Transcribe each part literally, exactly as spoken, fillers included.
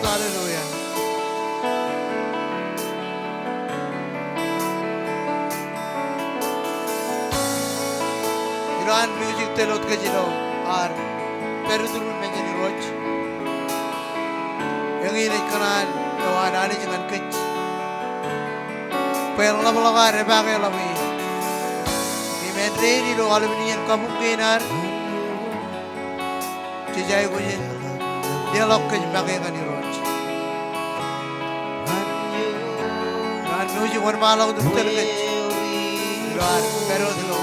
Hallelujah. Ilo an music tōl wōt kōj ilo ad pād iturin mejān Irooj. Eñin ej kōṇaan eo an Anij ñan kōj bwe en ḷapḷọk ad epaake ḷọk e. Im āindein ilo aolepān iien kabuñ kein ad, jej aikuj in leḷọk kōj make ñan Irooj. Ñan music wōnṃaanḷọk tok tōl kōj ilo ad pād wōt ilo.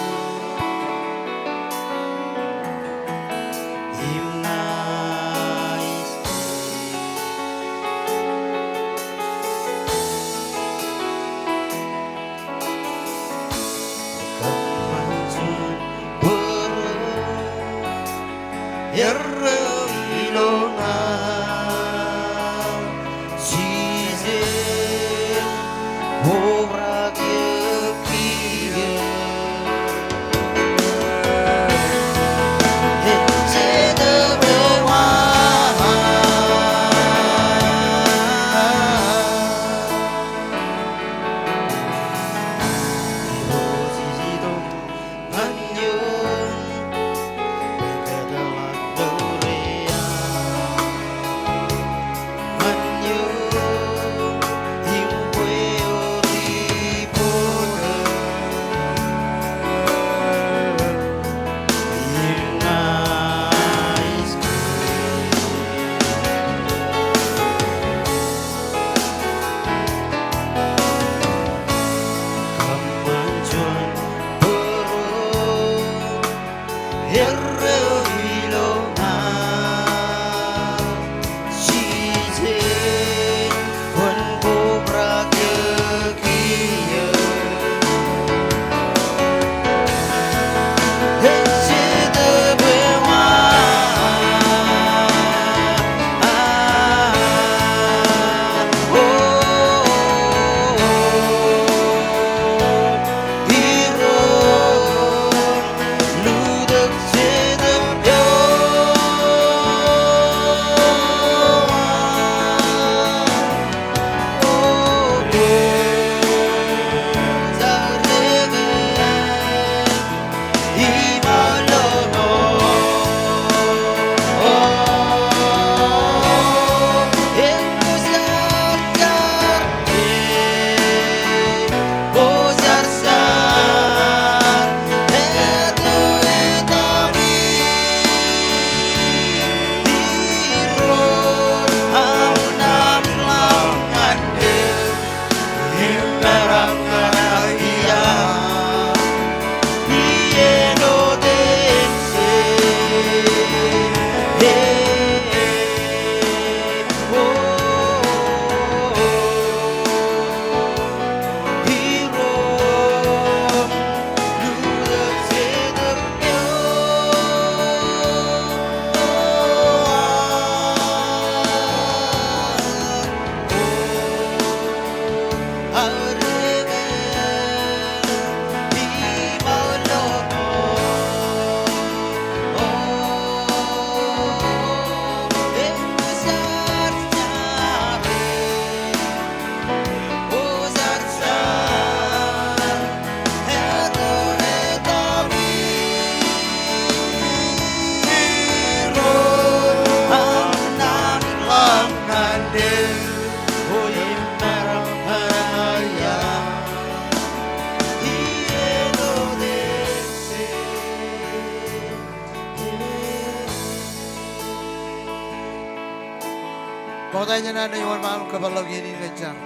Ṃokta jān an Anij wōnṃaanḷọk im kōpeḷḷọk iien in kōj jar.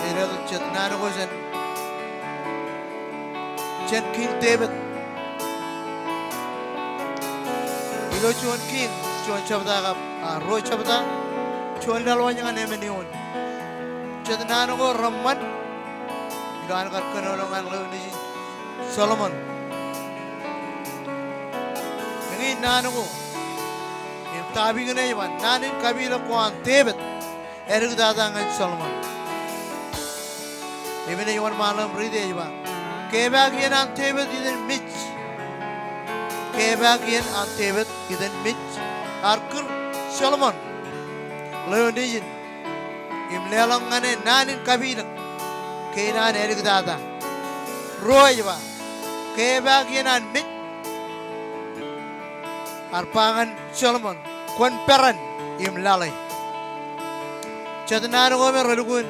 Ej letok jet naan ko jān, jān Kiiñ Devid. Ilo juon Kiiñ, juon jebta kab, a, ruo jebta, juon laḷ wōj ñan emān eoon. Jet naan ko reṃṃan ilo an kar kōnono ñan ḷeo nejin Solomon. Eñin naan ko, im topic in ej ba, naan in kapilōk ko an Devid, āliktata ñan Solomon. Im enaaj wōnṃaanḷọk im riiti ej ba, kepaak iien an Devid iten mej. Kepaak iien an Devid iten mej. ear kūr Solomon ḷeo nejin im leḷọk ñan e naan in kapilōk kein an āliktata. Ruo ej ba, ke epaak iien an mej, ear ba ñan Solomon, kwōn peran im laḷe. Jet naan ko me relukkuun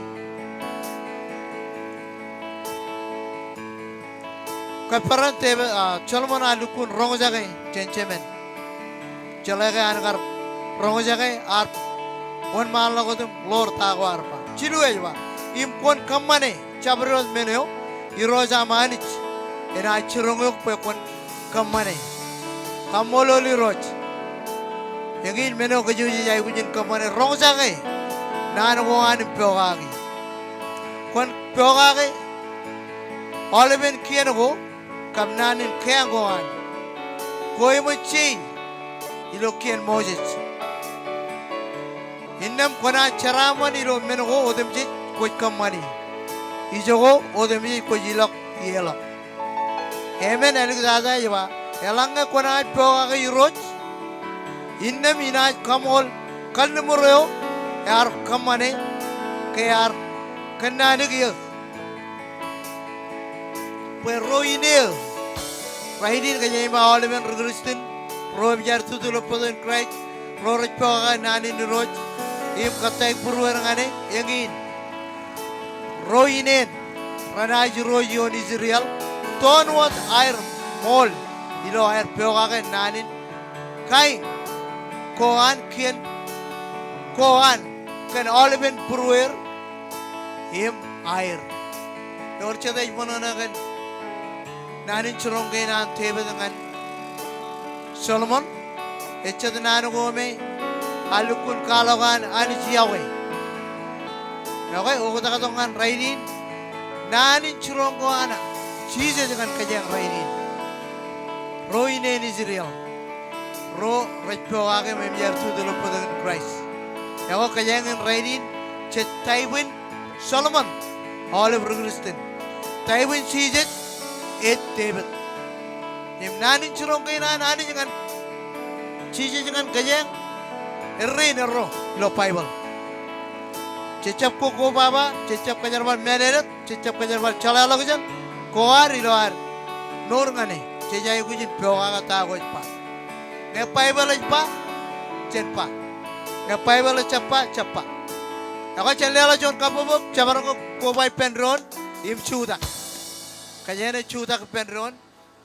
kōperan Devid, a, Solomon ear lukkuun roñjake jān jemān. Jeḷā ke an kar roñjake, ear wōnṃaanḷọk wōt im ḷoor ta ko ear ba. Jilu ej ba, im kwōn kōṃṃane jabdewōt men eo Irooj aṃ Anij enaaj jiroñ eok bwe kwōn kōṃṃane. Kaṃṃoolol Irooj. Eñin men eo kōjwōj jej aikuj in kōṃṃane, roñjake naan ko an im pokake. Kwōn pokake aolepen kien ko kab naan in keeañ ko an. Koṃṃool jein ilo kien Moses. Innām kwōnaaj jeraaṃṃan ilo men ko otemjej kwōj kōṃṃani. Ijoko otemjej kwōj ilọk ieḷọk. Emān āliktata ej ba, eḷaññe kwōnaaj pokake Irooj, innām inaaj kaṃool kalliṃur eo ear kōṃṃane ke ear kōnnaanōk eō. Bwe ro ine eo, rainin kōjeañ ba aolepen ri Kristian, ro emjaer tūtūlōppoto in Kraist, ro rej pokake naan in Irooj im kōttāik būruod ñan e, eñin ro ineen renaaj irooj ioon Israel, toon wōt aer ṃool ilo aer pokake naan in kain ko an, kien ko an kōn aolepen būrueir im aer. Ewōr jet ej ṃōṇōṇō kōn naan in jiroñ kein an Devid ñan Solomon. Ej jet naan ko me ear lukkuun kwaḷọk an Anij iọkwe. Iọkwe, oktak tok ñan rainin, naan in jiroñ ko an Jisōs ñan kōjeañ rainin. Ro ineen Israel, ro rej pokake im emjaer tūtūlōppoto in Kraist. Iọkwe, kōjeañ in rainin jej taibwin Solomon, aolep ri Kristian. Taibwin Jisōs ej Devid. Im naan in jiroñ kein an Anij ñan Jisōs ñan kōjeañ, errein erro ilo Baibōḷ. Jej jab ko kobaba, jej jab kōjerbal mālōtlōt, jej jab kōjerbal jeḷāḷọkjeṇ, ko ad ilo ad mour ñan e, jej aikuj in pokake ta ko ej ba. Ñe Baibōḷ ej ba, jen ba. Ñe Baibōḷ ejjab ba, jab ba. Ekwe jen leḷọk juon kabbokbok, jabdewōt ko koba ippān doon, im jutak. Kōjeañ ej jutak ippān doon,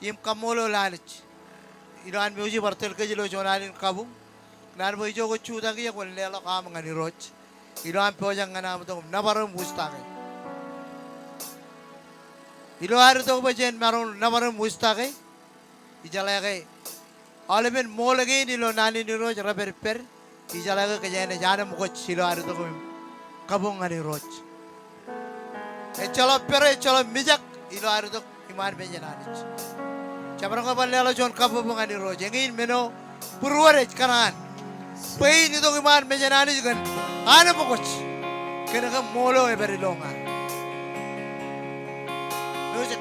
im kaṃṃoolol Anij. Ilo an muji bar tōl kōj ilo juon alen kabuñ. Kōn an bwe ijo kwōj jutak ie kwōn leḷọk aṃ ñan Irooj. Ilo an pojak ñan aṃ itok im nōbar im wūjtake. Ilo ad itok bwe jen maroñ nōbar im wūjtake. Ijeḷā ke aolepen ṃool kein ilo naan in Irooj rej pād ippād. Ijeḷā ke kōjeañ ej anemkwōj ilo ad itok im kabuñ ñan Irooj. Ejjeḷọk pere, ejjeḷọk mijak ilo ad itok iṃaan mejān Anij. Jabdewōt bar leḷọk juon kabbokbok ñan Irooj. Eñin men eo būruod ej kōṇaan. Bwe in itok iṃaan mejān Anij kōn anemkwōj. Kōn ke ṃool eo ej pād ilo ña. Music.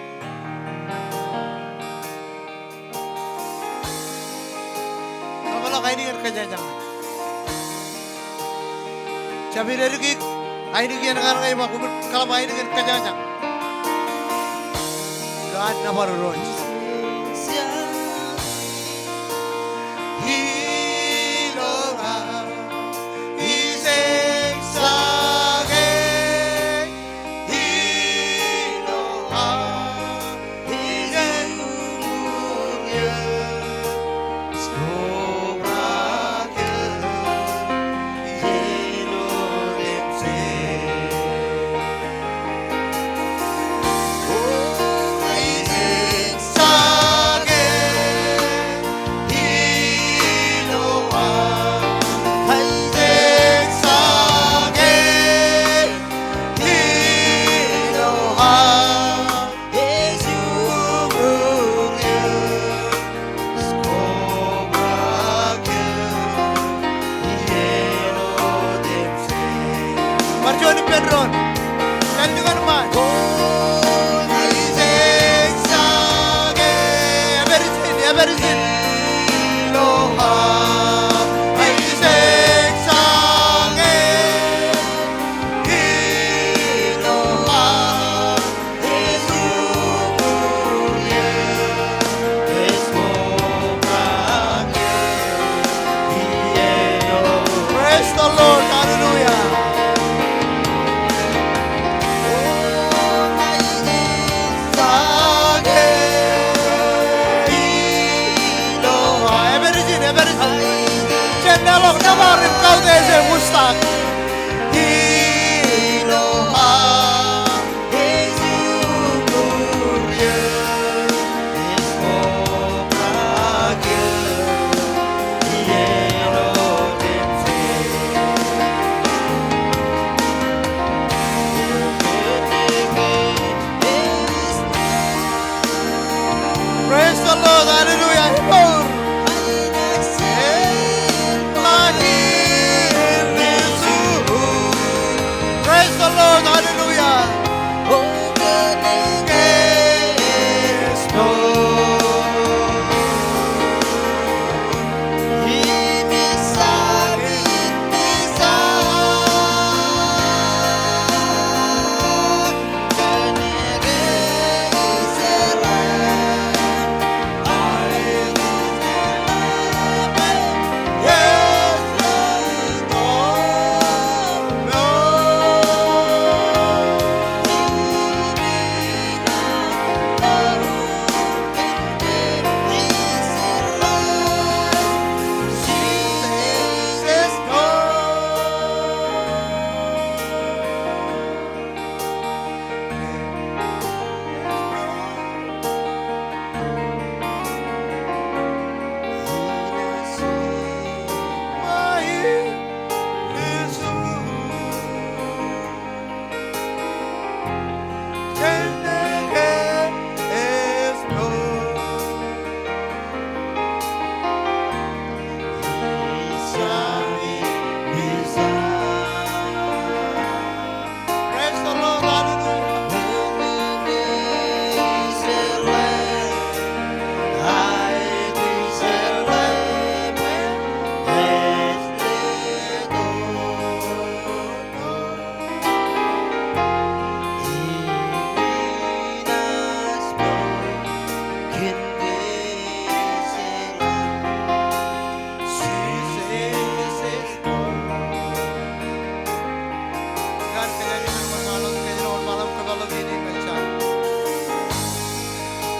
Kōpeḷḷọk ainikien kōjañjañ. Jab idedikdik ainikien ñan ña im koṃwin kōḷap ainikien kōjañjañ. Ilo ad nōbar Irooj.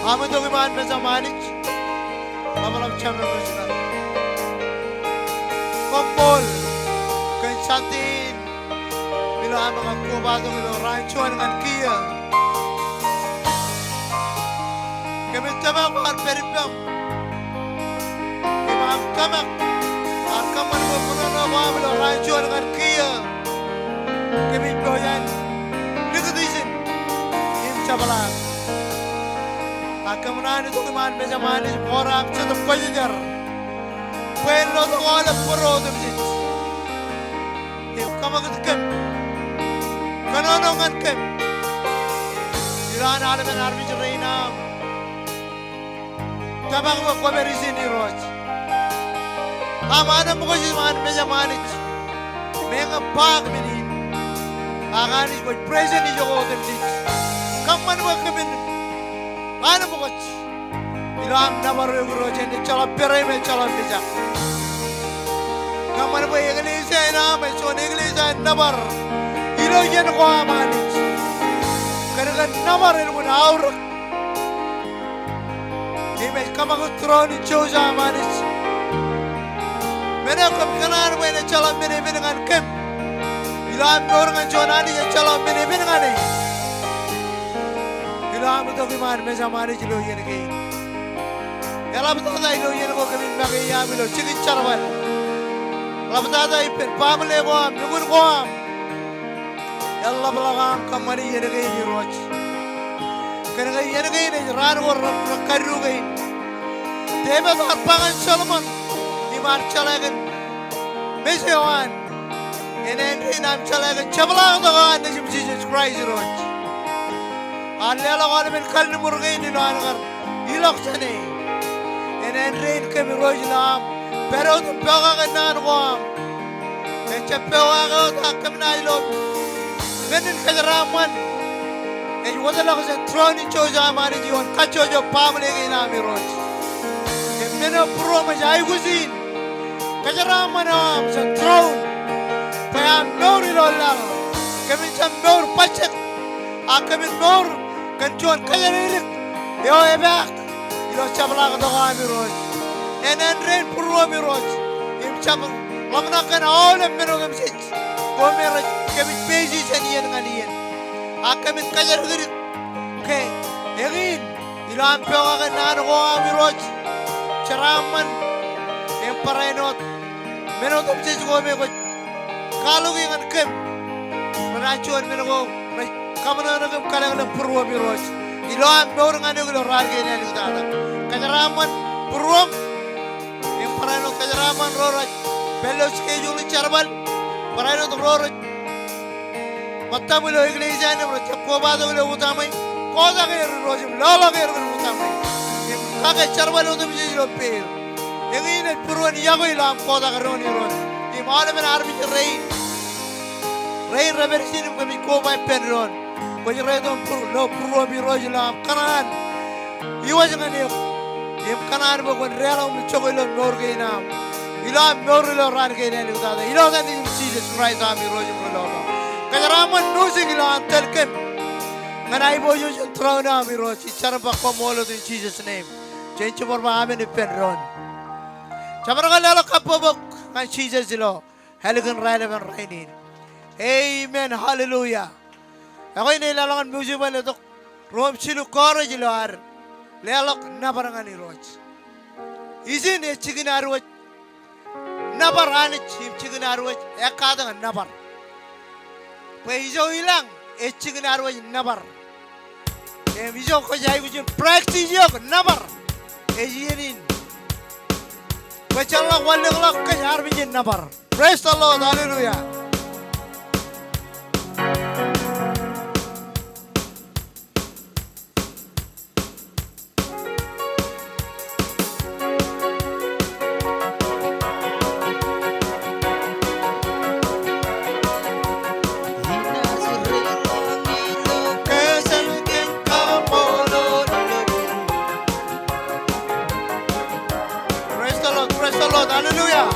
Am itok iṃaan mejaṃ Anij. Ḷapḷap jeṃḷọk ijin. Koṃṃool kōn Sunday in ilo am kar kobatok ilo raan juon ñan kiiō. Kōmij tōmak bwe kwōn pād ippaṃ. Im am tōmak bwe kwōn kōṃṃan bwe kōnono ko am ilo raan juon ñan kiiō. Kōmij pojak in likūt ijin im jepḷaak. Ak kōm naan itok iṃaan mejaṃ Anij im ewōr am Jetōb Kwōjarjar bwe en lotok aolep bōro otemjej im kōṃakūt kōm, kōnono ñan kōm ilo an aolepen armej rein aṃ. Tōmak bwe kwōpād ijin Irooj. Am anemkwōj iṃaan mejaṃ Anij. Meñe ba kōmin in, ak Anij kwōj present ijoko otemjej. Kōṃṃan bwe kōmin anemkwōj ilo am nōbar eok Irooj, en ejjeḷọk pere im ejjeḷọk mijak. Kōṃṃan bwe eklejia in aṃ ej juon eklejia in nōbar ilo iien ko aṃ Anij. Kōn ke nōbar elukkuun aorōk im ej kōṃakūt tūroon in jouj aṃ Anij. Men eo kōm kōṇaan bwe en ejjeḷọk men epen ñan kōm ilo am mour ñan juon anij ejjeḷọk men epen ñan e. Ilo am itok iṃaan mejaṃ Anij ilo iien kein. Eḷaptata ilo iien ko kōmin make iaan ilo jikin jerbal. Eḷaptata ippān baaṃle ko am, nukun ko am. Eḷapḷọk aṃ kōṃṃani iien kein Irooj. Kōn ke iien kein ej raan ko rej, rej kaddū kein. Devid ear ba ñan Solomon im ear jeḷā kōn mej eo an. En āindein am jeḷā kōn jepḷaaktok eo an Nejūṃ Jisōs Kraist Irooj. Ear leḷọk aolepen kalliṃur kein ilo an kar ilọk jāne. En āindein kōm Irooj ilo am pād wōt im pokake naan ko aṃ. Ejjab pokake wōt ak kōm naaj lo men in kōjeraaṃṃan ej wōtlọk jān tūroon in jouj aṃ Anij ioon kajjojo baaṃle kein aṃ Irooj. Im men eo būruōm ej aikuj in kōjeraaṃṃan eo aṃ jān tūroon bwe am mour ilo laḷ. Kōmin jab mour bajjek, ak kōmin mour kōn juon kōjatdikdik eo epaak ilo jepḷaaktok eo aṃ Irooj. En āindein būruōm Irooj im jab ḷōmṇak kōn aolep men otemjej ko me rej kōmij face jān iien ñan iien. Ak kōmin kōjatdikdik ke eñin ilo am pokake naan ko aṃ Irooj. Jeraaṃṃan im barāinwōt men otemjej ko me kwōj kwaḷọki ñan kōm. Ren an juon men ko rej kaṃōṇōṇō kōm kōḷḷāḷọk būruōm Irooj ilo am mour ñan eok ilo raan kein āliktata. Kōjeraaṃṃan būruōm im barāinwōt kōjeraaṃṃan ro rej pād ilo schedule in jerbal. Barāinwōt ro rej ṃōttaṃ ilo eklejia in im rej jab kobatok ilo utaṃwe. Kotak er Irooj im loḷọk er kōn utaṃwe im kake jerbal otemjej ilo peid. Eñin ej būruon yokwe ilo am kotak doon Irooj im aolepen armej rein, rein rej pād ijin im kōmij koba ippān doon. Kwōj reitok im būr, lo būruōm Irooj ilo am kōṇaan iwōj ñan eok im kōṇaan bwe kwōn deḷọñ im jokwe ilo mour kein am ilo am mour ilo raan kein āliktata. Ilo etan Nejūṃ Jisōs Kraist am Irooj im Rilọmọọr. Kōjeraaṃṃan ṃooj ilo an tōl kōm ñan aiboojoj in tūroon eo aṃ Irooj. Ij jar im ba koṃṃool wōt in Jesus' name. Jen jibwar ba amen ippān doon. Jabdewōt ke leḷọk kabbokbok ñan Jisōs ilo ālikin raelepen rainin. Amen. Hallelujah. Ekwe in leḷọk ñan ṃwiin ij ba letok Rom jilu kōrā ej ilo ad leḷọk nōbar ñan Irooj. Ijin ej jikin ad wōj nōbar Anij im jikin ad wōj ekkatak nōbar. Bwe ijo ilañ ej jikin ad wōj nōbar. Im ijo kwōj aikuj in practice eok nōbar ej iien in. Bwe jeorḷọk wanlōñḷọk kōj armej in nōbar. Praise the Lord. Hallelujah. Praise the Lord, praise the Lord, hallelujah.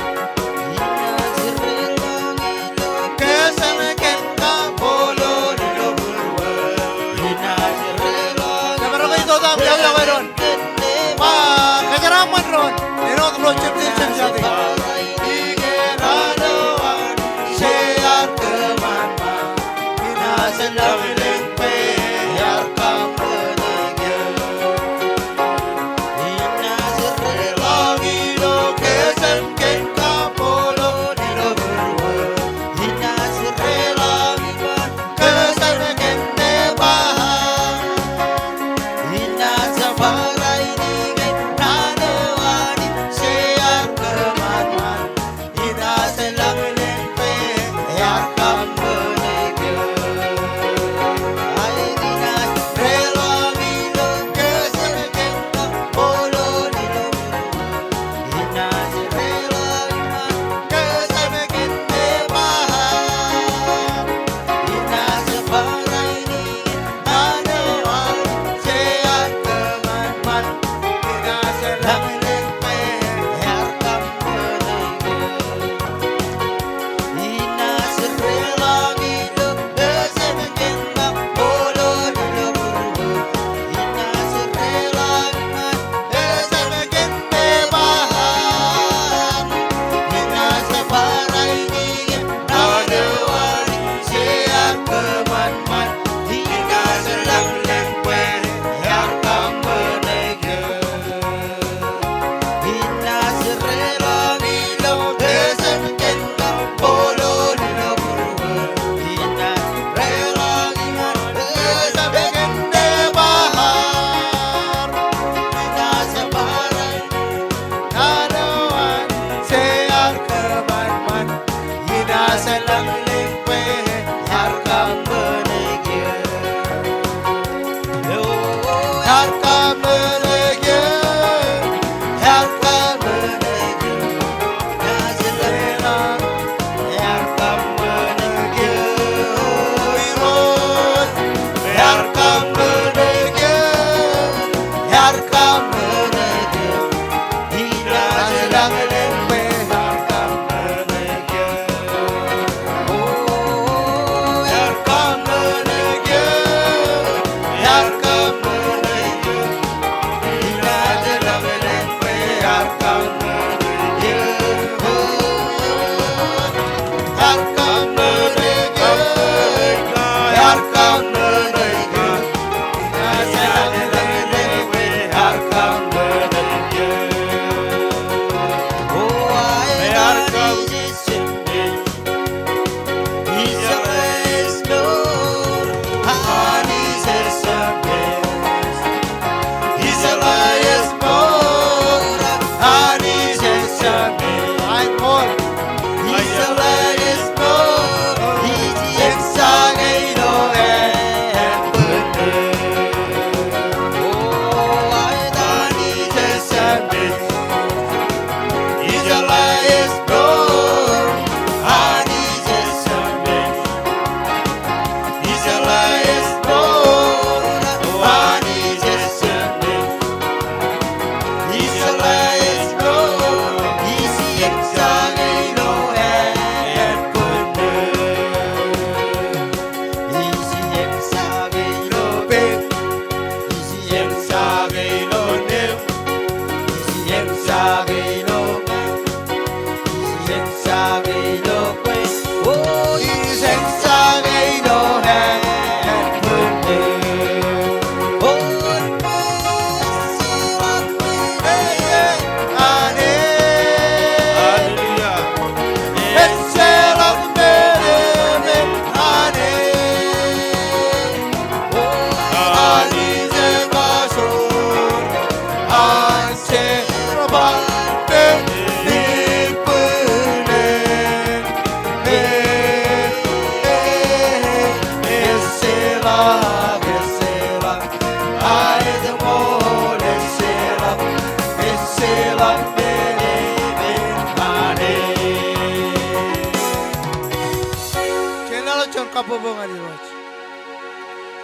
Jen leḷọk juon kabbokbok ñan Irooj.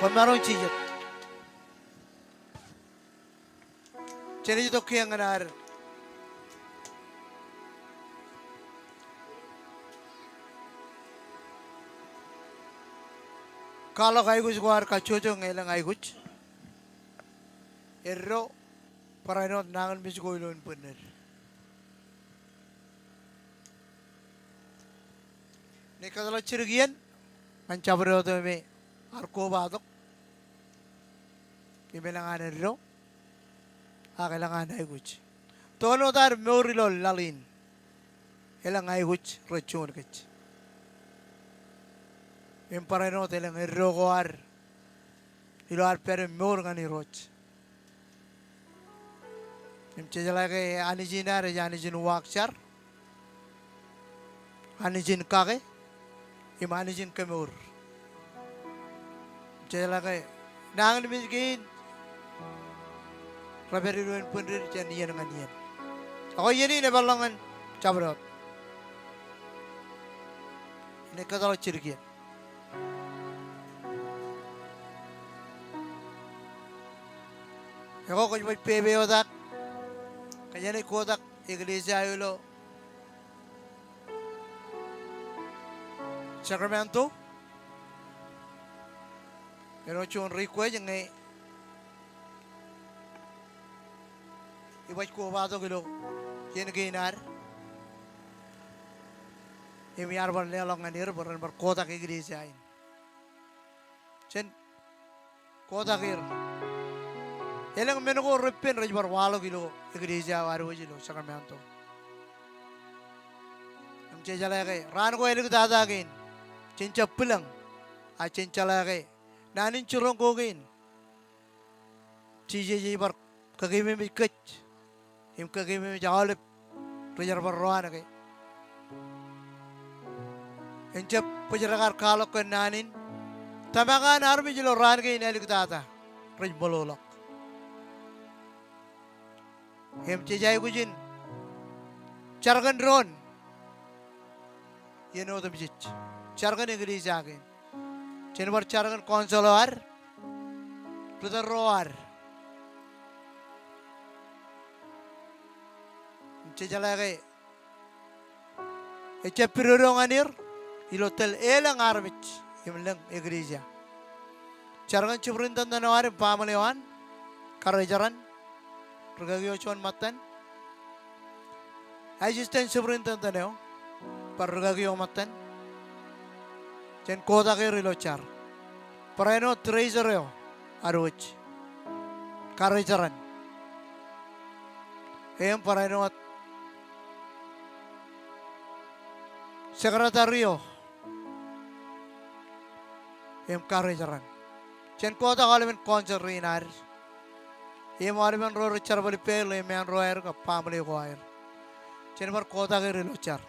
Koṃ maroñ jijet. Jen itok kiiō ñan ad kwaḷọk aikuj ko ad kajjojo ñe elōñ aikuj. Eddo barāinwōt nañinmej ko ilo inbwinned. Kōtḷọk jidik iien ñan jabdewōt eo me ear kobatok im elōñ an eddo ak elōñ an aikuj. Toon wōt ad mour ilo laḷ in, elōñ aikuj rej juon kōj. Im barāinwōt elōñ eddo ko ad ilo ad pād im mour ñan Irooj. Im jejeḷā ke Anij in ad ej Anij in uwaak jar, Anij in kake, im Anij in kemour. Im jejeḷā ke nañinmej kein rej pād ilo bwindid jān iien ñan iien. Ak iien in epeḷḷọk ñan jabdewōt. Inaaj kōtḷọk jidik iien. Ekwe kwōj baj pepe wōt ak kōjeañ naaj kotak eklejia eo ilo Sacramento. Āinwōt juon request ñe ibaj kobatok ilo iien kein ad im iar bar leḷọk ñan er bwe ren bar kotak eklejia in. Jen kotak er. Elōñ men ko reppen rej bar waḷọk ilo eklejia eo ad wōj ilo Sacramento. Im jejeḷā ke raan ko āliktata kein, jen jab bwilōñ, a jen jeḷā ke naan in jiroñ ko kein Jisōs ej bar kakeememej kōj im kakeememej aolep ri jerbal ro an ke en jab bōjrak ad kwaḷọk kōn naan in. Tōmak an armej ilo raan kein āliktata rej ṃōḷoḷọk. Im jej aikuj in jar kōn doon iien otemjej. Jar kōn eklejia kein. Jen bar jar kōn council eo ad, ri tōl ro ad. Im jejeḷā ke ejjab pidodo ñan er ilo tōl elōñ armej im lōñ eklejia. Jar kōn superintendent eo ad im family eo an, karijeran, rikaki eo juon ṃōttan, assistant superintendent eo, bar rikaki eo ṃōttan. Jen kotak er ilo jar. Barāinwōt treasurer eo ad wōj, karijeran. Im barāinwōt secretary eo im karijeran. Jen kotak aolepen council rein ad im aolepen ro rej jerbal ippāer ilo eṃṃaan ro aer kab family ko aer. Jen bar kotak er ilo jar.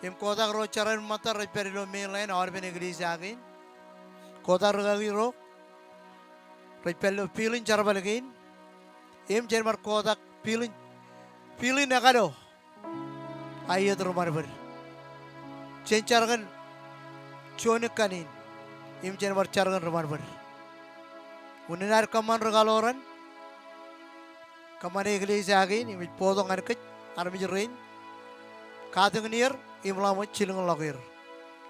Im kotak ro jar eo ṃōttan rej pād ilo mainland, aolepen eklejia kein. Kotak rikaki ro rej pād ilo field in jerbal kein. Im jen bar kotak field in, field in ekalo a iiet ri ṃanbōd. Jen jar kōn juon ikkan in im jen bar jar kōn ri ṃanbōd. Unin ad kōṃṃan ri kaḷoran, kōṃṃane eklejia kein im ej bōktok ñan kōj armej rein katakin er im ḷaṃōj jilkinḷọk er.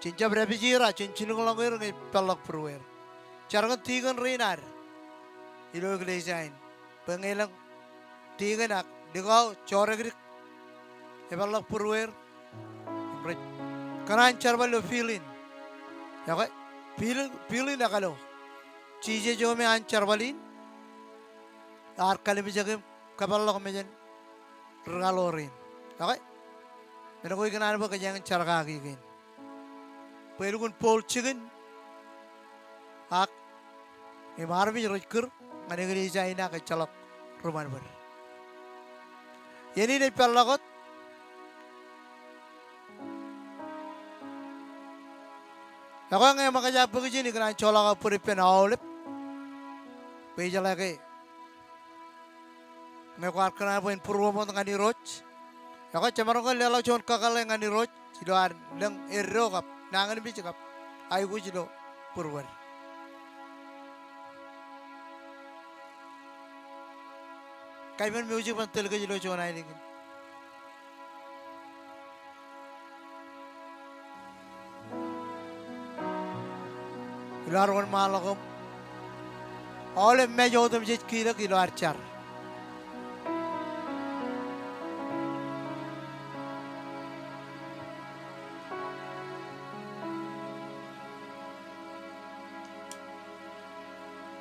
Jen jab dāpij er, a jen jilkinḷọk er ñe peḷḷọk būrueir. Jar kōn tikōn rein ad ilo eklejia in. Bwe ñe elōñ tikōn ak likao jodikdik, epeḷḷọk būrueir im rej kōṇaan jerbal ilo field in. Ekwe, field, field in ekalo. Jisōs eo me an jerbal in ear kalimjek im kōpeḷḷọk mejān ri kaḷoran. Ekwe, men ko ikōṇaan bwe kōjeañ in jar kaki kein. Bwe elukkuun bold jikin ak im armej rej kūr ñan eklejia in ak ejjeḷọk ri ṃanbōd. Iien in ej peḷḷọk wōt. Ekwe ñe eṃōkaj aō bōk ijin, ikōṇaan joḷọk aō bōd ippān aolep. Bwe ijeḷā ke ñe kwaar kōṇaan bwe en būruōṃōt ñan Irooj, ekwe jemaroñ ke leḷọk juon kakōḷḷe ñan Irooj ilo ad lōñ eddo kab nañinmej kab aikuj ilo būruod. Kaimen music ban tōl kōj ilo juon ainikien. Ilo ad wōnṃaanḷọk im aolep mej otemjej kilōk ilo ad jar.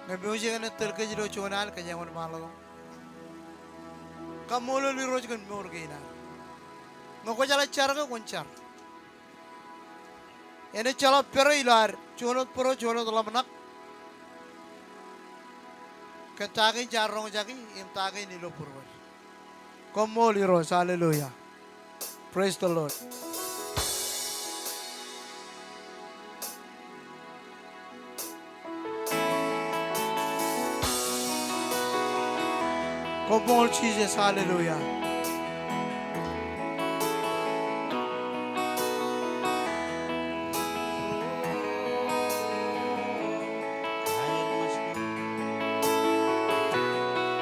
Ñe mejān eṇ tōl kōj ilo juon al, kōjeañ wōnṃaanḷọk im kaṃṃoolol Irooj kōn mour kein ad. Ñe kwōjeḷā jar ke kwōn jar. Enaaj jeḷā pere ilo ad juon wōt būro, juon wōt ḷōmṇak kōn ta kein jaar roñjake im ta kein ilo būruod. Koṃṃool Irooj, hallelujah. Praise the Lord. Koṃṃool Jisōs, hallelujah.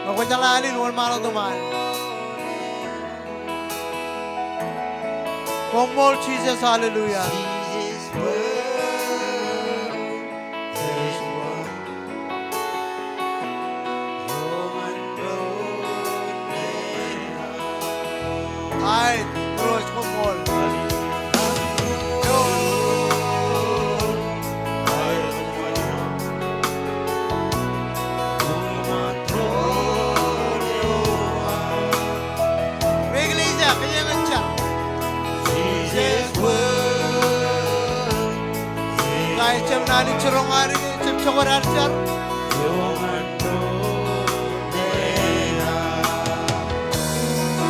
Ñe kwōjeḷā al in, wōnṃaanḷọk tok ṃaan. Koṃṃool Jisōs, hallelujah. Aet, Irooj, koṃṃool. Ri eklejia, kōjeañ jar. Ij jab naan in jiroñ ad, ij jab jokwe ad jar.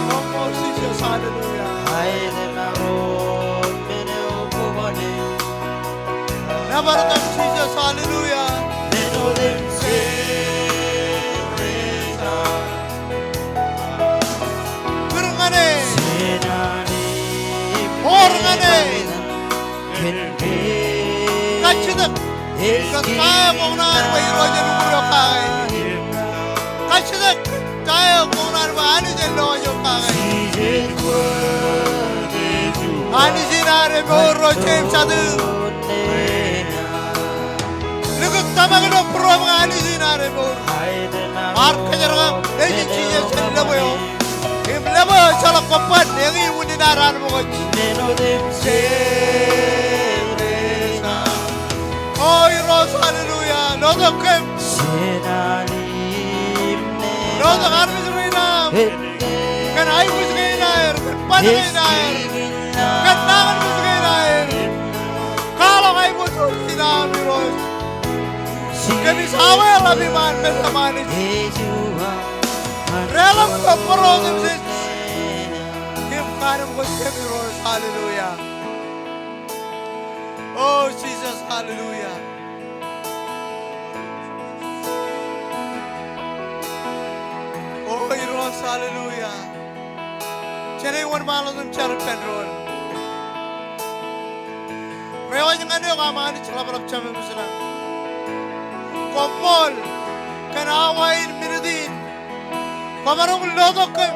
Koṃṃool Jisōs, hallelujah. Nōbar tok Jisōs, hallelujah. Kūr ñan e. Bar ñan e. Kajjitōk kōn ta eo koṃ naan bwe Irooj en uñūr eok kake. Kajjitōk kōn ta eo koṃ naan bwe Anij en lowaj eok kake. Anij in ad emour ro jeiū jatū. Likūt tōmak ilo būruōṃ ke Anij in ad emour. Ear kōjerkak, ej Jisōs en lōb eo. Im lōb eo ejjeḷọk kōban eñin unin ad anbōkaj. O Irooj, hallelujah. Lotok kōm. Lotok armej rein aṃ kōn aikuj kein aer, kōn ban kein aer, kōn nañinmej kein aer. Kwaḷọk aiboojoj in aṃ Irooj. Kōmij aweḷap iṃaan mejaṃ Anij. Deḷọñ ilo bōro otemjej im kaanemkwōj kōm Irooj. Hallelujah. O Jisōs, hallelujah. O Irooj, hallelujah. Jen wōnṃaanḷọk im jar ippān doon. Rewōj ñan eok aṃ Anij ḷapḷap Jemem ilañ. Koṃṃool kōn awa in, minit in. Kwōmaroñ lotok kōm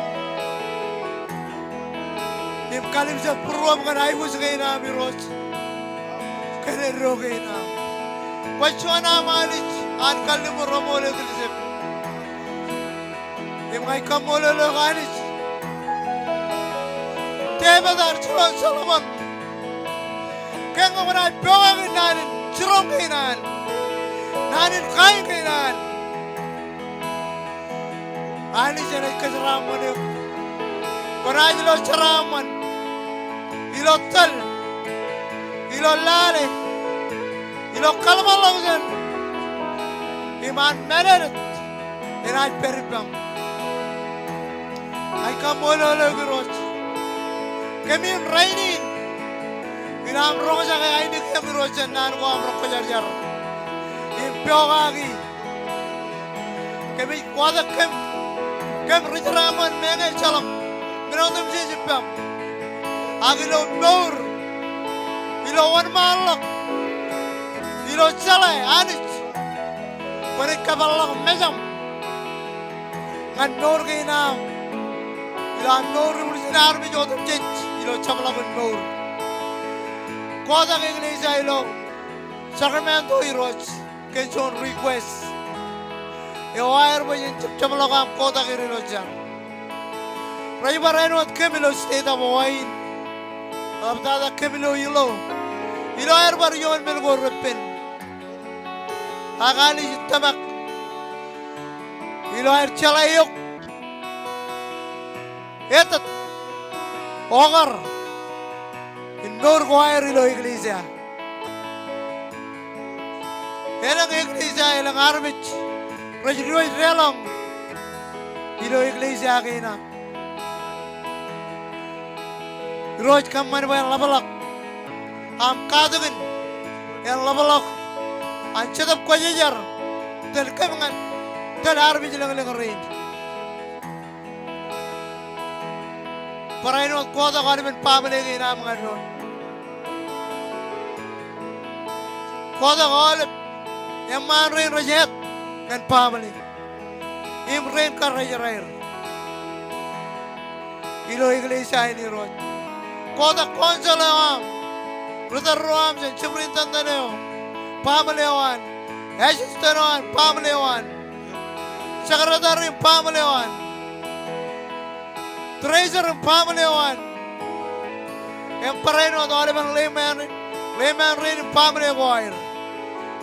im kallimjek būruōṃ kōn aikuj kein aṃ Irooj, kōn eddo kein aṃ. Kwōj juon aṃ Anij an kalliṃur reṃool eklejia eo. Im ña ij kaṃṃoolol eok Anij. Devid ear jiroñ Solomon ke ñe kwōnaaj pokake naan in jiroñ kein an, naan in kain kein an, Anij enaaj kōjeraaṃṃan eok. Kwōnaaj lo jeraaṃṃan ilo tōl, ilo lale, ilo kōḷmānḷọkjeṇ, im an mālōtlōt enaaj pād ippaṃ. Ij kaṃṃoolol eok Irooj kōmij rainin ilo aṃ roñjake ainikieṃ Irooj jān naan ko aṃ rekwōjarjar im pokake. Kōmij kwaḷọk kōm, kōm ri jeraaṃṃan meñe ejjeḷọk men otemjej ippaṃ. Ak ilo mour, ilo wōnṃaanḷọk, ilo jeḷā Anij, kwōnaaj kōpeḷḷọk mejaṃ ñan mour kein aṃ ilo aṃ mour im rijin armej otemjej ilo jepḷọkin mour. Kotak eklejia ilo Sacramento Irooj kōn juon request eo aer bwe jen jepjepḷọk aṃ kotak er ilo jar. Rej bar āinwōt kōm ilo state of Hawaii in, eḷaptata kōm ilo ilo, ilo aer bar ioon men ko repen. Ak Anij ij tōmak ilo aer jeḷā eok etōt okar in mour ko aer ilo eklejia. Elōñ eklejia, elōñ armej rej diwōj deḷọñ ilo eklejia kein aṃ. Irooj, kōṃṃan bwe en ḷapḷọk aṃ katakin, en ḷapḷọk an Jetōb Kwōjarjar tōl kōm ñan tōl armej lōñlōñ rein. Barāinwōt kotak aolepen baaṃle kein aṃ ñan doon. Kotak aolep eṃṃaan rein rej āt ñan baaṃle im rein kar rej raer ilo eklejia in, Irooj. Kotak council eo aṃ, ri tōl ro aṃ jān jibrin tōntōn eo, baaṃle eo an, assistant eo an, baaṃle eo an, secretary im baaṃle eo an, treasurer im baaṃle eo an, im barāinwōt aolepen layman, layman rein im baaṃle ko aer.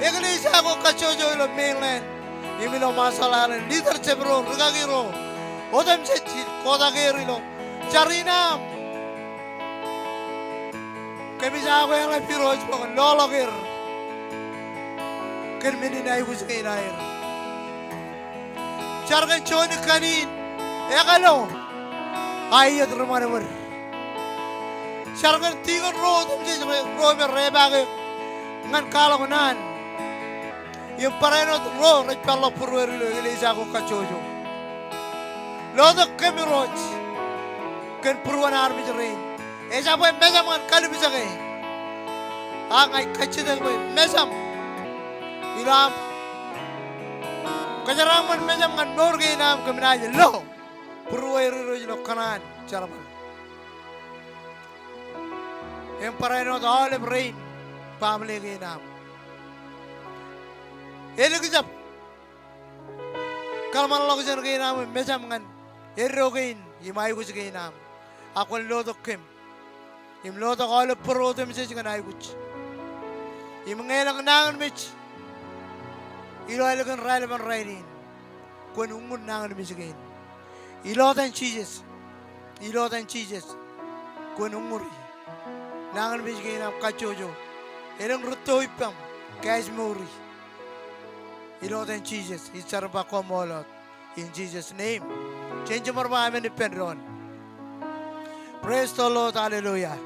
Eklejia ko kajjojo ilo mainland im ilo Marshall Islands, leadership ro, rikaki ro, otemjej in kotak er ilo jar in aṃ. Kōmij aikuj eḷap, Irooj, bwe kwōn loḷọk er kōn men in aikuj kein aer. Jar kōn juon kanin ekalo, a iiet ri ṃadṃōd. Jar kōn tikōn ro otemjej, ro me repaake ñan kwaḷọk naan im barāinwōt ro rej peḷḷọk būrueer ilo eklejia ko kajjojo. Lotok kōm, Irooj, kōn būruon armej rein. Ejabwe mejaṃ ñan kallimjeke, ak ña ij kajjitōk bwe mejaṃ ilo aṃ kōjeraaṃṃan mejaṃ ñan mour kein aṃ, kōm naaj lo būrueer, Irooj, ilo kōṇaan jerbal im barāinwōt aolep rein, baaṃle kein aṃ. Elikjab kōḷmānḷọkjeṇ kein aṃ im mejaṃ ñan eddo kein im aikuj kein aṃ. Ak kwōn lotok kōm im lotok aolep bōro otemjej kōn aikuj. Im ñe elōñ nañinmej ilo ālikin raelepen rainin, kwōn uññūr nañinmej kein. Ilo etan Jisōs, ilo etan Jisōs, kwōn uññūri nañinmej kein aṃ kajjojo. Elōñ rūtto ippaṃ, kaājmouri. Ilo etan Jisōs, ij jar im ba koṃṃool wōt. In Jesus' name. Jen jiṃor ba amen ippān doon. Praise the Lord, hallelujah.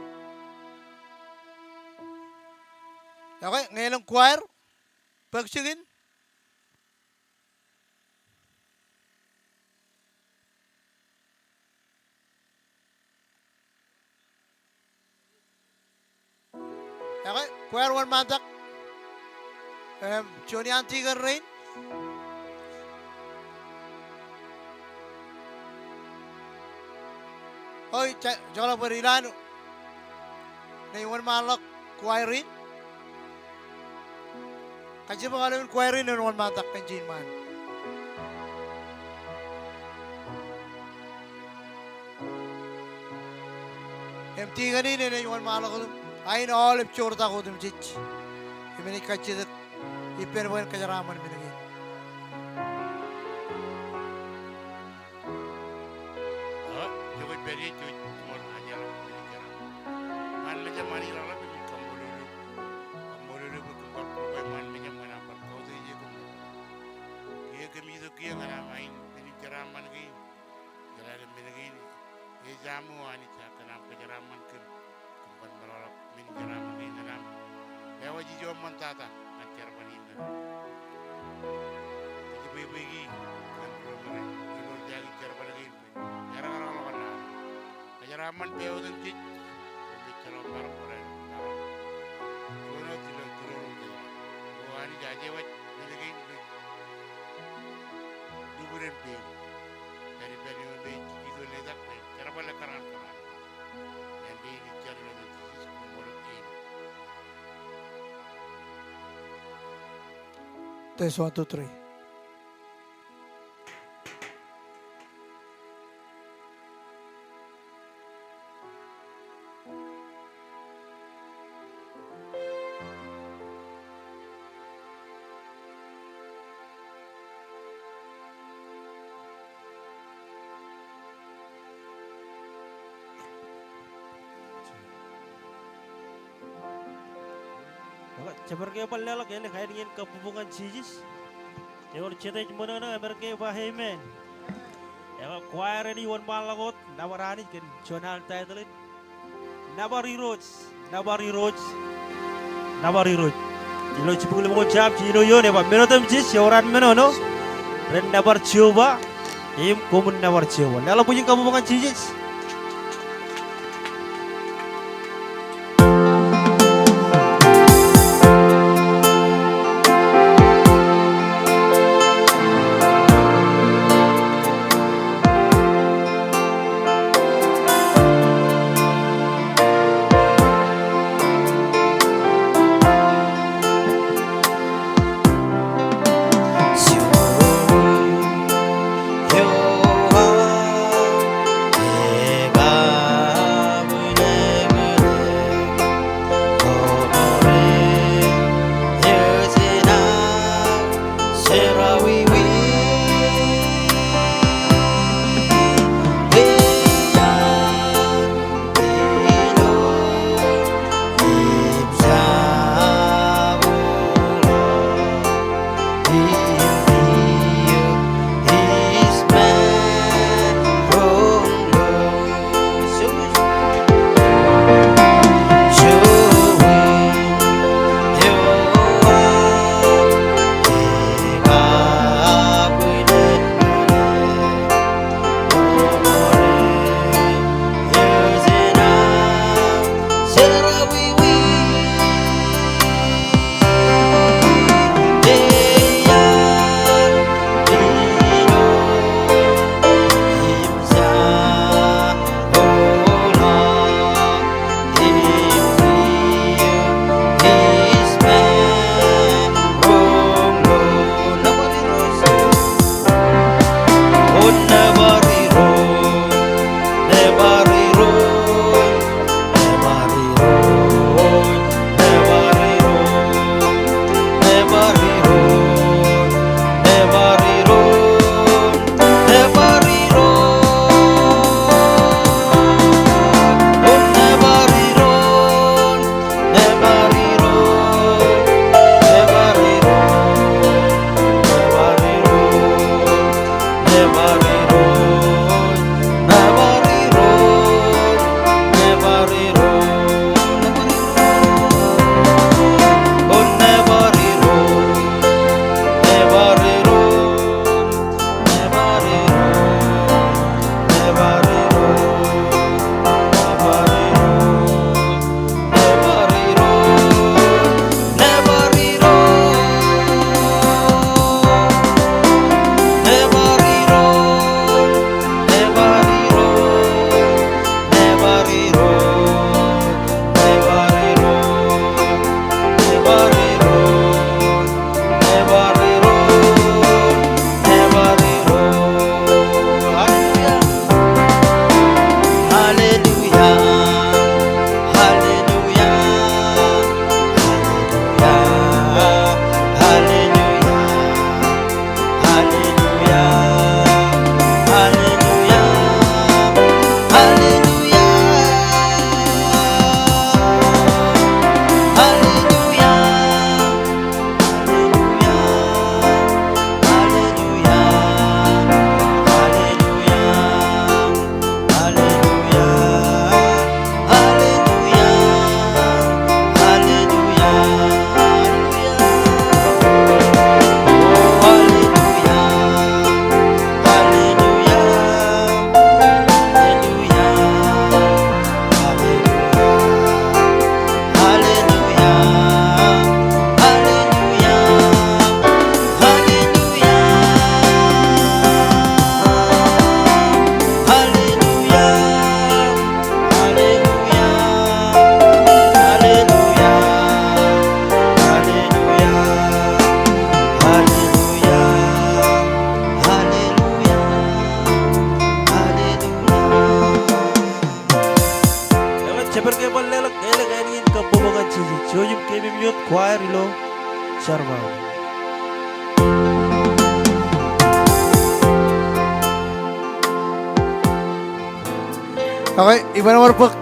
Okay, ñe elōñ choir, bōk jikin. Okay, choir wōnṃaantak. Im, juon iaan tikōn rein. O, ij joḷọk bwe ilo an enaaj wōnṃaanḷọk choir in. Kajjitōk aolepen choir in en wōnṃaantak kōn ijin ṃaan. Im tikōn in enaaj wōnṃaanḷọk otem, ain aolep joortak otemjej. Im enaaj kajjitōk ippān bwe en kōjeraaṃṃan men kein. Eo, ijo kwōj pād ie, ijo kwōj jiṃor ajeḷā men in jeraaṃṃan. Ṃaan mejaṃ an ilaḷap, ij kaṃṃoolol eok. Kaṃṃoolol eok bwe kōm bar bōk ṃaan mejaṃ ñan aṃ bar kautiej eok kōm. Kiiō kōmij itok kiiō ñan aṃ ain men in jeraaṃṃan kein. Jeḷā ke men kein ej aṃ eo Anij, ak kōn aṃ kōjeraaṃṃan kōm, kōm ban meḷọkḷọk men in jeraaṃṃan kein ñan aṃ. Ewōr jijoṃ ṃōn tata ñan jerbal in ñan aṃ. Kōjebwebweiki ñan ro me rej lolorjaki jerbal kein bwe erōkḷọk naan. Kōjeraaṃṃan peiṃ otemjej, im ejjeḷọk maroñ ko raelep maroñ. Juon wōt ilo tūroon in kōjeraaṃṃan. O Anij, aje waj men kein rej lukkuun peiṃ. Pād ippān eō im ej itok letak bwe jerbal ekkar ñan kōṇaan. Āindein ij jar ilo etan Jisōs, koṃṃool, amen. Test, one, two, three. Ekwe, jabdewōt ke bar leḷọk, elōñ ainikiōn kabbokbok ñan Jisōs. Ewōr jet ej ṃōṇōṇō, eṃōj ke ba amen. Ekwe, choir eṇ wōnṃaanḷọk wōt nōbar Anij kōn juon an title in. Nōbar Irooj, nōbar Irooj, nōbar Irooj. Ilo jibboñ ḷimñoul jabta jilu eoon ej ba, men otemjej eor an men oṇo ren nōbar Jeova, im koṃwin nōbar Jeova. Leḷọk bwijin kabbokbok ñan Jisōs. Ekwe, jabdewōt ke bar leḷọk, elōñ ainikiōn kabbokbok ñan Jisōs. Jouj im keememej wōt choir ilo jar eo aṃ. Ekwe, iban bar bōk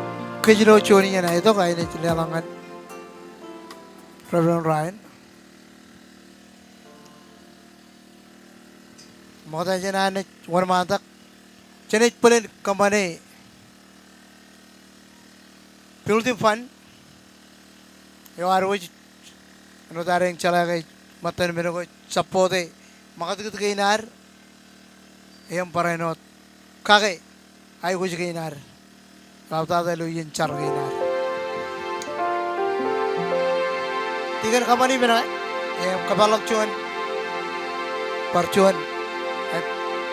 kōjro juon iien aitok, inaaj leḷọk ñan. Reverend Ryan. Ṃokta jān an ej wōnṃaantak, jenaaj bōlen kōṃṃane building fund eo ad wōj, āinwōt ad jeḷā ke ṃōttan men ko support e ṃakūtkūt kein ad im barāinwōt kake aikuj kein ad. Ḷaptata ilo iien jar kein ad. Tikōn kōṃṃani men eo, im kōpeḷḷọk juon, bar juon, im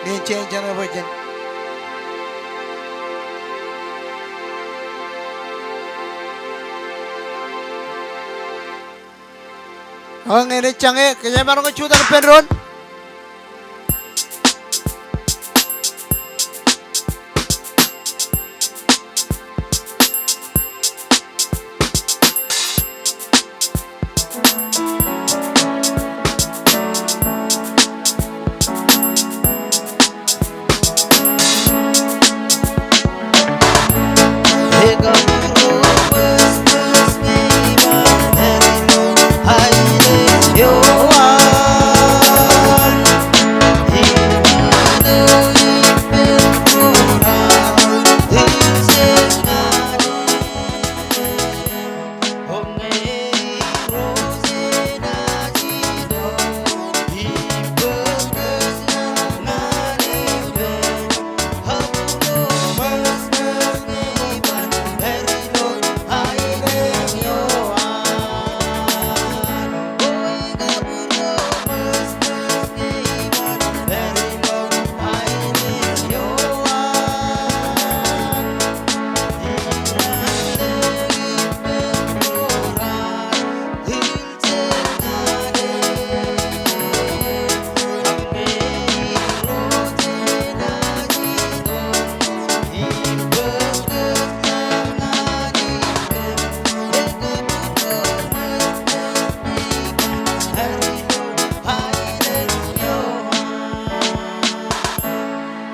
lien jān, jān eo bwe jen. Ak ñe enaaj jañe, kōjeañ maroñ ke jutak ippān doon.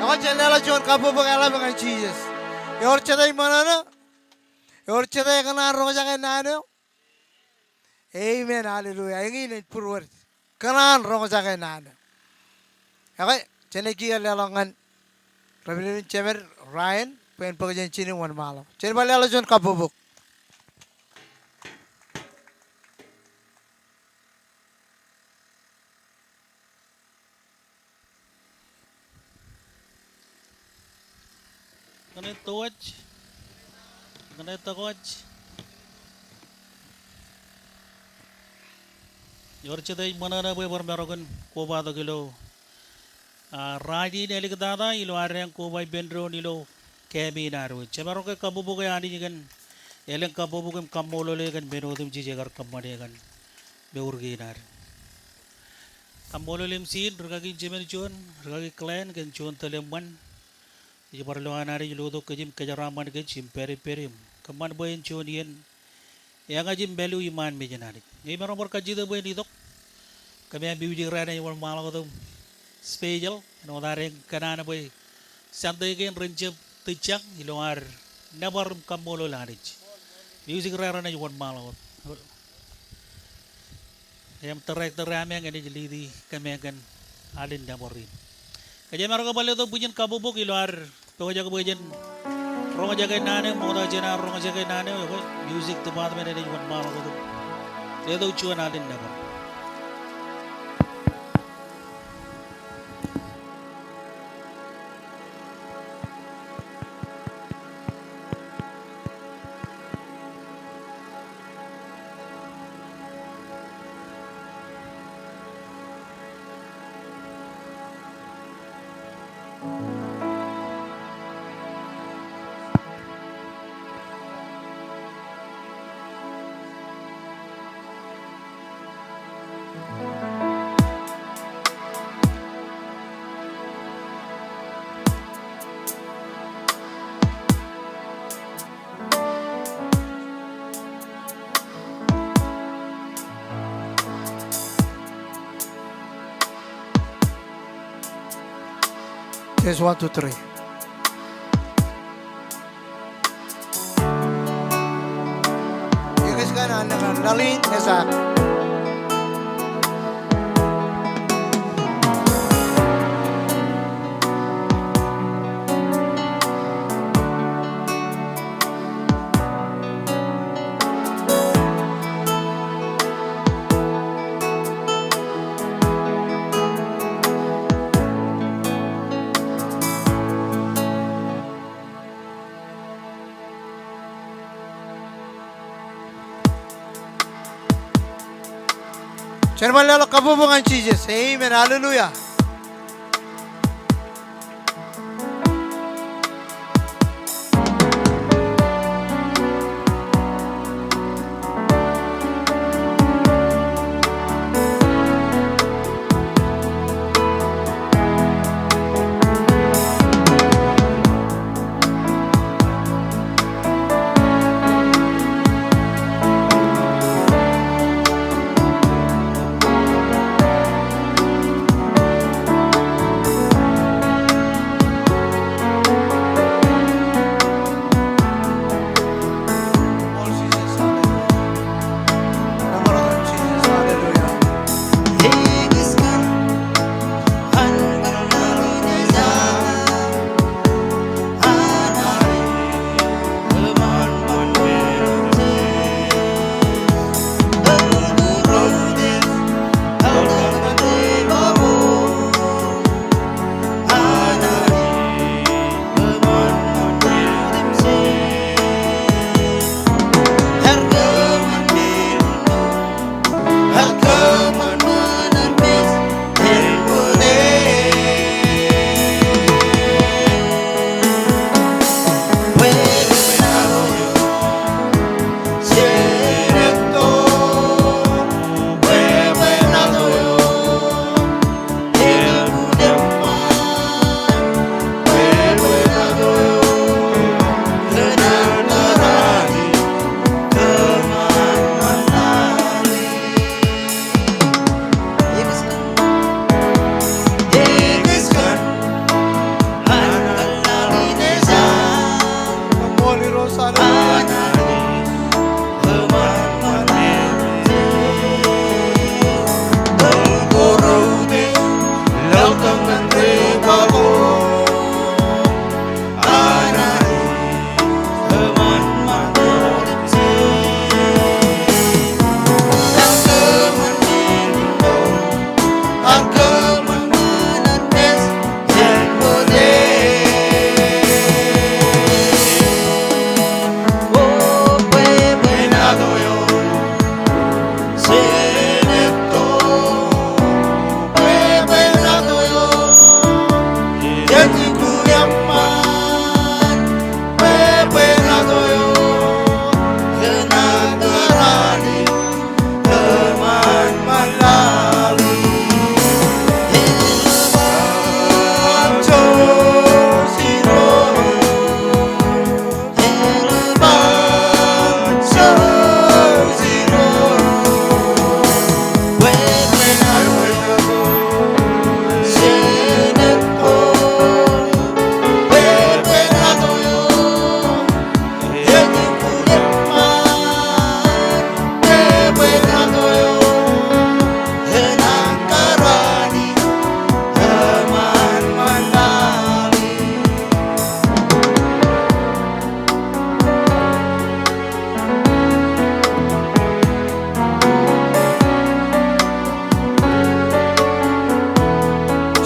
Ekwe jen leḷọk juon kabbokbok eḷap ñan Jisōs. Ewōr jete ej ṃōṇōṇō? Ewōr jete ekōṇaan roñjake naan eo? Amen, hallelujah. Eñin ej būruod. Kōṇaan roñjake naan eo. Ekwe, jenaaj kiiō leḷọk ñan Reverend Jemed Ryan bwe en bōk jān ijin im wōnṃaanḷọk. Jen bar leḷọk juon kabbokbok. Ñe ej tōkwōj, ñe ej tōkwōj. Ewōr jete ej ṃōṇōṇō bwe bar maroñ in kobatok ilo, a, raan in āliktata ilo ad eñ koba ippān doon ilo kaameen ad wōj. Jemaroñ ke kabbokbok e Anij kōn elōñ kabbokbok im kaṃṃoolol e kōn men otemjej ekar kōṃṃane kōn mour kein ad. Kaṃṃoolol im jen rikaki jemen juon, rikaki Glenn kōn juon tōl eṃṃan. Ij bar lo an Anij lotok kōj im kōjeraaṃṃan kōj im pād ippād im kōṃṃan bwe en juon iien eñjin mālu iṃaan mejān Anij. Ñe imaroñ bar kajjitōk bwe en itok kōmij music raṇe ej wōnṃaanḷọk wōt im special āinwōt ad eñ kōṇaan bwe Sunday kein ren jab tijjañ ilo ad nōbar im kaṃṃoolol Anij. Music raṇe ej wōnṃaanḷọk wōt. Im director eo ameañ enaaj lead e kōmeañ kōn alen nōbar in. Kōjeañ maroñ ke bar letok bwijin kabbokbok ilo ad pojak bwe jen roñjake naan eo, ṃokta jān ad roñjake naan eo, ekwe music department enaaj wōnṃaanḷọk wōt. Letok juon alen nōbar. Test one, two, three. Ekōjkan an laḷ in, esaak. Jen bar leḷọk kabbokbok ñan Jisōs. Amen. Hallelujah.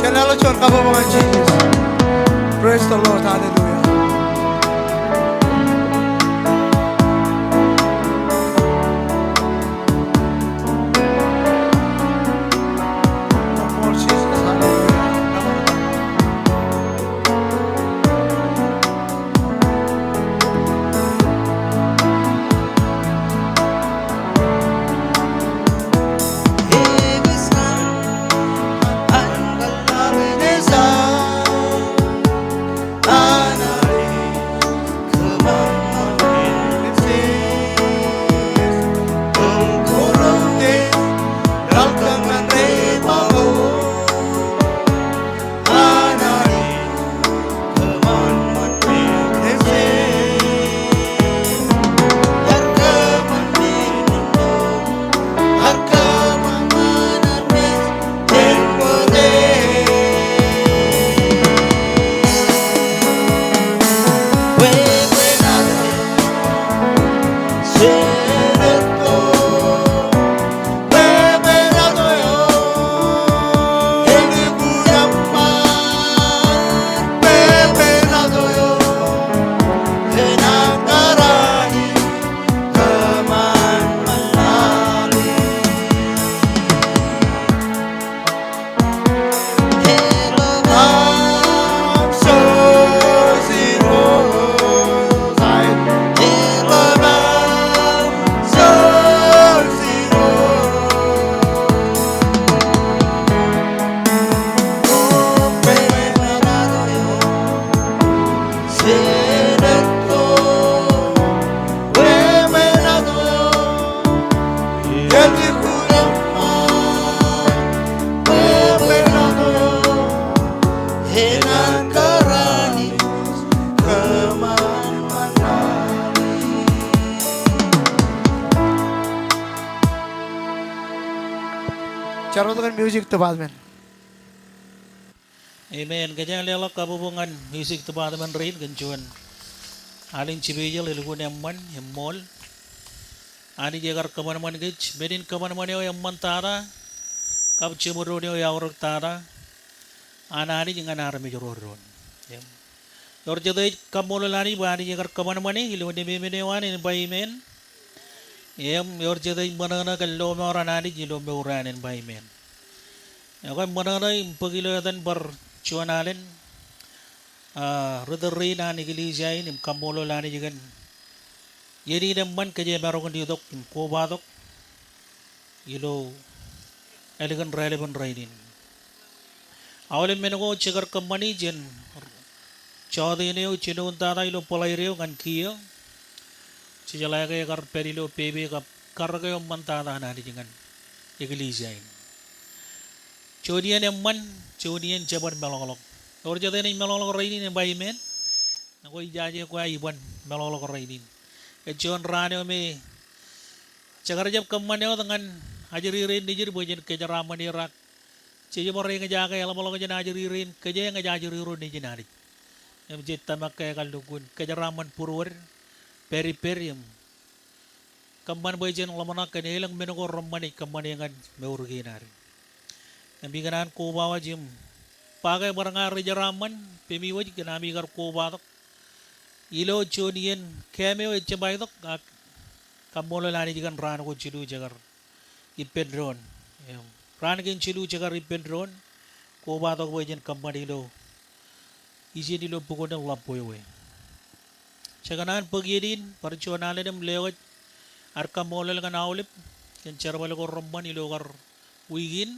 Jen leḷọk juon kabbokbok ñan Jisōs. Praise the Lord. Hallelujah. Jar wōt kōn music department. Amen. Kōjeañ leḷọk kabbokbok ñan music department rein kōn juon alen special elukkuun eṃṃan im ṃool. Anij ekar kōṃanṃan kōj, men in kōṃanṃan eo eṃṃan tata, kab jeṃdoon eo eaorōk tata an Anij ñan armej ro doon. Im ewōr jet ej kaṃṃoolol Anij bwe Anij ekar kōṃanṃane ilo nemāmein eo an, en ba amen. Im ewōr jet ej ṃōṇōṇō kōn lọmọọr an Anij ilo mour eo an, en ba amen. Ekwe ṃōṇōṇō im bōk ilo etan bar juon alen, a, ri tōl rein an eklejia in im kaṃṃoolol Anij kōn iien in eṃṃan kōj emaroñ in itok im kobatok ilo ālikin raelepen rainin. Aolep men ko jekar kōṃṃani jān jọteen eo, jinoin tata ilo bōḷaide eo ñan kiiō, jejeḷā ke ekar pād ilo pepe kab karōk eo eṃṃan tata an Anij ñan eklejia in. Juon iien eṃṃan, juon iien jeban meḷọkḷọk. Ewōr jet enaaj meḷọkḷọk rainin, en ba amen. Ekwe ijaje ko aō iban meḷọkḷọk rainin. Ej juon raan eo me jekar jab kōṃṃane wōt ñan ajri rein nejid bwe jen kōjeraaṃṃan er, ak jej bar eñjake eḷapḷọk jān ajri rein, kōj eñjake ajri ro nejin Anij. Im jej tōmak ke ekar lukkuun kōjeraaṃṃan būruod, pād ippād im kōṃṃan bwe jen ḷōmṇak kōn elōñ men ko reṃṃan ej kōṃṃane ñan mour kein ad. Im ikōṇaan koba wōj im ba ke bar ña rijeraaṃṃan pemi wōj kōn ami kar kobatok ilo juon iien kemeo ej jab aetok, ak kaṃṃoolol Anij kōn raan ko jilu jekar ippān doon. Im raan kein jilu jekar ippān doon, kobatok bwe jen kōṃṃan ilo ijin ilo bukwōn in ḷap bwe ewe. Jekōṇaan bōk iien in bar juon alen im lewōj ad kaṃṃoolol kōn aolep kōn jerbal ko reṃṃan ilo kar wiik in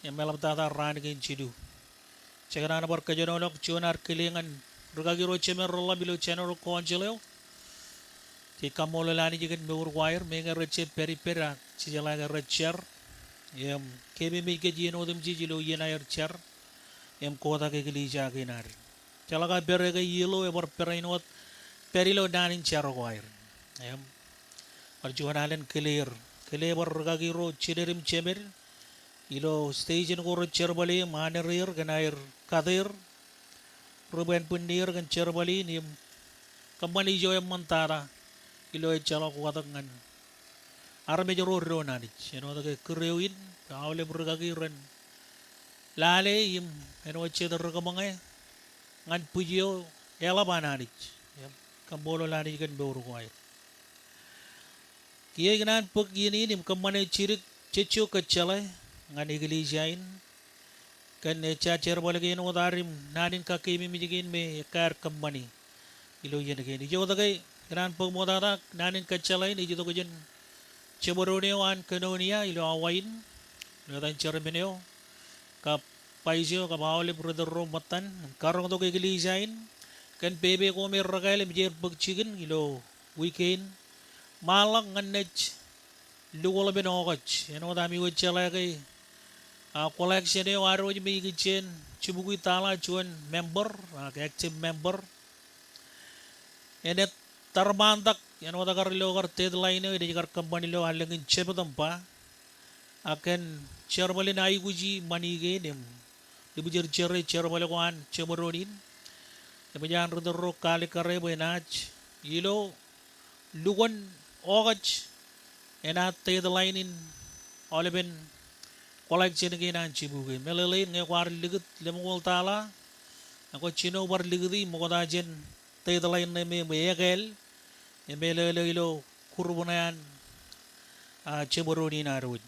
im eḷaptata raan kein jilu. Jekōṇaan bar kōjenolọk juon ad kile ñan rikaki ro jemān reḷḷap ilo General Council eo. Jej kaṃṃoolol Anij kōn mour ko aer, meñe rej jab pād ippād ak jejeḷā ke rej jar im keememej kōj iien otemjej ilo iien aer jar im kotak eklejia kein ad. Jeḷā ke pere ke ielo ebar pere in wōt pād ilo naan in jar ko aer. Im bar juon alen kile er, kile bar rikaki ro jined im jemed ilo station ko rej jerbale im aner er kōn aer kate er, ri bwānbwinnū er kōn jerbal in im kōṃṃan ijo eṃṃan tata ilo ejjeḷọk watōk ñan armej ro doon Anij. Āinwōt ke kūr eo in, aolep rikaki ren lale im āinwōt jet rikōṃōñe ñan bwij eo eḷap an Anij. Im kaṃṃoolol Anij kōn mour ko aer. Kiiō ikōṇaan bōk iien in im kōṃṃane jidik jejjo kōjjeḷā ñan eklejia in kōn ejja jerbal kein wōt ad im naan in kakememej kein me ekkā ad kōṃṃani ilo iien kein. Ijo wōt ke ikōṇaan bōk ṃoktata naan in kōjjeḷā in ej itok jān jeṃdoon eo an Kōnonia ilo Hawaii in, ilo etan chairman eo kab vice eo kab aolep ri tōl ro ṃōttan im karoñtok eklejia in kōn pepe ko me rekāāl im jerbal jikin ilo wiik kein. Ṃaanḷọk ñan naaj lukwōḷōk in August, āinwōt ami wōj jeḷā ke, a, collection eo ad wōj me ikijjien jibukwi tala juon member, a, active member. Enaaj tarmaantak, āinwōt kar ilo kar deadline eo, enaaj kar kōṃṃan ilo allōñ in September. Ak kōn jerbal in aikuji ṃani kein im ḷipjirjere jerbal ko an jeṃdoon in, eṃōj an ri tōl ro kaalikkare bwe enaaj ilo lukwōn August enaaj deadline in aolepen collection kein an jibukwi. Meḷeḷein ñe kwaar likūt lemñoul tala, ekwe jino bar likūti ṃokta jān deadline ṇe me, me ekāāl, im meḷeḷe ilo group ṇe an, a, jeṃdoon in ad wōj.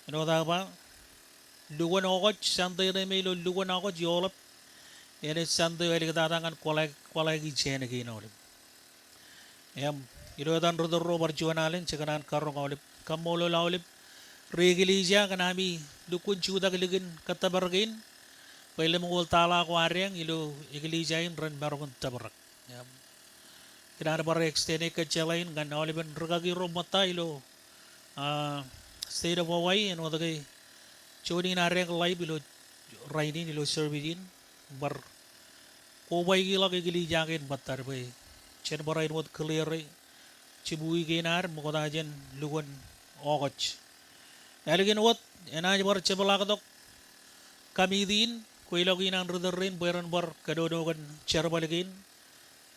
Āinwōt aō ba, lukwōn August, Sunday ṇe me ilo lukwōn August eoḷap, enaaj Sunday eo āliktata ñan kwaḷọk, kwaḷọk jāān kein aolep. Im ilo etan ri tōl ro bar juon alen, jekōṇaan karoñ aolep, kaṃṃoolol aolep ri eklejia kōn ami lukkuun jutak likin kōttōpar kein, bwe lemñoul tala ko adeañ ilo eklejia in ren maroñ in tōprak. Im ikōṇaan bar extend e kōjjeḷā in ñan aolepen rikaki ro ṃōtta ilo, a, state of Hawaii, āinwōt ke juon in adeañ live ilo rainin ilo service in, bar kobaikḷọk eklejia kein ṃōttad bwe jen barāinwōt clear e jibukwi kein ad ṃokta jān lukwōn August. Ālikin wōt enaaj bar jepḷaaktok committee in, kweilọk in an ritōl rein bwe ren bar kōnono kōn jerbal kein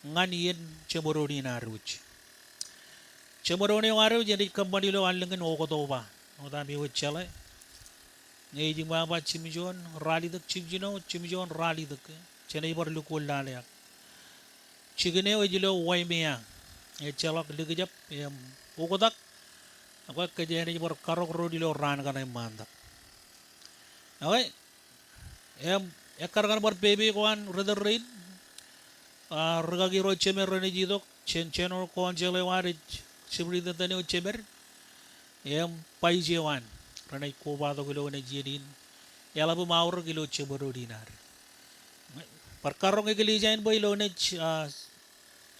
ñan iien jeṃdoon in ad wōj. Jeṃdoon eo ad wōj enaaj kōṃṃan ilo allōñ in Oktoba. Āinwōt ami wōj jeḷā, ñe ej iṃaṃa ba jimjuon ralitōk, jimjuon, jimjuon ralitōk, jenaaj bar lukkuun lale ak jikin eo ej ilo Waimea, ejjeḷọk likjab im oktak, ak kōj enaaj bar karọk roñ ilo raan kaṇe ṃaantak. Okay. Im ekkar ñan bar pepe ko an ritōl rein, a, rikaki ro jemed renaaj itok, jān general council eo ad, superintendent eo jemed, im vice eo an, renaaj kobatok ilo ṇe iien in, eḷap im aorōk ilo jeṃdoon in ad. Bar karọk eklejia in bwe ilo ṇe, a,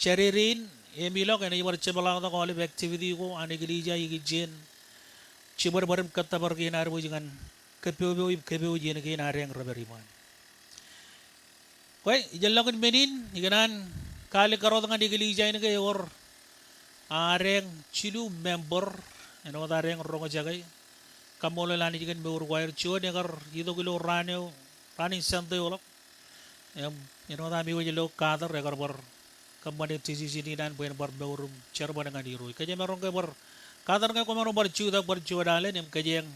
Jādede in, im ilọk enaaj bar jepḷaaktok aolep activity ko an eklejia ikijjien jiṃadṃōd im kōttōpar kein ad wōj ñan kōpopo im kōpooj iien kein ad eñ rej pād iṃaan. Kwe, ijellọkin men in, ikōṇaan kaalikkar wōt ñan eklejia in ke ewōr ad eñ jilu member, āinwōt ad eñ roñjake. Kaṃṃoolol Anij kōn mour ko aer, juon ekar itok ilo raan eo, raan in Sunday ḷọk. Im, āinwōt ami wōj ilo Qatar, ekar bar kōṃṃane decision in an bwe en bar mour im jerbal ñan Irooj. Kōj emaroñ ke bar, Qatar ñe kwōmaroñ bar jutak bar juon alen, im kōj eñ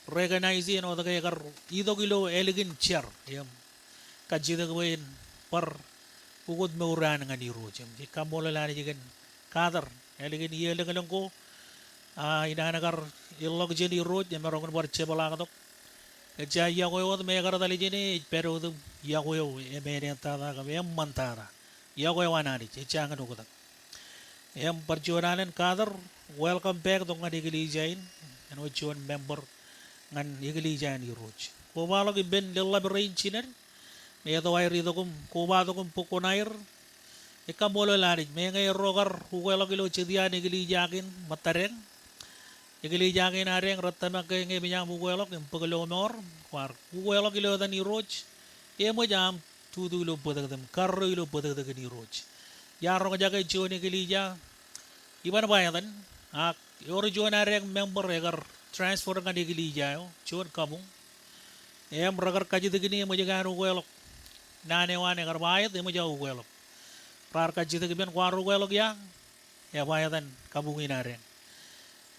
recognize e āinwōt ke ekar itok ilo ālikin jar. Im, kajjitōk bwe en bar ukōt mour eo an ñan Irooj. Im, jej kaṃṃoolol Anij kōn Qatar, ālikin iiō lōñlōñ ko, a, in an kar ilọk jān Irooj, emaroñ in bar jepḷaaktok. Ejja yokwe wōt me ekar etal jāne, ej pād wōt im yokwe eo emāneeṇ tata kab eṃṃan tata. Yokwe eo an Anij, ejja ñan oktak. Im bar juon alen Qatar, welcome back tok ñan eklejia in, āinwōt juon member ñan eklejia in Irooj. Kobaḷọk ippān leḷḷap rein jined, me etto aer itok im kobatok im bōk kuṇaer. Ij kaṃṃoolol Anij, meñe erro kar ukeḷọk ilo jet iaan eklejia kein ṃōttadeañ. Eklejia kein ad eñ rej tōmak ke ñe emōj aṃ ukeḷọk im bōk lọmọọr, kwaar ukeḷọk ilo etan Irooj, eṃōj aṃ tutu ilo bōtōktōk im karreo ilo bōtōktōkin Irooj. Iar roñjake juon eklejia, iban ba etan, ak ewōr juon ad eñ member ekar transfer ñan eklejia eo, juon kabuñ. Im rekar kajjitōk in eṃōj ke an ukeḷọk. Naan eo an ekar ba aet, eṃōj aō ukeḷọk. Raar kajjitōk ippān, kwaar ukeḷọk ia? Eba etan kabuñ in ad eñ.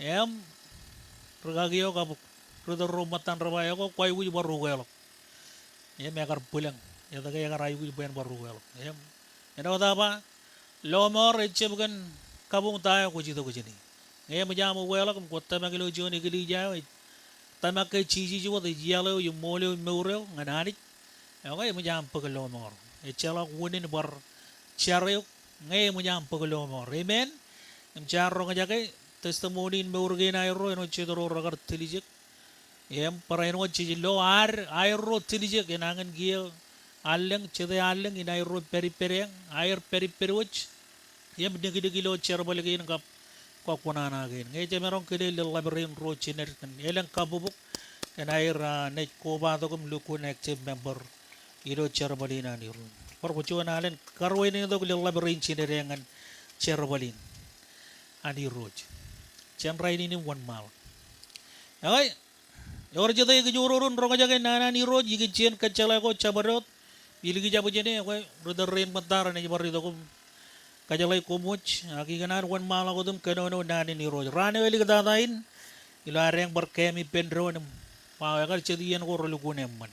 Im rikaki eo kab ritōl ro ṃōttan rej ba, ekwe kwaikuj bar ukeḷọk. Im ekar bwilōñ, etke ekar aikuj bwe en bar ukeḷọk. Im āinwōt aō ba, lọmọọr ejjab kōn kabuñ ta eo kwōj itok jāne. Ñe eṃōj aṃ ukeḷọk im kwōj tōmak ilo juon eklejia eo ej tōmak ke Jisōs wōt ej iaḷ eo im ṃool eo im mour eo ñan Anij, ekwe eṃōj aṃ bōk lọmọọr. Ejjeḷọk unin bar jar eok ñe eṃōj aṃ bōk lọmọọr. Amen. Im jaar roñjake testimony in mour kein aerro āinwōt jet ro rekar tiljek. Im barāinwōt jej lo ad aerro tiljek enañin kiiō allōñ, jete allōñ in aerro pād ippād eñ, aer pād ippād wōj. Im niknik ilo jerbal kein kab kọkkōṇaan kein. Ñe jemaroñ kile leḷḷap rein ro jined kōn elōñ kabbokbok kōn aer, a, naaj kobatok im lukkuun active member ilo jerbal in an Irooj. Bar juon alen karuwainene tok leḷḷap rein jined ñan jerbal in an Irooj jān rainin im wōnṃaanḷọk. Ekwe, ewōr jete ekijoror in roñjake naan an Irooj ikijjien kōjjeḷā ko Jabdewōt, ilikjab jāne, ekwe ritōl rein ṃōtta renaaj bar itok im kōjjeḷā koṃ wōj, ak ikōṇaan wōnṃaanḷọk wōt im kōnono naan in Irooj. Raan eo eliktata in, ilo ad eñ bar kememej ippān doon im, wow, ekar jet iien ko relukkuun eṃṃan.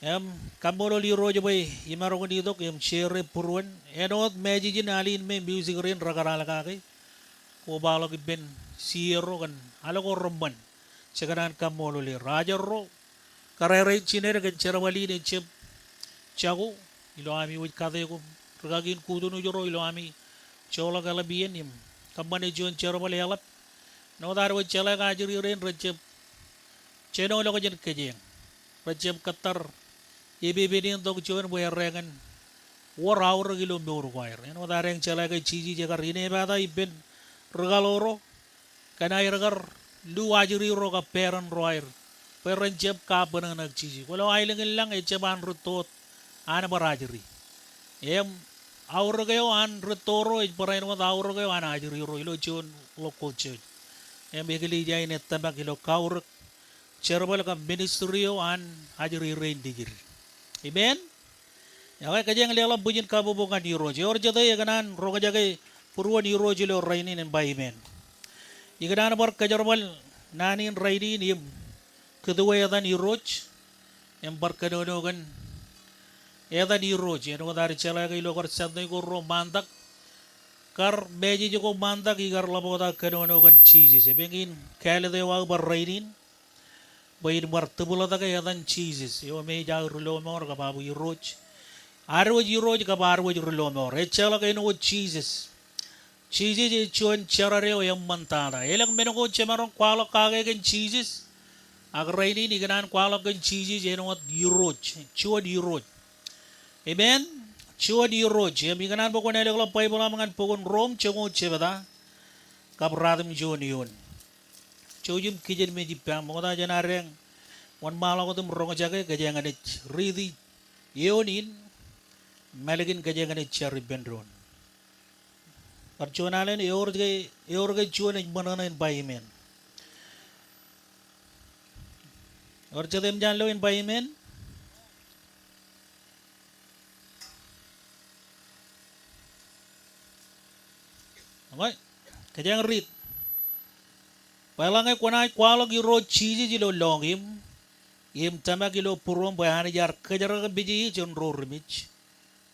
Im kaṃṃoolol Irooj bwe imaroñ in itok im share būruon āinwōt message in al in me music rein rekar al kake. Kobaḷọk ippān share ro kōn al ko reṃṃan. Jekōṇaan kaṃṃoolol er. Ajri ro, kōrā rein jined kōn jerbal in ejjab jako ilo ami wōj kate koṃ. Rikaki in kutunuj ro ilo ami joḷọk eḷap iien im kōṃṃane juon jerbal eḷap. Āinwōt ad wōj jeḷā ke ajri rein rejjab jenoḷọk jān kōj eñ. Rejjab kōttar epepen in tok juon bwe erreñin wōr aorōk ilo mour ko aer. Āinwōt ad eñ jeḷā ke Jisōs ekar inepata ippān ri kaḷoor ro kōn aer kar lu ajri ro kab parent ro aer bwe ren jab kabwinōñṇak Jisōs. Kwōlo aelōñ in lañ ejjab an rūtto wōt an bar ajri. Im aorōk eo an rūtto ro ej barāinwōt aorōk eo an ajri ro ilo juon local church. im eklejia in ej tōmak ilo kaurōk, jerbal kab ministry eo an ajri rein dikdik. Amen. Ekwe, kōjeañ leḷọk bwijin kabbokbok ñan Irooj. Eor jete ekōṇaan roñjake būruon Irooj ilo rainin en ba amen. Ikōṇaan bar kōjerbal naan in rainin im kūtuwe etan Irooj im bar kōnono kōn etan Irooj. Āinwōt ad jeḷā ke ilo kar Sunday ko ruo ṃaantak, kar message ko ṃaantak ikar ḷapḷọk ta kōnono kōn Jisōs. Epeñin kāālōt eo aō bar rainin bwe in bar tōplōtōke etan Jisōs eo me ej aō ri lọmọọr kab aō Irooj. Ad wōj Irooj kab ad wōj ri lọmọọr. Ejjeḷọk āinwōt Jisōs. Jisōs ej juon jeran eo eṃṃan tata. Elōñ men ko jemaroñ kwaḷọk kake kōn Jisōs. Ak rainin ikōṇaan kwaḷọk kōn Jisōs āinwōt Irooj, juon Irooj. Amen. Juon Irooj. Im ikōṇaan bwe kwōn ālōkḷọk Baibōḷ aṃ ñan bok in Rom joñoul jebta kab ruatimjuon eoon. Jouj im kijenmej ippa, ṃokta jān adeañ wōnṃaanḷọk wōt im roñjake, kōjeañ naaj riiti eoon in, mālikin kōjeañ naaj jar ippān doon. Bar juon alen, eor ke, eor ke juon ej ṃōṇōṇō in ba amen. Eor jet eṃōj an lo in ba amen. Okay. Kōjeañ riit. Bwe eḷaññe kwōnaaj kwaḷọk Irooj Jisōs ilo lọñiṃ, im tōmak ilo būruōṃ bwe Anij ear kōjerkakpeje eō jān ro rimej,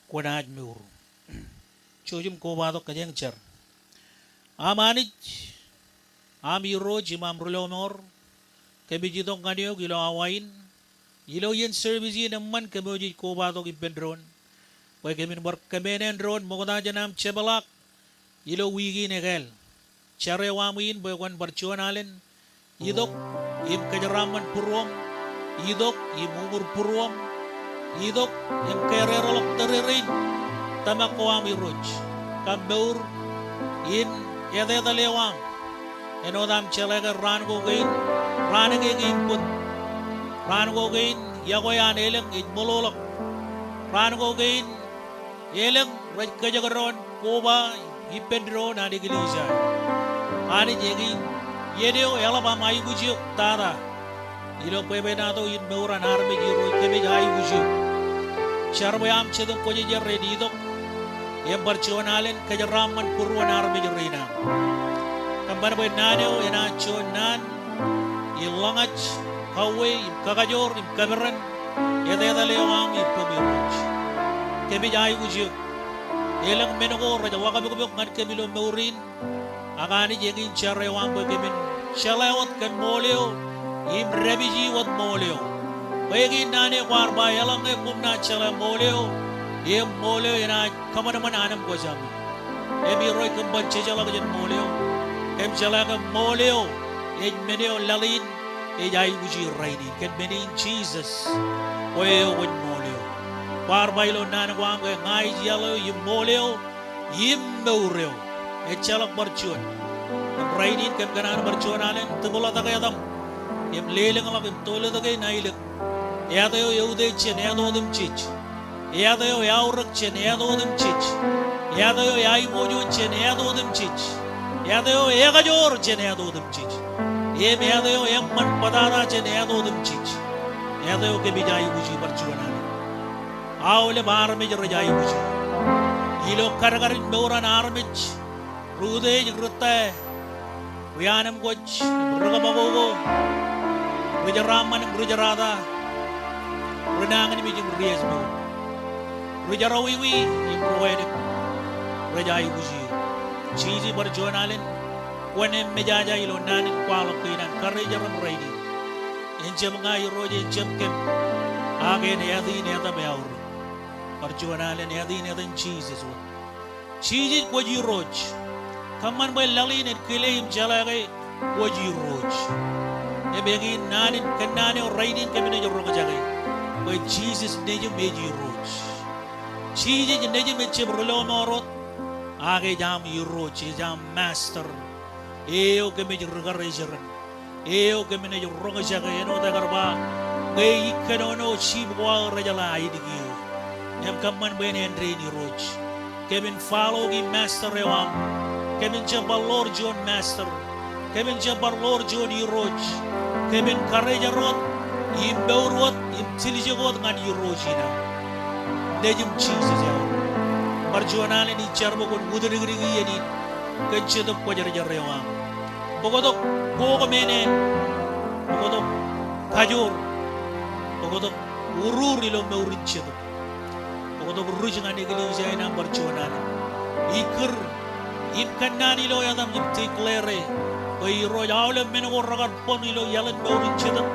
kwōnaaj mour. Jouj im kobatok, kōjeañ jar. Aṃ Anij, aṃ Irooj im aṃ ri lọmọọr, kōmij itok ñan eok ilo awa in, ilo iien service in eṃṃan kōmwōj ej kobatok ippān doon bwe kōmin bar kōmāān doon ṃokta jān aṃ jepḷaak ilo wiik in ekāāl. Jar eo aṃ in bwe kwōn bar juon alen itok im kōjeraaṃṃan būruōṃ, itok im uñūr būruōṃ, itok im kōrerḷọk tōrerein tōmak ko aṃ Irooj, kab mour in etetal eo aṃ. Āinwōt aṃ jeḷā ke raan ko kein, raan kein bōd, raan ko kein yokwe an elōñ ej ṃōḷoḷọk. Raan ko kein elōñ rej kōjekdọọn koba ippān doon an eklejia. Anij, eñin iien eo eḷap aṃ aikuj eok tata ilo bwebwenato in mour an armej Irooj, kōmij aikuj eok. Jar bwe aṃ Jetōb Kwōjarjar en itok im bar juon alen kōjeraaṃṃan būruon armej rein aṃ. Kōṃṃan bwe naan eo enaaj juon naan in ḷōñaj, kauwe im kakajoor im kōperan etetal eo aṃ ippām Irooj. Kōmij aikuj eok. Elōñ men ko rej ḷōkapokpok ñan kōm ilo mour in. Ak Anij, eñin jar eo aṃ bwe kōmin jeḷā wōt kōn ṃool eo im dāpiji wōt ṃool eo. Bwe eñin naan eo kwaar ba, eḷaññe koṃ naaj jeḷā ṃool eo, im ṃool eo enaaj kōṃanṃan anemkwōj ami. Im Irooj, kōm bar jejjeḷọk jān ṃool eo. Kōm jeḷā ke ṃool eo ej men eo laḷ in ej aikuji rainin kōn men in Jisōs, bwe eo kwōj ṃool eo. Kwaar ba ilo naan ko aṃ ke ña ij iaḷ eo im ṃool eo im mour eo. Ejjeḷọk bar juon. Im rainin kōm kōṇaan bar juon alen tōpḷōtōk etaṃ im lelōñḷọk im tolōtōk e aelōñ. Āt eo eutiej jān āt otemjej. Āt eo eaorōk jān āt otemjej. Āt eo eaiboojoj jān āt otemjej. Āt eo ekajoor jān āt otemjej. Im āt eo eṃṃan bōtata jān āt otemjej. Āt eo kōmij aikuji bar juon alen. Aolep armej rej aikuji. Ilo kadkadin mour an armej, ri utiej, ri tata, ri anemkwōj im ri kōṃakoko, ri jeraaṃṃan im ri jerata, ri nañinmej im ri ājmour, ri jerọwiwi im ri wānōk, rej aikuji eok. Jisōs, bar juon alen kwōn eṃōjaja ilo naan in kwaḷọk kein an karijeran rainin. En jab ña Irooj, en jab kōm, ak en āt in etaṃ eaorōk. Bar juon alen āt in etan Jisōs wōt. Jisōs, kwōj Irooj. Kōṃṃan bwe laḷ in en kile im jeḷā ke kwōj Irooj. Im eñin naan in kōnnaan eo rainin kōm naaj roñjake bwe Jisōs nejūṃ ej Irooj. Jisōs nejūṃ ejjab ri lọmọọr wōt, ak ej aṃ Irooj, ej aṃ Master. Eo kōmij ri karijeran. Eo kōm naaj roñjake āinwōt ekar ba, ñe ij kōnono, sheep ko aō rejeḷā aelōñ eo. Im kōṃṃan bwe en āindein Irooj. Kōmin follow e Master eo aṃ. Kōmin jab ba Lord juon master. Kōmin jab bar ḷoor juon irooj. Kōmin karejar wōt, im mour wōt, im tiljek wōt ñan irooj in aṃ. Nejūṃ Jisōs eo. Bar juon alen ij jar bwe kwōn wūtdikdik iien in kōn Jetōb Kwōjarjar eo aṃ. Bōktok kokomeneer, bōktok kajoor, bōktok urur ilo mour in Jetōb. Bōktok ruj ñan eklejia in aṃ bar juon alen. Ij kūr im kōnnaan ilo etaṃ im declare bwe Irooj, aolep men ko rekar bōn ilo iaḷ in mour in Jetōb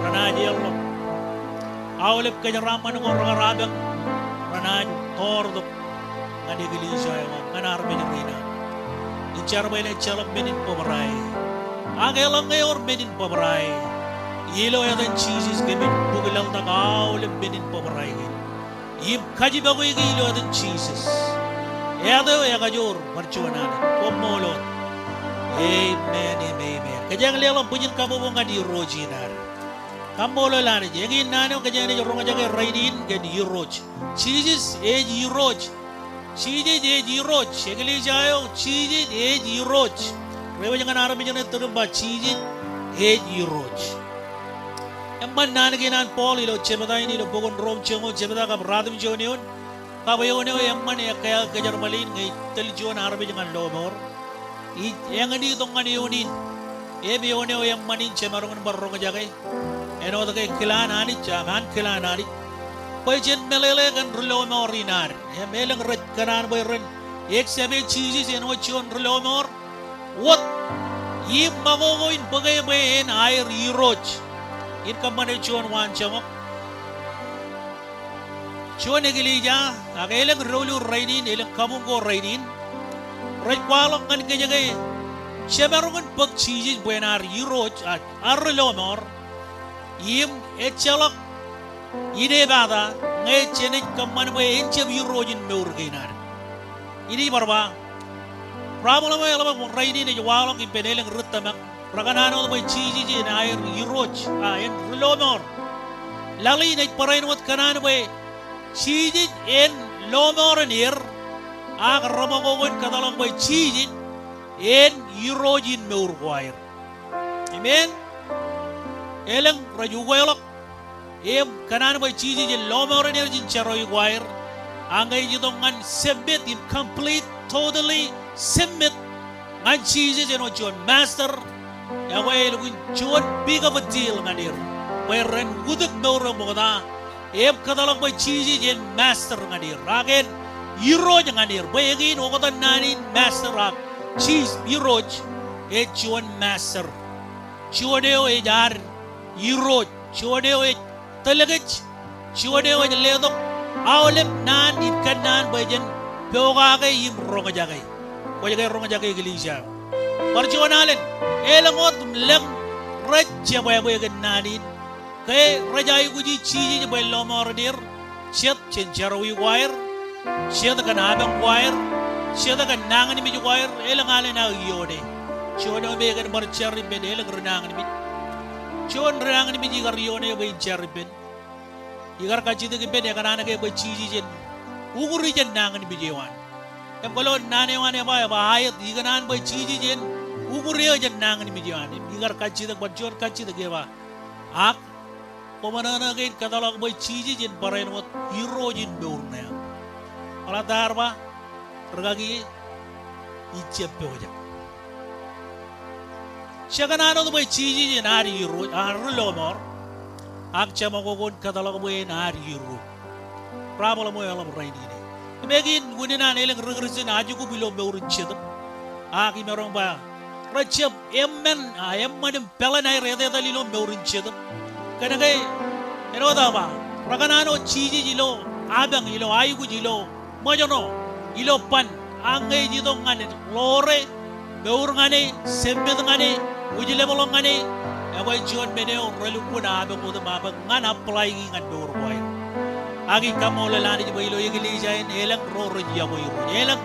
renaaj eḷḷọk. Aolep kōjeraaṃṃan ko rekar apañ renaaj toortok ñan eklejia eo aṃ, ñan armej rein aṃ. Ij jar bwe en ejjeḷọk men in bōbrae. Ak eḷaññe ewōr men in bōbrae, ilo etan Jisōs kōmij bōk laḷtak aolep men in bōbrae kein im kajjipọkwe ilo etan Jisōs. Āt eo ekajoor bar juon alen. Koṃṃool wōt. Amen im amen. Kōjeañ leḷọk bwijin kabbokbok ñan Irooj in ad. Kaṃṃoolol Anij. Eñin naan eo kōjeañ naaj roñjake rainin kōn Irooj. Jisōs ej Irooj. Jisōs ej Irooj. Eklejia eo, Jisōs ej Irooj. Reiwōj ñan armej ṇe itōn im ba, Jisōs ej Irooj. Eṃṃan naan kein an Paul ilo jebta in ilo bok in Rom joñoul jebta kab ratimjuon eoon. Kab eoon eo eṃṃan ekkā kōjerbal in ñe ij tōl juon armej ñan lọmọọr, ij eñin itok ñan eoon in. Im eoon eo eṃṃan in jemaroñ in bar roñjake. Āinwōt ke kilaan Anij, ak an kilaan Anij, bwe jen meḷeḷe kōn ri lọmọọr in ad. Im elōñ rej kōṇaan bwe ren accept Jisōs āinwōt juon ri lọmọọr wōt im makoko in bōke bwe en aer Irooj. In kōṃṃane juon waanjoñak. Juon eklejia, ak elōñ doulul rainin, elōñ kabuñ ko rainin, rej kwaḷọk ñan kōj ke jemaroñ in bōk Jisōs bwe en ad Irooj, ak ad ri lọmọọr. Im ejjeḷọk inepata ñe jenaaj kōṃṃan bwe en jab Irooj in mour kein ad. Inaaj bar ba, problem eo eḷap rainin ej waḷọk ippān elōñ ri tōmak. Rekōṇaan wōt bwe Jisōs en aer Irooj, a, en ri lọmọọr. Laḷ in ej barāinwōt kōṇaan bwe Jisōs en lọmọọren er, ak remakoko in kōtḷọk bwe Jisōs en Irooj in mour ko aer. Amen. Elōñ rej ukeḷọk im kōṇaan bwe Jisōs en lọmọọren er jān jerọwiwi ko aer. Ak ñe ej itok ñan submit im complete, totally submit ñan Jisōs āinwōt juon master, ekwe elukkuun juon big of a deal ñan er bwe ren wūtik mour eo ṃokta im kōtḷọk bwe Jisōs en master ñan er, ak en Irooj ñan er, bwe eñin oktak naan in master ak Jisōs Irooj ej juon master. Juon eo ej ad Irooj, juon eo ej tōl kōj, juon eo ej letok aolep naan in kōnnaan bwe jen pokake im roñjake. Kwōj ke roñjake eklejia eo? Bar juon alen, elōñ wōt im lōñ rej jebwābwe kōn naan in. Ke rej aikuji Jisōs bwe en lọmọọren er, jet jān jerọwiwi ko aer, jet kōn apañ ko aer, jet kōn nañinmej ko aer, elōñ alen aō ioone. Juon eo me kōn bar jar ippān elōñ ri nañinmej. Juon ri nañinmej ikar ioone bwe in jar ippān. Ikar kajjitōk ippān ekōṇaan ke bwe Jisōs en ukuri jān nañinmej eo an. Im kwōlo naan eo an eba, eba aet, ikōṇaan bwe Jisōs en ukuri eō jān nañinmej eo an. Im ikar kajjitōk, bar juon kajjitōk eba, ak koṃanōṇō kein kōtḷọk bwe Jisōs en barāinwōt Irooj in mour ṇe aṃ. Eḷap ad bar ba, rūkaki, ij jab pojak. Jekōṇaan wōt bwe Jisōs en ad Irooj, ad ri lọmọọr, ak jemakoko in kōtḷọk bwe en ad Irooj. Problem eo eḷap rainin e. Im eñin unin an elōñ ri Kristian ajukkup ilo mour in Jetōb. Ak imaroñ ba, rej jab eṃṃan, a, eṃṃan im peḷan aer etetal ilo mour in Jetōb. Kōnke, āinwōt aō ba, rekōṇaan wōt Jisōs ilo apañ, ilo aikuj, ilo ṃōjṇọ, ilo ban, ak ñe ej itok ñan ḷoore, mour ñan e, submit ñan e, wūjlepḷọk ñan e, ekwe juon men eo relukkuun apañ wōt im apañ ñan apply e ñan mour ko aer. Ak ij kaṃṃoolol Anij bwe ilo eklejia in elōñ ro rej yokwe Irooj. Elōñ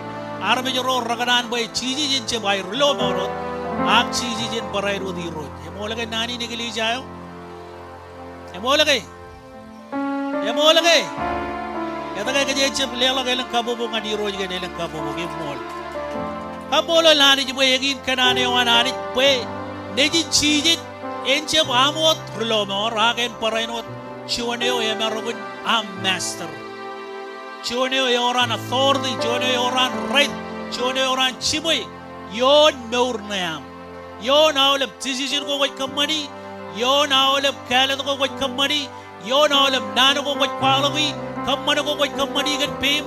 armej ro rekōṇaan bwe Jisōs en jab aer ri lọmọọr wōt, ak Jisōs en barāinwōt Irooj. Eṃool ke naan in eklejia eo? Eṃool ke? Eṃool ke? Etke kōjeañ jab leḷọk elōñ kabbokbok ñan Irooj kōn elōñ kabbokbok? Eṃool. Kaṃṃoolol Anij bwe eñin kōṇaan eo an Anij bwe nejin Jisōs en jab aṃ wōt ri-lọmọọr ak en barāinwōt juon eo emaroñ in aṃ master. Juon eo ewōr an authority, juon eo ewōr an right, juon eo ewōr an jiṃwe ioon mour ṇe aṃ. Ioon aolep decision ko kwōj kōṃṃani, ioon aolep kāālōt ko kwōj kōṃṃani, ioon aolep naan ko kwōj kwaḷọki, kōṃṃan ko kwōj kōṃṃani kōn peiṃ,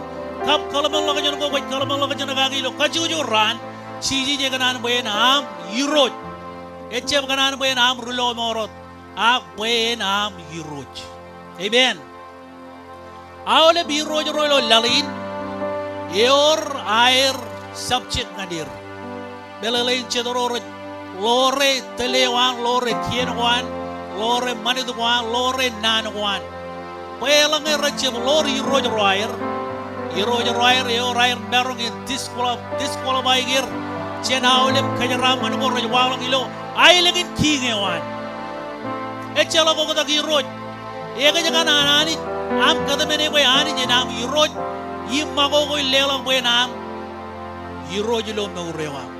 kab kōḷmānḷọkjeṇ ko kwōj kōḷmānḷọkjeṇ kaki ilo kajjojo raan, Jisōs ekōṇaan bwe en aṃ Irooj. Ejjab kōṇaan bwe en aṃ ri-lọmọọr wōt, ak bwe en aṃ Irooj. Amen. Aolep irooj ro ilo laḷ in, ewōr aer subject ñan er. Meḷeḷein jet ro rej ḷoore tōl eo an, ḷoore kien ko an, ḷoore ṃanit ko an, ḷoore naan ko an. Bwe eḷaññe rejjab ḷoor irooj ro aer, irooj ro aer ewōr aer maroñ in disqual-, disqualify er jān aolep kōjeraaṃṃan ko rej waḷọk ilo aelōñ in kiiñ eo an. Ejjeḷọk oktak irooj. Ekōjkan an Anij aṃ kōtmāne bwe Anij en aṃ Irooj im ṃakoko in leḷọk bwe en aṃ Irooj ilo mour eo aṃ.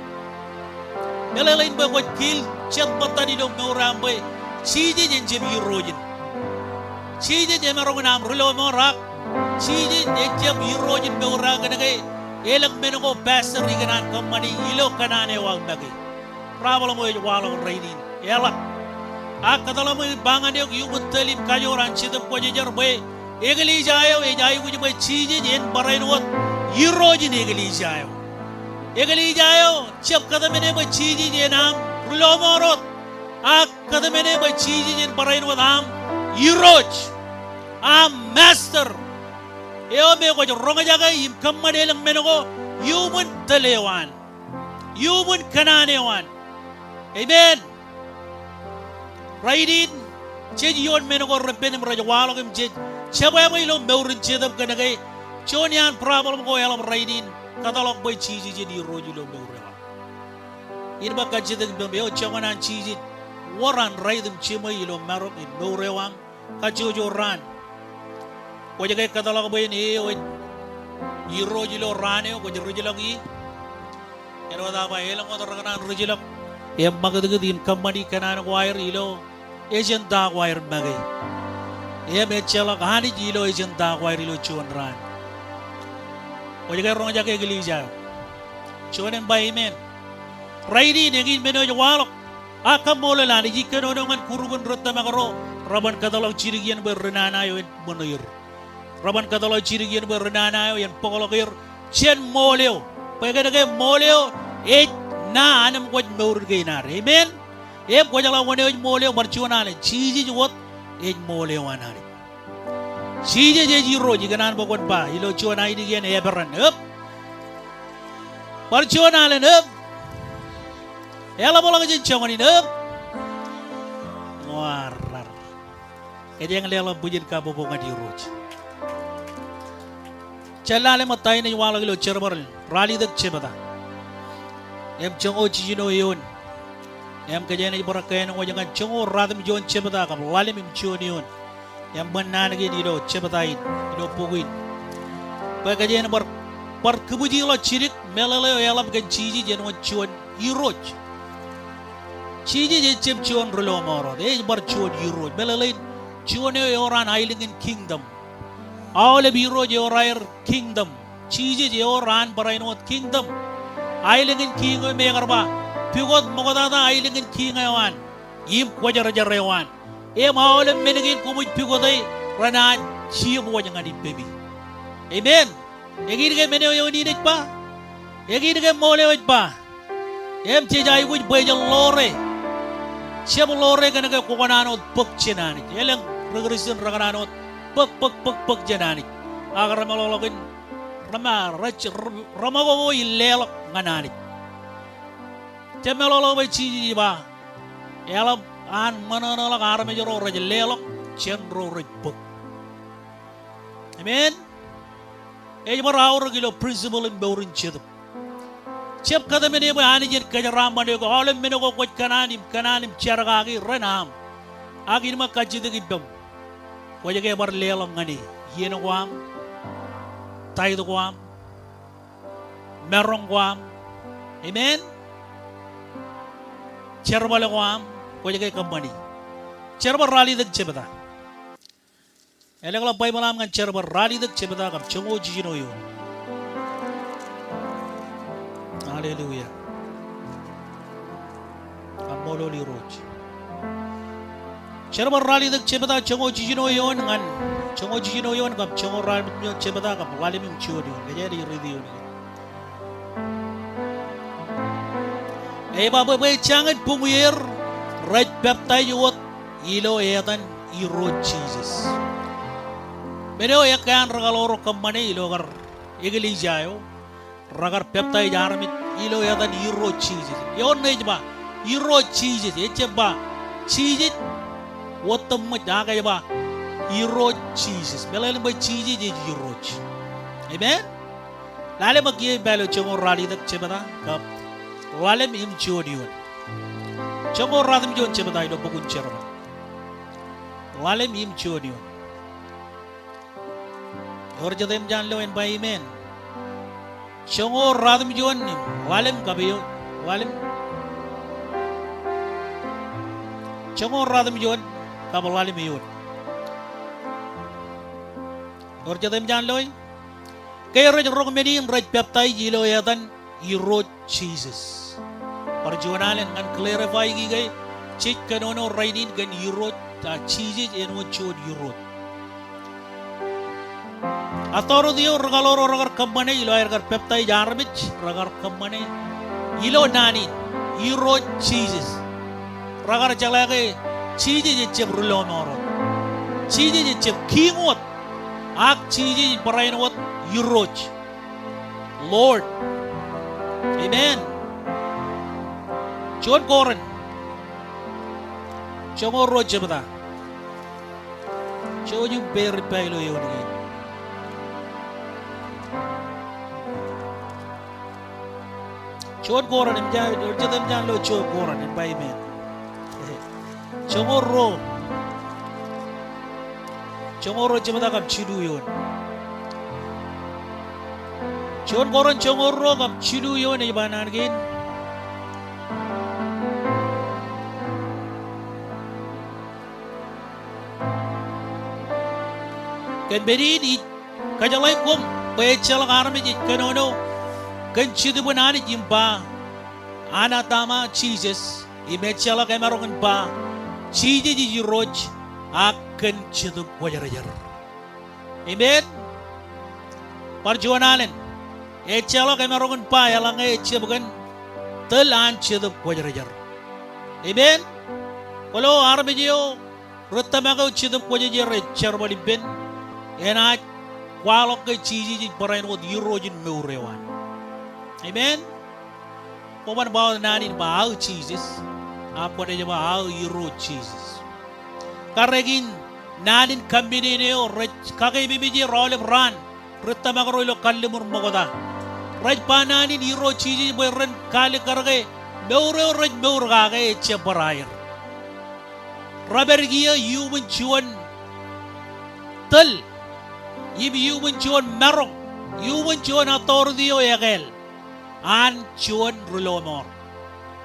Meḷeḷein bwe kwōj kiil jet ṃōttan ilo mour eo aṃ bwe Jisōs en jab Irooj in. Jisōs emaroñ in aṃ ri-lọmọọr ak Jisōs ejjab Irooj in mour eo aṃ kōnke elōñ men ko pastor ikōṇaan kōṃṃani ilo kōṇaan eo aṃ make. Problem eo ej waḷọk rainin. Eḷap. Ak kōtḷọk ṃōk ej ba ñan eok iuṃwin tōl im kajoor an Jetōb Kwōjarjar bwe eklejia eo ej aikuj bwe Jisōs en barāinwōt Irooj in eklejia eo. Eklejia eo jab kōtmāne bwe Jisōs en aṃ ri-lọmọọr wōt. Ak kōtmāne bwe Jisōs en barāinwōt aṃ Irooj, aṃ master. Eo me kwōj roñjake im kōṃṃan elōñ men ko iuṃwin tōl eo an. Iuṃwin kōṇaan eo an. Amen. Rainin, jej ioon men ko repen im rej waḷọk im jej jebwābwe ilo mour in Jetōb kōnke juon iaan problem ko eḷap rainin, kōtḷọk bwe Jisōs en Irooj ilo mour eo aṃ. Inaaj ba kajjitōk ippaṃ, eo joñan an Jisōs, wōr an right im jiṃwe ilo marok im mour eo aṃ. Kajjojo raan. Kwōj ke kōtḷọk bwe en eo ej Irooj ilo raan eo kwōj rijḷọk ie? Āinwōt aō ba elōñ wōt rekōṇaan rijḷọk im ṃakūtkūt in kōṃṃani kōṇaan ko aer ilo agenda ko aer make. Im ejjeḷọk Anij ilo agenda ko aer ilo juon raan. Kwōj ke roñjake eklejia eo? Juon en ba amen. Rainin eñin men eo ej waḷọk. Ak kaṃṃoolol Anij, ij kōnono ñan kurukun ri tōmak ro reban kōtḷọk jidik iien bwe ri nana eo en ṃōṇō er. Reban kōtḷọk jidik iien bwe ri nana eo en bōkḷọk er jān ṃool eo. Bwe kōnke ṃool eo ej ṇa anemkwōj mour in kein ad. Amen. Im kwōjeḷā wōn eo ej ṃool eo? Bar juon alen, Jisōs wōt ej ṃool eo an Anij. Jisōs ej Irooj, ikōṇaan bwe kwōn ba ilo juon ainikien eperan, ep. Bar juon alen, ep. Eḷapḷọk jān joñan in, ep. Ṃoarrar. Kōjeañ leḷọk bwijin kabbokbok ñan Irooj. Jen lale ṃōk ta in ej waḷọk ilo jerbal in ralitōk jebta. Im joñoul jiljino eoon. Im kōjeañ ej bar kōnono ñan joñoul ratimjuon jebta kab ḷalem im juon eoon. Im ṃōk naan kein ilo jebta in, ilo bok in. Bwe kōjeañ bar, bar kibwij ḷọk jidik meḷeḷe eo eḷap kōn Jisōs āinwōt juon Irooj. Jisōs ejjab juon ri-lọmọọr wōt, ej bar juon Irooj. Meḷeḷein juon eo ewōr an aelōñ in kingdom. Aolep irooj ewōr aer kingdom. Jisōs ewōr an barāinwōt kingdom. Aelōñ in kiiñ eo me ekar ba, pukot ṃoktata aelōñ in kiiñ eo an im kwōjarjar eo an. Im aolep men kein koṃij pukote renaaj jibwōj ñan ippemi. Amen. Eñin ke men eo eoon in ej ba? Eñin ke ṃool eo ej ba? Im jej aikuj bwe jen ḷoore. Jab ḷoore kōnke kwōkōṇaan wōt bōk jān Anij. Elōñ ri-Kūrjin rekōṇaan wōt bōk, bōk, bōk, bōk jān Anij. Ak remeḷọkḷọk in, rema, re, re, reṃakoko in leḷọk ñan Anij. Jab meḷọkḷọk bwe Jisōs ej ba, eḷap an ṃōṇōṇōḷọk armej ro rej leḷọk jān ro rej bōk. Amen. Ej bar aorōk ilo principle in mour in Jetōb. Jab kōtmāne bwe Anij en kōjeraaṃṃan eok, aolep men ko kwōj kōṇaan im kōṇaan im jar kaki ren aṃ. Ak in ṃōk kajjitōk ippaṃ. Kwōj ke bar leḷọk ñan e iien ko aṃ, tithe ko aṃ, maroñ ko aṃ, Amen. Jerbal ko aṃ, kwōj ke kōṃṃani. Jerbal ralitōk jebta. Elōkḷọk Baibōḷ aṃ ñan Jerbal ralitōk jebta kab joñoul jiljino eoon. Hallelujah. Kaṃṃoolol Irooj. Jerbal ralitōk jebta joñoul jiljino eoon ñan, joñoul jiljino eoon kab joñoul ralitōk jebta kab ḷalem im juon eoon. Kōj aer riiti eoon. Ej ba bwe, bwe jañin buñier rej peptaij wōt ilo etan Irooj Jisōs. Men eo ekkā an rekaḷoor ro kōṃṃane ilo kar eklejia eo, rekar peptaij armej ilo etan Irooj Jisōs. Eor ṇe ej ba Irooj Jisōs, ejjab ba Jisōs wōt tōmōj, ak ej ba Irooj Jisōs. Meḷeḷein bwe Jisōs ej Irooj. Amen. Lale ṃōk kiiō ippa ilo joñoul ralitōk jebta kab ḷalem im juon eoon. Joñoul ratimjuon jebta ilo bok in Jerbal. Ḷalem im juon eoon. Ewōr jet eṃōj an lo en ba amen. Joñoul ratimjuon im ḷalem kab eoon. Ḷalem. Joñoul ratimjuon kab ḷalem eoon. Ewōr jet eṃōj an lo e. Ke rej roñ men in rej peptaij ilo etan Irooj Jisōs. Bar juon alen ñan clarify e ke jej kōnono rainin kōn Irooj, a, Jisōs āinwōt juon Irooj. Authority eo rekaḷoor ro rekar kōṃṃane ilo aer kar peptaij armej, rekar kōṃṃane ilo naan in, Irooj Jisōs. Rekar jeḷā ke Jisōs ejjab ri lọmọọr wōt. Jisōs ejjab kiiñ wōt. Ak Jisōs ej barāinwōt Irooj. Lord. Amen. Juon Korint. Joñoul ruo jebta. Jouj im peer ippa ilo eoon kein. Juon Korint, eṃōj an, ewōr jet eṃōj an lo Juon Korint, en ba amen. Joñoul ruo. Joñoul ruo jebta kab jilu eoon. Juon Korint joñoul ruo kab jilu eoon ej ba naan kein. Kōn men in ij kōjeḷāik koṃ bwe ejjeḷọk armej ej kōnono kōn Jetōb in Anij im ba, anatema Jisōs, im ejjeḷọk emaroñ in ba, Jisōs ej Irooj, ak kōn Jetōb Kwōjarjar. Amen. Bar juon alen. Ejjeḷọk emaroñ in ba eḷaññe ejjab kōn tōl an Jetōb Kwōjarjar. Amen. Kwōlo armej eo ri tōmak eo Jetōb Kwōjarjar ej jerbal ippān, enaaj kwaḷọk ke Jisōs ej barāinwōt Irooj in mour eo an. Amen. Kwōban ba wōt naan in ba aō Jisōs, ak kwōnaaj ba aō Irooj Jisōs. Kar eñin naan in kōmmenin eo rej kakeememej er aolep raan, ri tōmak ro ilo kalliṃur ṃokta. Rej ba naan in Irooj Jisōs bwe ren kaalikkar ke mour eo rej mour kake ejjab bar aer. Repād kiiō iuṃwin juon tōl, im iuṃwin juon maroñ, iuṃwin juon authority eo ekāāl an juon ri lọmọọr.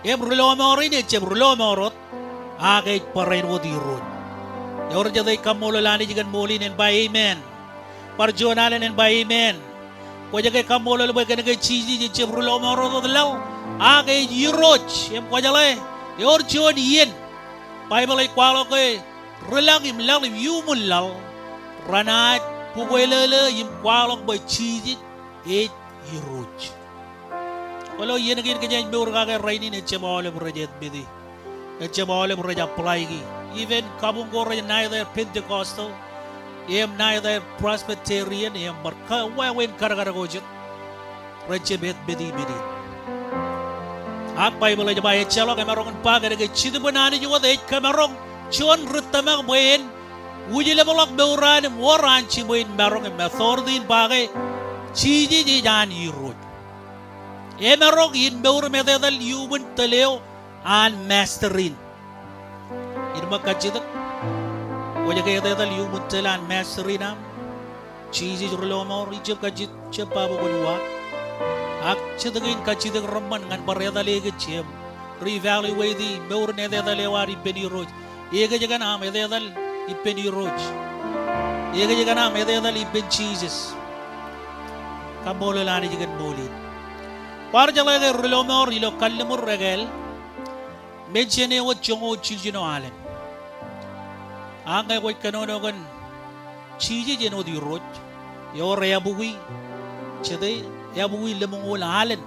Im ri lọmọọr in ejjab ri lọmọọr wōt, ak ej barāinwōt Irooj. Ewōr jet ej kaṃṃoolol Anij kōn ṃool in, en ba amen. Bar juon alen, en ba amen. Kwōj ke kaṃṃoolol bwe kōnke Jisōs ejjab ri lọmọọr wōt laḷ, ak ej Irooj, im kwōjeḷā, ewōr juon iien Baibōḷ ej kwaḷọk ke ri lañ im laḷ im iuṃwin laḷ renaaj bukwelōlō im kwaḷọk bwe Jisōs ej Irooj. Kwōlo iien kein kōjeañ mour kake rainin ejjab aolep rej admit e. Ejjab aolep rej apply e. Even kabuñ ko rej ṇa etaer Pentecostal, im ṇa etaer Presbyterian, im bar kō wāween kadkad ko jet, rejjab admit e men in. Ak Baibōḷ ej ba ejjeḷọk emaroñ in ba kōnke Jetōb in Anij wōt ej kōmaroñ juon ri tōmak bwe en wūjlepḷọk mour an im wōr an jiṃwe in maroñ im authority in ba ke Jisōs ej an Irooj. Emaroñ in mour im etetal iuṃwin tōl eo an master in. Innām kajjitōk. Kwōj ke etetal iuṃwin tōl an master in aṃ? Jisōs ri lọmọọr, ijjab kajjitōk, jab ba bwe kwōj uwaak. Ak jet kein kajjitōk reṃṃan ñan bar etale kōj im re-evaluate mour in etetal eo ad ippān Irooj. Ekōjkan aṃ etetal ippān Irooj? Ekōjkan aṃ etetal ippān Jisōs? Kaṃṃoolol Anij kōn ṃool in. Kwaar jeḷā ke ri-lọmọọr ilo kalliṃur ekāāl, mention eo wōt joñoul jiljino alen. Ak ñe kwōj kōnono kōn Jisōs āinwōt Irooj, ewōr eabukwi, jete, eabukwi lemñoul alen.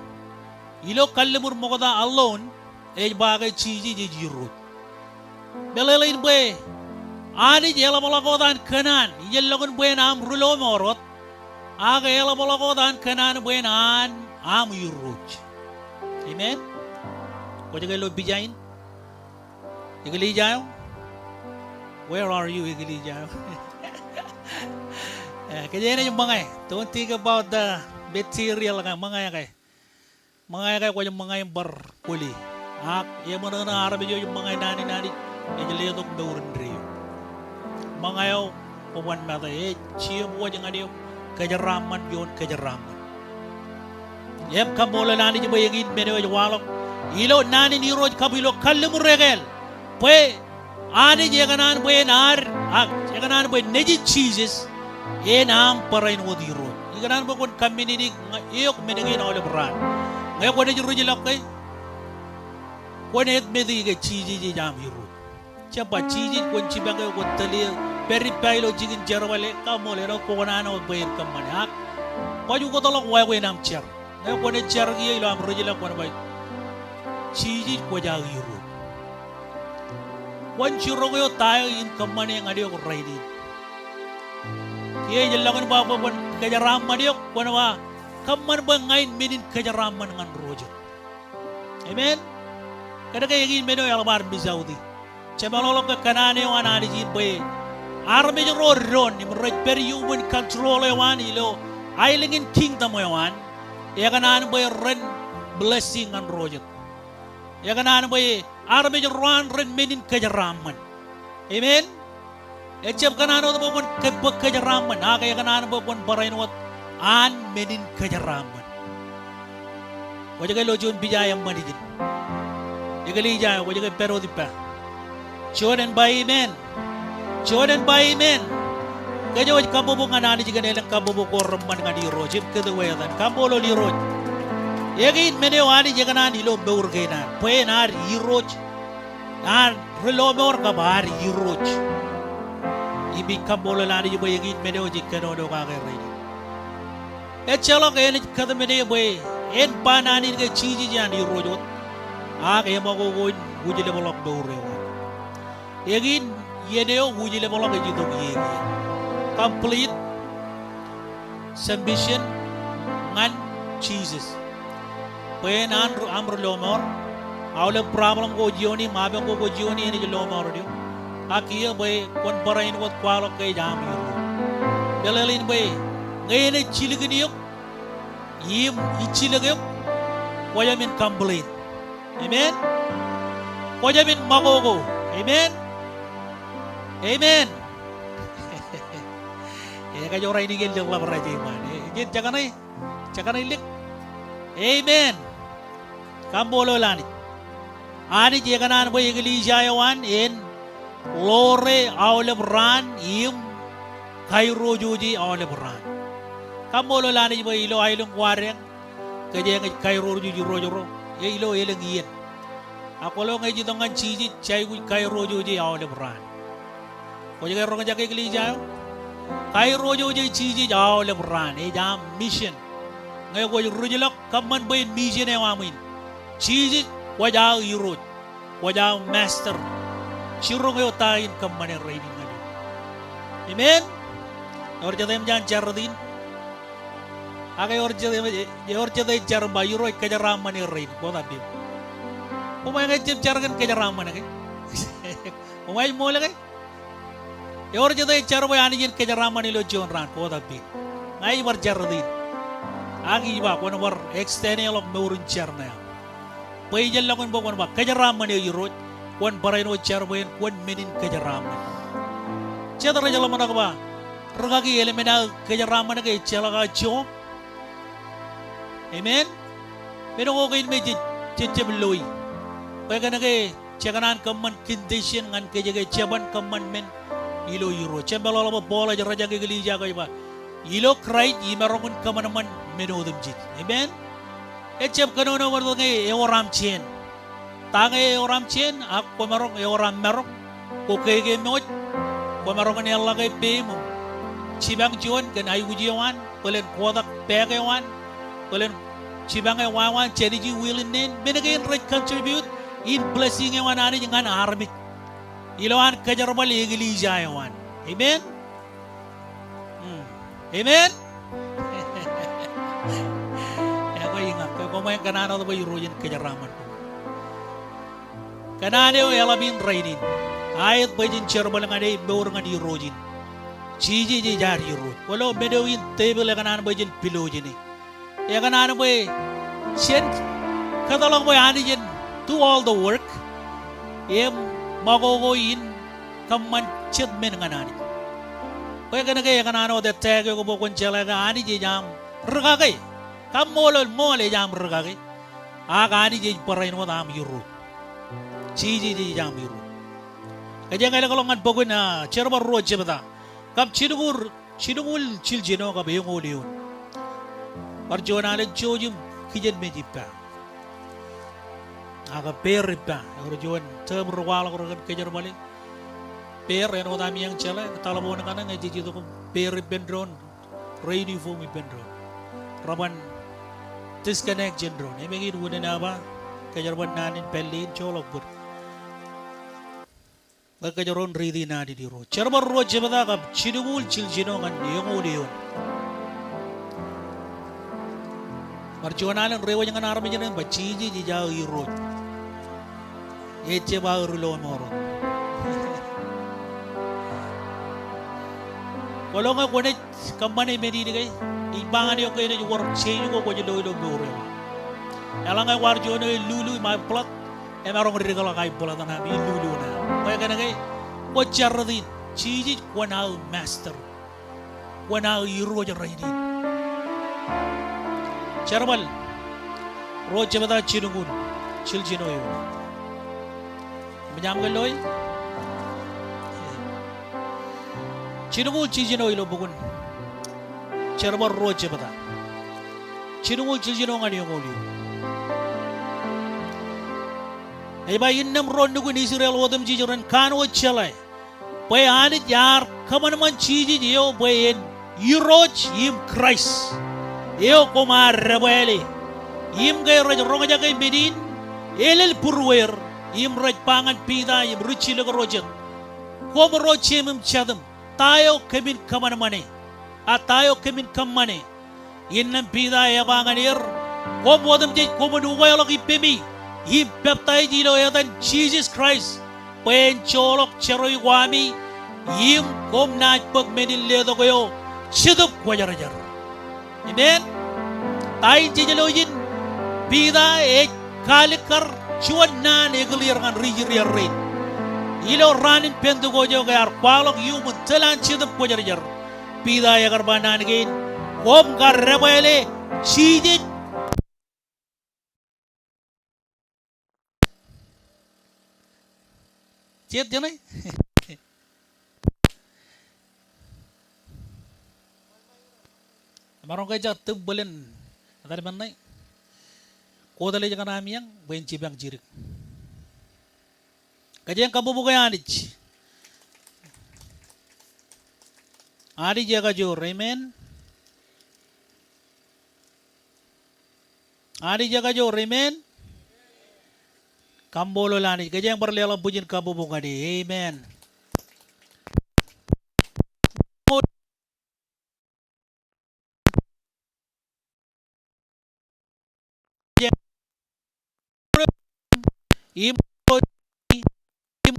Ilo kalliṃur ṃokta alone, ej ba ke Jisōs ej Irooj. Meḷeḷein bwe Anij eḷapḷọk wōt an kōṇaan, ijellọkin bwe en aṃ ri-lọmọọr wōt, ak eḷapḷọk wōt an kōṇaan bwe en an aṃ Irooj. Amen. Kwōj ke lo pija in? Eklejia eo? Where are you, eklejia eo? Eh, kōj enaaj ṃōñā. Don't think about the material, ke ṃōñā ke. Ṃōñā ke kwōj ṃōñā im bar kwōle. Ak eṃōṇōṇō armej eo ej ṃōñā naan in Anij ej letok mour indeeo. Ṃōñā eo kwōban mata, ej jeiū wōj ñan eok kōjeraaṃṃan ioon kōjeraaṃṃan. Im kaṃṃoolol Anij bwe eñin men eo ej waḷọk ilo naan in Irooj kab ilo kalliṃur ekāāl. Bwe Anij ekōṇaan bwe en ad, ak ekōṇaan bwe nejin Jisōs en aṃ barāinwōt Irooj. Ikōṇaan bwe kwōn kamminidik ña-, eok men kein aolep raan. Ñe kwōnaaj rijḷọk ke, kwōn admit-i ke Jisōs ej aṃ Irooj. Jab ba Jisōs kwōn jibake, kwōn tōl eō, pād ippa ilo jikin jerbal e, kaṃṃoolol eok, kwō kōṇaan wōt bwe en kōṃṃane. Ak kwōj ukōtḷọk wāween aṃ jar. Ñe kwōnaaj jar kiiō ilo aṃ rijḷọk, kwōn ba, Jisōs, kwōj aō Irooj. Kwōn jiroñ eō ta eo in kōṃṃane ñan eok rainin. Kiiō ejjeḷọkin ba bwe kwōn kōjeraaṃṃan eok, kwōn ba, kōṃṃan bwe ña in men in kōjeraaṃṃan ñan Irooj. Amen. Kōnke eñin men eo eḷap ad miss out-i. Jemeḷọkḷọk ke kōṇaan eo an Anij in bwe armej ro doon im rej pād iuṃwin control eo an ilo aelōñ in kingdom eo an, ekōṇaan bwe ren blessing ñan Irooj. Ekōṇaan bwe armej ro an ren men in kōjeraaṃṃan. Amen. Ejjab kōṇaan wōt bwe kwōn kō-, bōk kōjeraaṃṃan, ak ekōṇaan bwe kwōn barāinwōt an men in kōjeraaṃṃan. Kwōj ke lo juon pija eṃṃan ijin? Eklejia eo, kwōj ke pād wōt ippa? Juon en ba amen. Juon en ba amen. Kōjwōj kabbokbok ñan Anij kōn elōñ kabbokbok ko reṃṃan ñan Irooj im kōtwe etan. Kaṃṃoolol Irooj. Eñin men eo Anij ekōṇaan ilo mour kein an, bwe en ad Irooj. Ad ri-lọmọọr kab ad Irooj. Im ij kaṃṃoolol Anij bwe eñin men eo jej kōnono kake rainin. Ejjeḷọk enaaj kōtmāne bwe en ba naan in ke Jisōs ej an Irooj wōt, ak eṃakoko in wūjlepḷọk mour eo an. Eñin iien eo wūjlepḷọk ej itok ie kiiō. Complete submission ñan Jisōs. Bwe en an ri-, aṃ ri-lọmọọr, aolep problem ko jioni im apañ ko jioni enaaj lọmọọren eok. Ak kiiō bwe kwōn barāinwōt kwaḷọk ke ej aṃ Irooj. Meḷeḷein bwe ñe enaaj jilkin eok im ij jilōk eok, kwō jab in complain. Amen. Kwō jab in ṃakoko. Amen. Amen. Ekajoor ainikien likḷabōd rej iṃaan. E, jen jekōṇe, jekōṇe lik. Amen. Kaṃṃoolol Anij. Anij ekōṇaan bwe eklejia eo an en ḷoore aolep raan im kairojoje aolep raan. Kaṃṃoolol Anij bwe ilo aelōñ ko ad eñ, kōj eñin kairojoje Irooj ro, e ilo elōñ iien. Ak kwōlo ñe ej itok ñan Jisōs, jej aikuj kairojoje aolep raan. Kwōj ke roñjake eklejia eo? Kairojoje Jisōs aolep raan, ej aṃ mission. Ñe kwōj rijḷọk, kōṃṃan bwe en mission eo aṃ in. Jisōs, kwōj aō Irooj. Kwōj aō master. Jiroñ eo ta in kōṃṃane rainin ñan eō. Amen. Ewōr jet eṃōj an jar eo in? Ak ewōr jet, ewōr jet ej jar im ba Irooj kōjeraaṃṃan eō rainin, kwōj ta pen. Koṃ ej jab jar kōn kōjeraaṃṃan ke? Koṃ ej ṃool ke? Ewōr jet ej jar bwe Anij en kōjeraaṃṃan ilo juon raan, kwōj ta pen. Ña ij bar jar eo in. Ak ij ba kwōn bar extend ḷọk mour in jar ṇe aṃ. Bwe ijellọkin bwe kwōn ba kōjeraaṃṃan eō Irooj, kwōn barāinwōt jar bwe en kwōn men in kōjeraaṃṃan. Jet rej ḷōmṇak ba, rikaki eḷmen aō kōjeraaṃṃan ke ejjeḷọk aō job. Amen. Men ko kein me jej, jej jab loi. Bwe kōnke je kōṇaan kōṃṃan condition ñan kōj ke jeban kōṃṃan men ilo Irooj. Jempeḷaḷ bwe Paul ej rōjañ eklejia ko ej ba, ilo Kraist imaroñ in kōṃanṃan men otemjej. Amen. Ejab kōnono bwe ñe ewōr aṃ jān. Ta ñe ewōr aṃ jān, ak kwōmaroñ ewōr aṃ maroñ, kwō keke mour, kwōmaroñ in eḷḷọk peim im jipañ juon kōn aikuj eo an, bōlen kotak pāāk eo an, bōlen jipañe wāween jān ej will in neen, men kein rej contribute in blessing eo an Anij ñan armej. Ilo an kōjerbal eklejia eo an. Amen. Hmm. Amen. Ekwe iñak, ke koṃeañ kōṇaan wōt bwe Irooj en kōjeraaṃṃan. Kōṇaan eo eḷap in rainin. Aet bwe jen jerbal ñan e im mour ñan Irooj in. Jisōs ej ad Irooj. Kwōlo men eo in tepil ekōṇaan bwe jen pilo jāne. Ekōṇaan bwe jen kōtḷọk bwe Anij en do all the work. Im ṃakoko in kōṃṃan jet men ñan Anij. Bwe kōnke ekōṇaan wōt ettā eo ke bwe kwōn jeḷā ke Anij ej aṃ rikaki. Kaṃṃoolol ṃool ej aṃ rikaki. Ak Anij ej barāinwōt aṃ Irooj. Jisōs ej aṃ Irooj. Kōjeañ ālōkḷọk ñan bok in, ah, Jerbal ruo jebta. Kab jilñuul, jilñuul jiljino kab eñoul eoon. Bar juon alen jouj im kijenmej ippa. Ak peer ippa, ewōr juon term ri kwaḷọk rekōn kōjerbale. Peer, āinwōt ami jeḷā, taḷboon kaṇe ñe jej itok im peer ippān doon, rej uniform ippān doon. Reban disconnect jān doon. Im eñin unin aō ba, kōjerbal naan in pālle in joḷọk bōd. Bwe kōjro en riiti naan in Irooj. Jerbal ruo jebta kab jilñuul jiljino ñan eñoul eoon. Bar juon alen reiwōj ñan armej in im ba Jisōs ej aō Irooj. Ejjab aō ri lọmọọr wōt. Kwōlo ñe kwōnaaj kōṃṃane men in ke, ij ba ñan eok ke enaaj wōr change ko kwōj lo ilo mour eo aṃ. Eḷaññe kwaar juon eo elulu im aō blood, emaroñ dikḷọk aō blood ṇe aṃ, elulu ṇe aṃ. Bwe kōnke kwōj jar jet in, Jisōs kwōn aō master. Kwōn aō Irooj rainin. Jerbal ruo jebta jilñuul jiljino eoon. Im jab ke loi? Jilñuul jiljino ilo bok in Jerbal ruo jebta. Jilñuul jiljino ñan eñoul eoon. Ej ba, innām ro nukun Israel otemjej ren kanooj jeḷā bwe Anij ear kōṃanṃan Jisōs eo bwe en Irooj im Kraist eo koṃ ar debwāāle. Im ke rej roñjake men in, elel būrueir, im rej ba ñan Piter im ri jilkinḷọk ro jet, koṃ ro jeiṃ im jatūṃ, ta eo kōmin kōṃanṃane? A ta eo kōmin kōṃṃane? Innām Piter ej ba ñan er, koṃ otemjej koṃwin ukeḷọk ippemi im peptaij ilo etan Jisōs Kraist bwe en joḷọk jerọwiwi ko ami, im koṃ naaj bōk men in letok eo Jetōb Kwōjarjar. Amen. Ta in jej lo ijin? Piter ej kaalikkar juon naan eklier ñan ri Israel rein. Ilo raan in Pentekost eo ke ear kwaḷọk iuṃwin tōl an Jetōb Kwōjarjar, Piter ekar ba naan kein, koṃ kar debwāāle Jisōs. Jet jeṇe. Emaroñ ke ejja tūṃ bōlen etan men ṇe. Kōtḷọk kōn ami eñ bwe en jipañ jidik. Kōjeañ kabbokbok e Anij. Anij ekajoor, amen. Anij ekajoor, amen. Kaṃṃoolol Anij. Kōjeañ bar leḷọk bwijin kabbokbok ñan e. Amen. Im, im,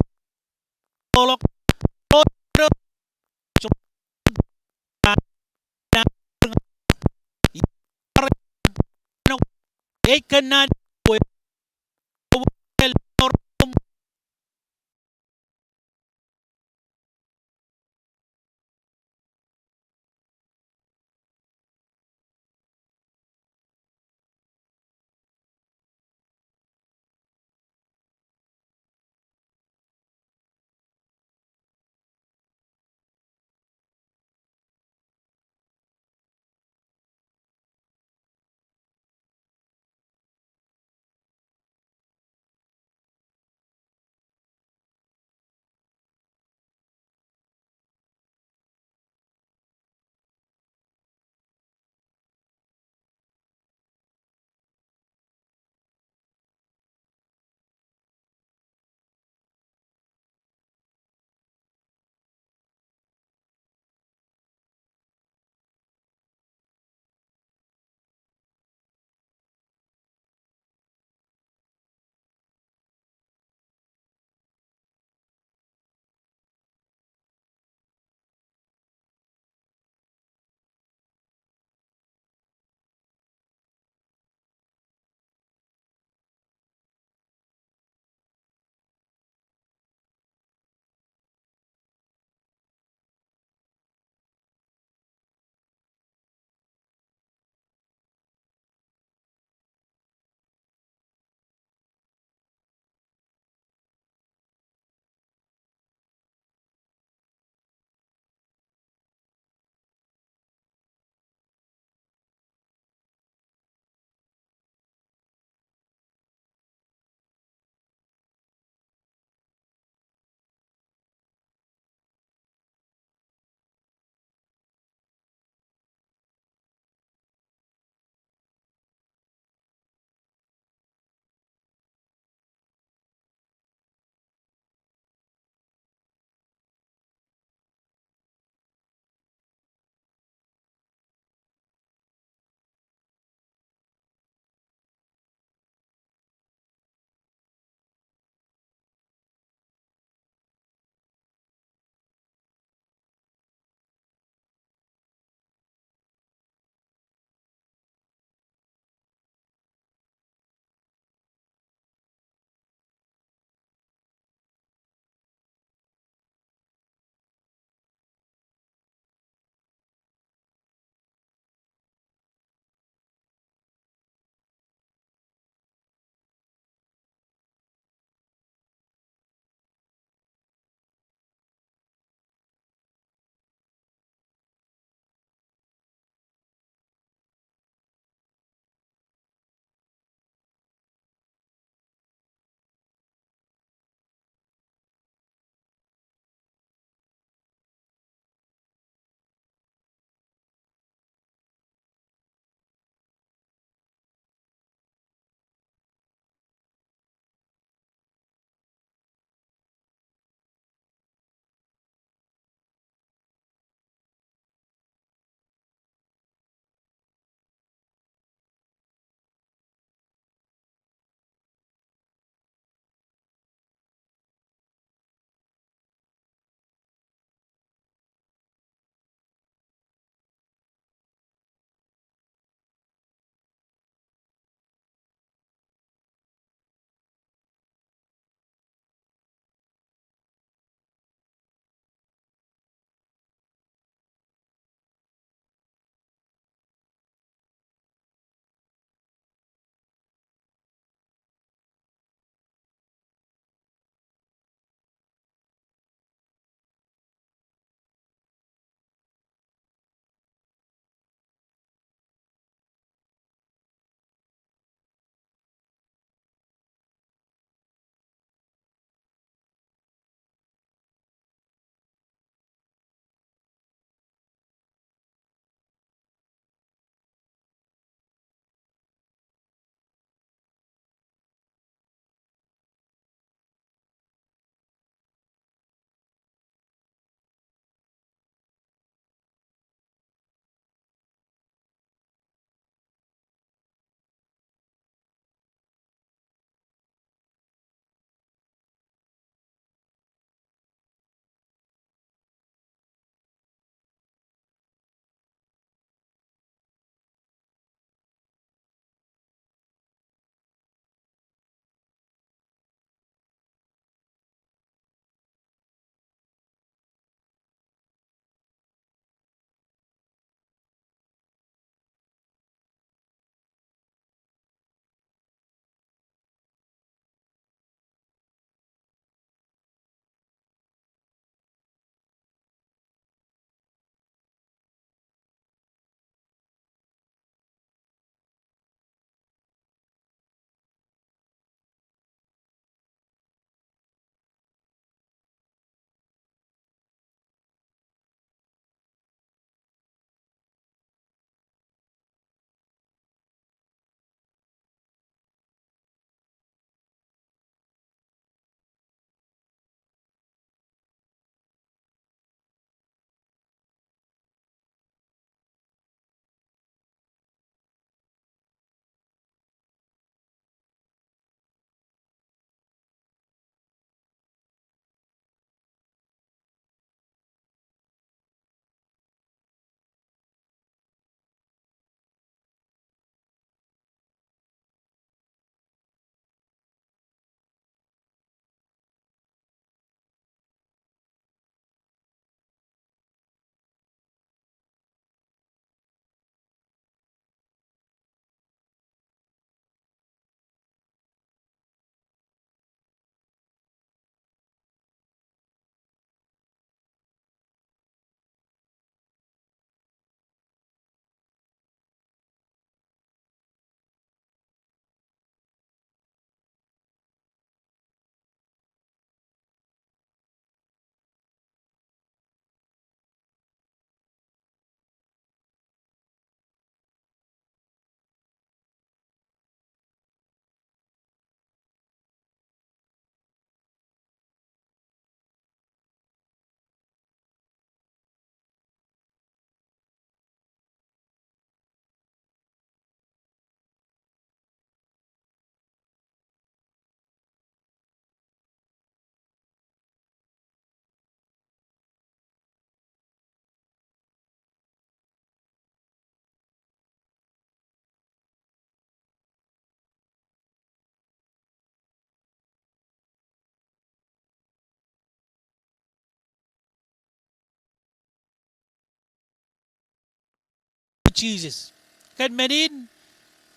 Jisōs. Kōn men in,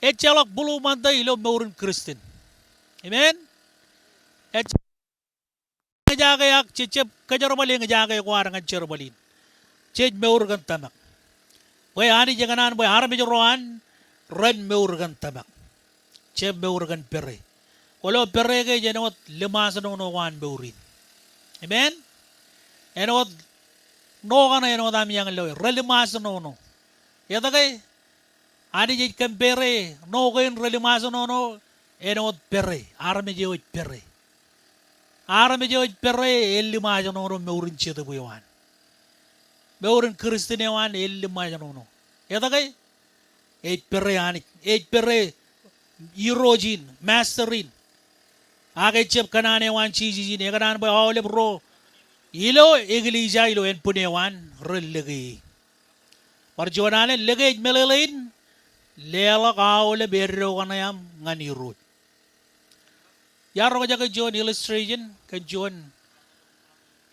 ejjeḷọk būḷuṃwōnta ilo mour in Kristian. Amen? Ej- eñjake ak jej jab kōjerbal eñjake ko ad ñan jerbal in. Jej mour kōn tōmak. Bwe Anij ekōṇaan bwe armej ro an ren mour kōn tōmak. Jab mour kōn pere. Kwōlo pere ke ej āinwōt liṃaajnono ko an mour in. Amen? Āinwōt ṇo kaṇe āinwōt ami eañ lo, relliṃaajnono. Etke? Anij ej compare ṇo kein relliṃaajnono āinwōt pere, armej eo ej pere. Armej eo ej pere elliṃaajnono mour in jetōb eo an. Mour in Kristian eo an elliṃaajnono. Etke? Ej pere Anij, ej pere Irooj in, Master in. Ak ejjab kōṇaan eo an Jisōs in, ekōṇaan bwe aolep ro ilo eklejia ilo ānbwin eo an ren lōke e. Bar juon alen lōke ej meḷeḷein, leḷọk aolep eddo kaṇe aṃ ñan Irooj. Iar roñjake juon illustration kōn juon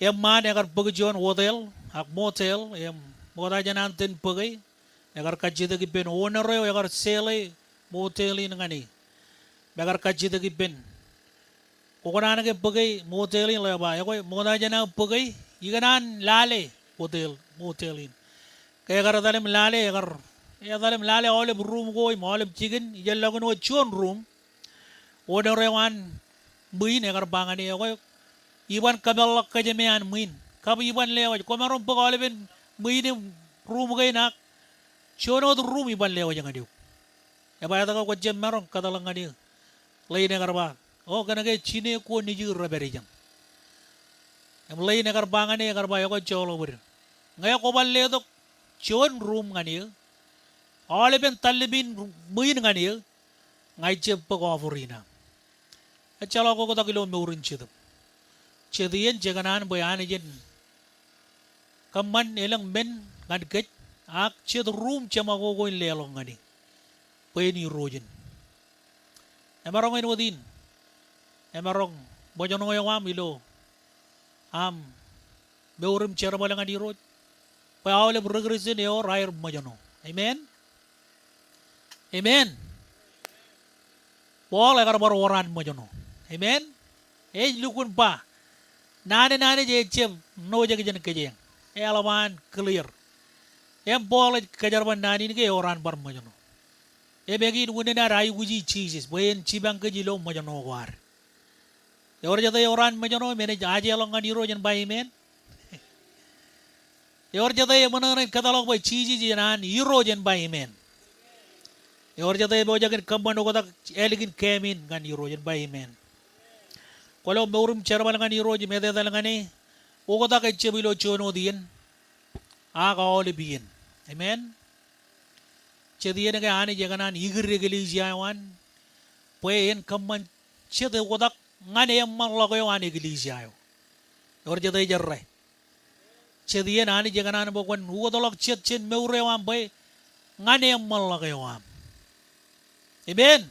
eṃṃaan ekar bōk juon hotel ak motel im ṃokta jān an ten bōke, ekar kajjitōk ippān owner eo ekar sale motel in ñan e. Im ekar kajjitōk ippān Kwō kōṇaan ke bōke motel in? Ḷeo ba, ekwe, ṃokta jān aō bōke, ikōṇaan lale hotel, motel in. Ke ekar etal im lale, ekar etal im lale aolep room ko im aolep jikin, ijellọkin wōt juon room. Owner eo an ṃwiin ekar ba ñan e, ekwe, iban kōpeḷḷọk kōjām an ṃwiin. Kab iban lewōj, kwōmaroñ bōk aolepen ṃwiin im room kein ak juon wōt room iban lewōj ñan eok. Eba etke kwōjjab maroñ kōtḷọk ñan e? Ḷein ekar ba, o, kōnke jine ko nejū rej pād ijeṇ. Im ḷein ekar ba ñan e, ekar ba, ekwe joḷọk bōd. Ñe kwō bar letok juon room ñan e, aolepen tallimin ṃwiin ñan e, ña ij jab bōk offer in aṃ. Ejjeḷọk oktak ilo mour in jetōb. Jet iien jekōṇaan bwe Anij en kōṃṃan elōñ men ñan kōj, ak jet room jeṃakoko in leḷọk ñan e bwe en Irooj in. Emaroñ āinwōt in, emaroñ ṃōjṇo eo aṃ ilo aṃ mour im jerbal ñan Irooj, bwe aolep ri Kristian ewōr aer ṃōjṇo. Amen? Amen. Paul ekar bar wōr an ṃōjṇo. Amen. Ej lukkuun ba, naan in Anij ejjab ṇojak jān kōj eñ. Eḷap an clear. Im Paul ej kōjerbal naan in ke ewōr an bar ṃōjṇo. Im eñin unin ad aikuji Jisōs bwe en jipañ kōj ilo ṃōjṇo ko ad. Ewōr jete ewōr an ṃōjṇo im enaaj ajeḷọk ñan Irooj en ba amen? Ewōr jete eṃōṇōṇō in kōtḷọk bwe Jisōs enaaj Irooj en ba amen? Ewōr jete epojak in kōṃṃan oktak ālikin kemān ñan Irooj en ba amen? Kwōlo mour im jerbal ñan Irooj im etetal ñan e, oktak ejjab ilo juon wōt iien ak aolep iien. Amen. Jet iien ke Anij ekōṇaan ikid eklejia eo an bwe en kōṃṃan jet oktak ñan eṃṃanḷọk eo an eklejia eo. Ewōr jete ej errā? Jet iien Anij ekōṇaan bwe kwōn ukōtḷọk jet jān mour eo aṃ bwe ñan eṃṃanḷọk eo aṃ. Amen.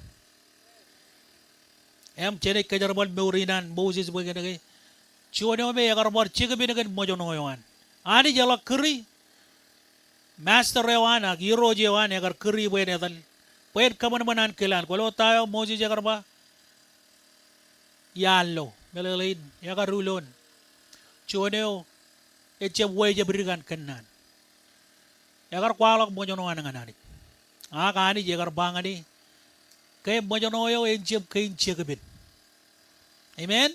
Im jenaaj kōjerbal mour in an Moses bwe kōnke juon eo me ekar bar jekpen kōn ṃōjṇo eo an. Anij eḷak kūri, master eo an ak Irooj eo an ekar kūri bwe en etal, bwe en kōṃanṃan ankilaan. Kwōlo ta eo Moses ekar ba? Iaan lo, meḷeḷein, ekaruloon. Juon eo ejjab wejab dikan kōnnaan. Ekar kwaḷọk ṃōjṇo an ñan Anij. Ak Anij ekar ba ñan e, ke ṃōjṇo eo en jab kein jekpen. Amen?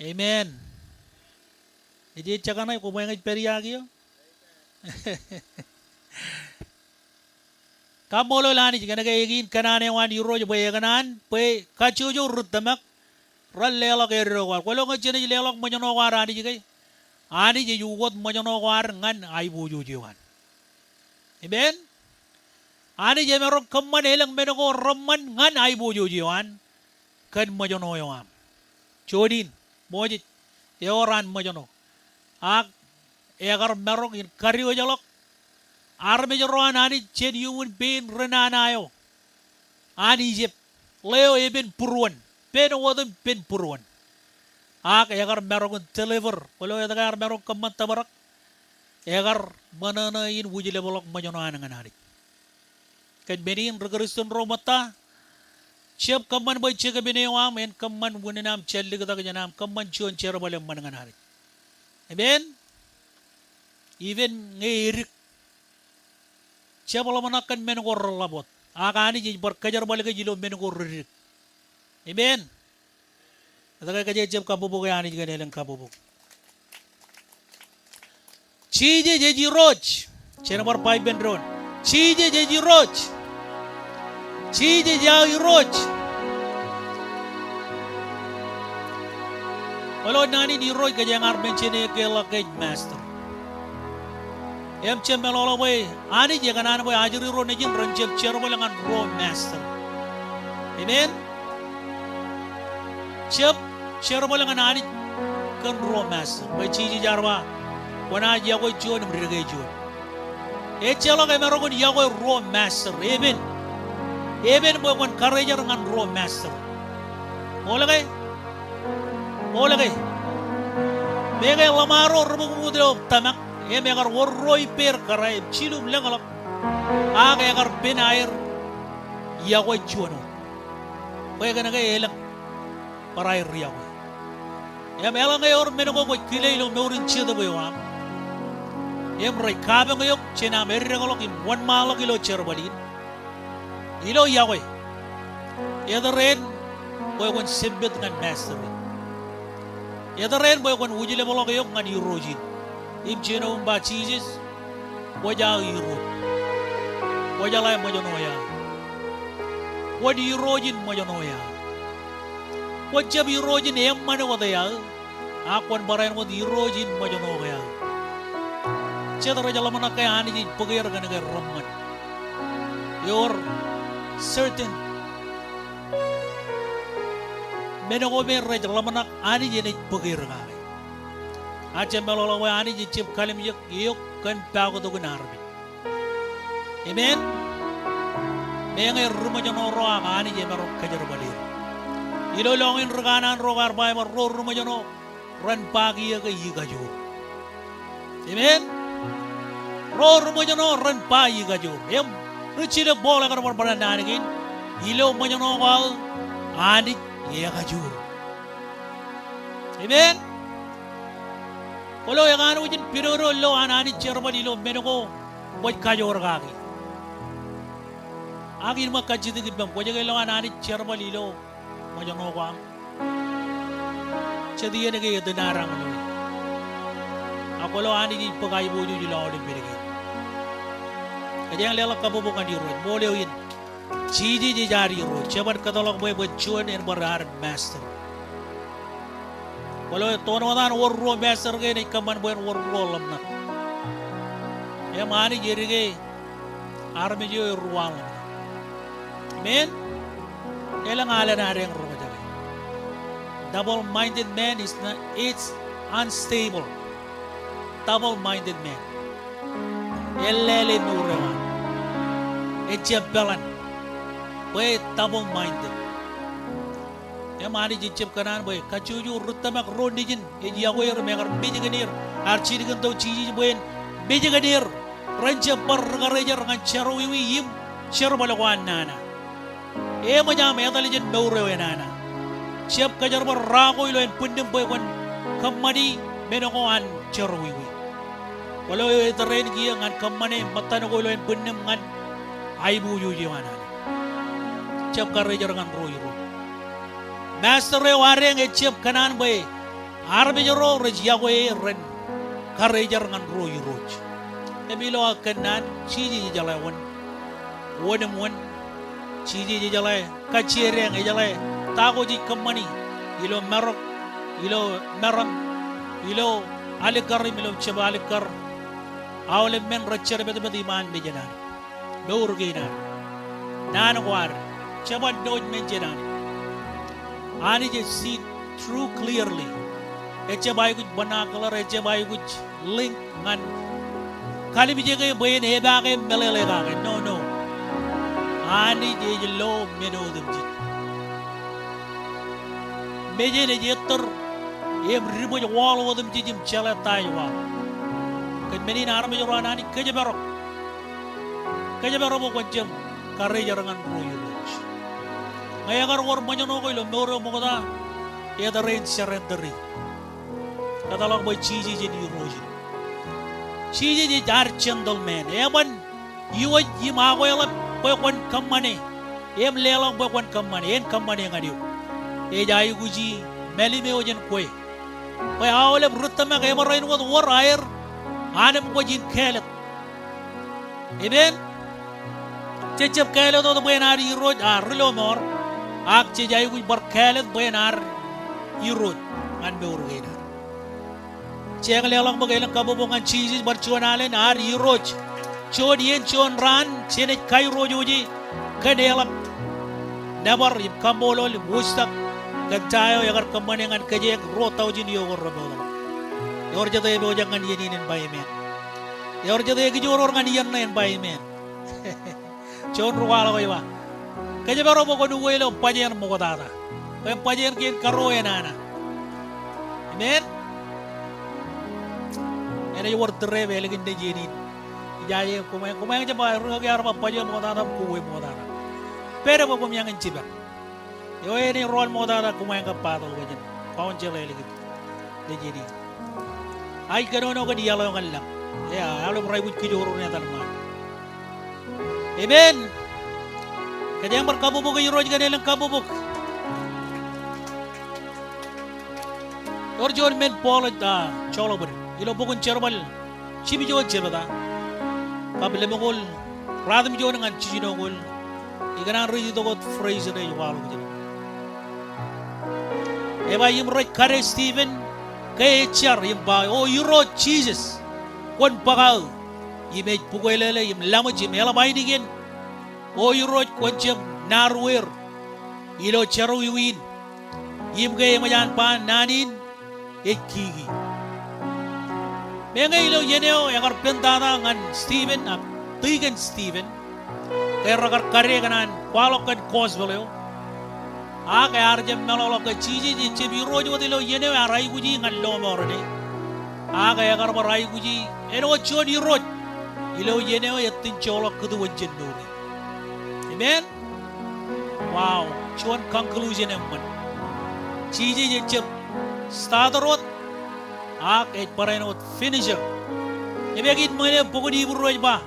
Amen. Ej ejjab kaṇe, koṃeañ ej pād ia kiiō? Kaṃṃoolol Anij kōnke eñin kōṇaan eo an Irooj bwe ekōṇaan bwe kajjojo ri tōmak ren leḷọk eddo ko ad. Kwōlo ñe jenaaj leḷọk ṃōjṇo ko ad Anij ke, Anij ej ukōt ṃōjṇo ko ad ñan aiboojoj eo an. Amen. Anij emaroñ kōṃṃan elōñ men ko reṃṃan ñan aiboojoj eo an kōn ṃōjṇo eo aṃ. Juon in, Moses, ewōr an ṃōjṇo. Ak ekar maroñ in kadiwōjḷọk armej ro an Anij jān iuṃwin pein ri nana eo an Ijipt. Ḷeo epen būruon, pen otemjej pen būruon. Ak ekar maroñ in deliver, kwōlo etke ear maroñ kōṃṃan tōprak? ekar ṃōṇōṇō in wūjlepḷọk ṃōjṇọ an ñan Anij. Kōn men in ri Kristian ro ṃōtta, jab kōṃṃan bwe jekōb in eo aṃ en kōṃṃan unin aṃ jān liktak jān aṃ kōṃṃan juon jerbal eṃṃan ñan Anij. Amen. Even ñe edik, jab ḷōmṇak kōn men ko reḷap wōt. Ak Anij ej bar kōjerbal kōj ilo men ko redik. Amen. Etke kōjeañ jab kabbokbok e Anij kōn elōñ kabbokbok? Jisōs ej Irooj. Jen bar ba ippān doon. Jisōs ej Irooj. Jisōs ej aō Irooj. Kwōlo naan in Irooj kōjeañ ar mention e ke ḷọk ke ej Master. Im jab meḷọkḷọk bwe Anij ekōṇaan bwe ajri ro nejin ren jab jerbal ñan ruo master. Amen. Jab jerbal ñan Anij kōn ruo master. Bwe Jisōs ear ba, kwōnaaj yokwe juon im dike juon. Ejjeḷọk emaroñ in yokwe ruo master. Amen. Amen bwe kwōn karejar ñan ruo master. Ṃool ke? Ṃool ke? Meñe ḷōṃaro ri bōk ṃukūt ilo tōmak im ekar wōr ruo ippāer kōrā im jilu im lōñḷọk, ak ekar pen aer yokwe juon wōt. Bwe kōnke elōñ bar aer yokwe. Im eḷaññe ewōr men ko kwōj kile ilo mour in jetōb eo aṃ im rej kapañ eok jān aṃ eddekḷọk im wōnṃaanḷọk ilo jerbal in, ilo yokwe, eter eṇ bwe kwōn submit ñan master in. Eter eṇ bwe kwōn wūjlepḷọk eok ñan Irooj in. Im jino im ba, Jisōs, kwōj aō Irooj. Kwōjeḷā ṃōjṇọ eo aō. Kwōn Irooj in ṃōjṇọ eo aō. Kwōn jab Irooj in eṃṃan wōt eo aō. Ak kwōn barāinwōt Irooj in ṃōjṇọ eo aō. Jet rej ḷōmṇak ke Anij ej bōk er kōnke reṃṃan. Ewōr certain men ko me rej ḷōmṇak Anij enaaj bōk er kake. Ak jab meḷọkḷọk bwe Anij ejjab kallimjek eok kōn pokot in armej. Amen. Meñe ri ṃōjṇọ ro ak Anij emaroñ kōjerbal er. Ilo lọñiin ri kanaan ro kar ba ebar ro ri ṃōjṇọ ren ba kiiō ke ikajoor. Amen. Ro ri ṃōjṇọ ren ba ikajoor. Im ri jilōk Paul ekar bar bōran naan kein, ilo ṃōjṇọ ko aō Anij ekajoor. Amen. Kwōlo ekanooj in pidodo lo an Anij jerbal ilo men ko kwōj kajoor kaki. Ak in ṃōk kajjitōk ippaṃ, kwōj ke lo an Anij jerbal ilo ṃōjṇọ ko aṃ? Jet iien ke etan ad aṃ lo. Ak kwōlo Anij ej bōk aiboojoj ilo aolep men kein. Kōjeañ leḷọk kabbokbok ñan Irooj, ṃool eo in. Jisōs ej ad Irooj. Jeban kōtḷọk bwe, bwe juon en bar ad master. Kwōlo, toon wōt an wōr ruo master kein ej kōṃṃan bwe en wōr ruo ḷōmṇak. Im Anij edike armej eo eruo an ḷōmṇak. Amen. Elōñ alen ad eñ roñjake. Double-minded man is not, it's unstable. Double-minded man. Elale mour eo an. Ejjab peḷan. Bwe double-minded. Im Anij ejjab kōṇaan bwe kajjojo ri tōmak ro nejin ej yokwe er im ekar mejkān er. Ear jilkintok Jisōs bwe en mejkān er. Ren jab bar ri karejar ñan jerọwiwi im jerbal ko an nana. Eṃōj aṃ etal jān mour eo enana. Jab kōjerbal ra ko ilo ānbwinnūṃ bwe kwōn kōṃṃani men ko an jerọwiwi. Kwōlo eo eter eṇ kiiō ñan kōṃṃane ṃōttan ko ilo ānbwinnūṃ ñan aiboojoj eo an Anij. Jab karejar ñan ro Irooj. Master eo ad eñ ejjab kōṇaan bwe armej ro rej yokwe e ren karejar ñan ro Irooj. Im ilo aō kōnnaan, Jisōs ejeḷā wōn. Wōn im wōn. Jisōs ejeḷā kajjiedeañ, ejeḷā ta ko jej kōṃṃani ilo marok, ilo meram, ilo alikkar im ilo jab alikkar. Aolep men rej jerpetpet iṃaan mejān Anij. Mour kein ad. Naan ko ad. Jeban nooj men jān Anij. Anij ej see through clearly. Ejjab aikuj binocular, ejjab aikuj link ñan kalimjeke bwe en epaake meḷeḷe kake. No, no. Anij ej lo men otemjej. Mejān ej ettōr im diṃōj wall otemjej im jeḷā ta ej waḷọk. Kōn men in armej ro an Anij kōjparok. Kōjparok bwe kwōn jab karijer ñan ro Irooj. Ñe ekar wōr ṃōjṇọ ko ilo mour eo ṃokta, etōr in surrender e. Kōtḷọk bwe Jisōs en Irooj in. Jisōs ej ad gentleman. Eban iwōj im akweḷap bwe kwōn kōṃṃane. Im leḷọk bwe kwōn kōṃṃane. En kōṃṃane ñan eok. Ej aikuji mālim eo jān kwe. Bwe aolep ri tōmak ebar āinwōt wōr aer anemkwōj in kāālōt. Amen. Jej jab kāālōt wōt bwe en ad Irooj, a, ri lọmọọr. Ak jej aikuj bar kāālōt bwe en ad Irooj ñan mour kein ad. Jej leḷọk bwe elōñ kabbokbok ñan Jisōs bar juon alen ad Irooj. Juon iien, juon raan, jenaaj kairooj wōj e kōn eḷap nōbar im kaṃṃoolol im wūjtak kōn ta eo ekar kōṃṃane ñan kōjeañ ruo taujin iiō ko remootḷọk. Ewōr jete epojak ñan iien in en ba amen? Ewōr jete ekijoor wōr ñan iien ṇe en ba amen? Juon ri kwaḷọk ej ba, kōjparok bwe kwōn uwe ilo bajjek eo ṃoktata. Bwe bajjek kein karuo enana. Amen. Enaaj wōr tūreep ālikin nejin in. Ijaje, koṃeañ, koṃeañ jab ba, ri kaki ear ba bajjek eo ṃoktata, kwō uwe ṃoktata. Pād bwe koṃeañ in jibak. Eo enaaj rọọl ṃoktata, koṃeañ kab ba tok bajjek. Council ālikin nejin in. Ij kōnono kōn iaḷ eo ñan lañ. Ea, aolep rej aikuj kijoor wōr etal ṃaan. Amen. Kōjeañ bar kabbokbok Irooj kōn elōñ kabbokbok. Ewōr juon men Paul ej, a, joḷọk bōd ilo bok in Jerbal jimjuon jebta kab lemñoul ratimjuon ñan jiljinoñoul. Ikōṇaan riit itok wōt phrase ṇe ej kwaḷọk jān. Ej ba im rej kade Stephen ke ej jar im ba, O Irooj Jisōs, kwōn bōk aō im ej bukwelele im laṃōj im eḷap ainikien. O Irooj, kwōn jab naruweer ilo jerọwiwi in im ke eṃōj an ba naan in ej kiki. Meñe ilo iien eo ekar pād tata ñan Stephen ak tikōn Stephen ke rekar kade kōn an kwaḷọk kōn gospel eo. Ak ear jab meḷọkḷọk ke Jisōs ej jab Irooj wōt ilo iien eo ear aikuji ñan lọmọọr ṇe. Ak ekar bar aikuji āinwōt juon Irooj ilo iien eo ettin joḷọk kūtuon jān mour in. Amen. Wow, juon conclusion eṃṃan. Jisōs ej jab starter wōt, ak ej barāinwōt finisher. Im ekōt ṃōṇōṇō bok in Hibru ej ba,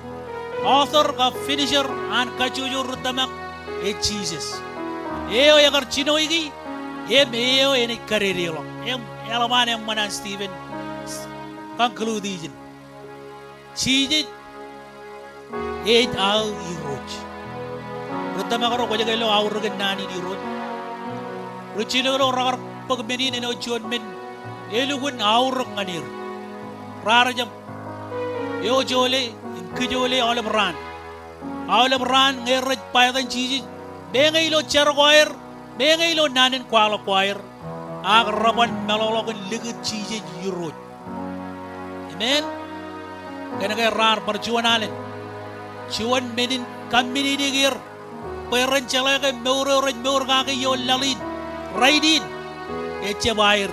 author kab finisher an kajjojo ri tōmak ej Jisōs. Eo ekar jinoiki, im eo enaaj kadedeḷọk. Im eḷap an eṃṃan an Stephen conclude ijin. Jisōs ej aō Irooj. Ri tōmak ro, kwōj ke lo aorōk in naan in Irooj? Ri jilōk ro rekar bōk men in āinwōt juon men elukkuun aorōk ñan er. Raar jab eo jole im kijole aolep raan. Aolep raan ñe rej ba etan Jisōs, meñe ilo jar ko aer, meñe ilo naan in kwaḷọk ko aer, ak reban meḷọkḷọk in likūt Jisōs Irooj. Amen. Kōnke raar bar juon alen, juon men in community er, bwe ren jeḷā ke mour eo rej mour kaki ioon laḷ in, rainin, ejjab aer,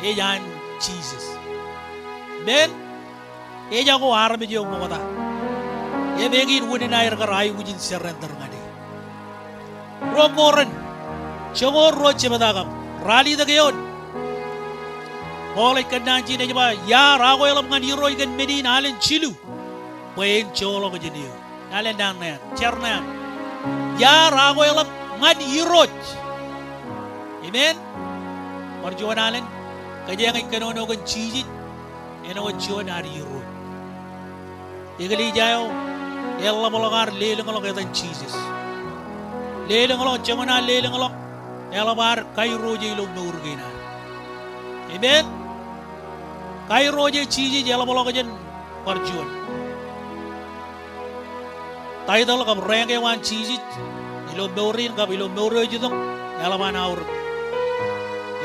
ej an Jisōs. Amen. Ejako armej eo ṃokta. Im ekōt unin aer kar aikuj in surrender ñan e. Ruo Korint joñoul ruo jebta kab ralitōk eoon. Paul ej kōnnaan ijin ej ba, iar akweḷap ñan Irooj kōn men in alen jilu, bwe en joḷọk jān eō. Alen naan ṇe an, jar ṇe an. Iar akweḷap ñan Irooj. Amen. Bar juon alen, kōjeañ ej kōnono kōn Jisōs āinwōt juon ad Irooj. Eklejia eo eḷapḷọk ad lelōñḷọk etan Jisōs. Lelōñḷọk, joñan ad lelōñḷọk, eḷap ad kairooj e ilo mour kein ad. Amen. Kairooj e Jisōs eḷapḷọk jān bar juon. Title kab rank eo an Jisōs ilo mour in kab ilo mour eo ej itok, eḷap an aorōk.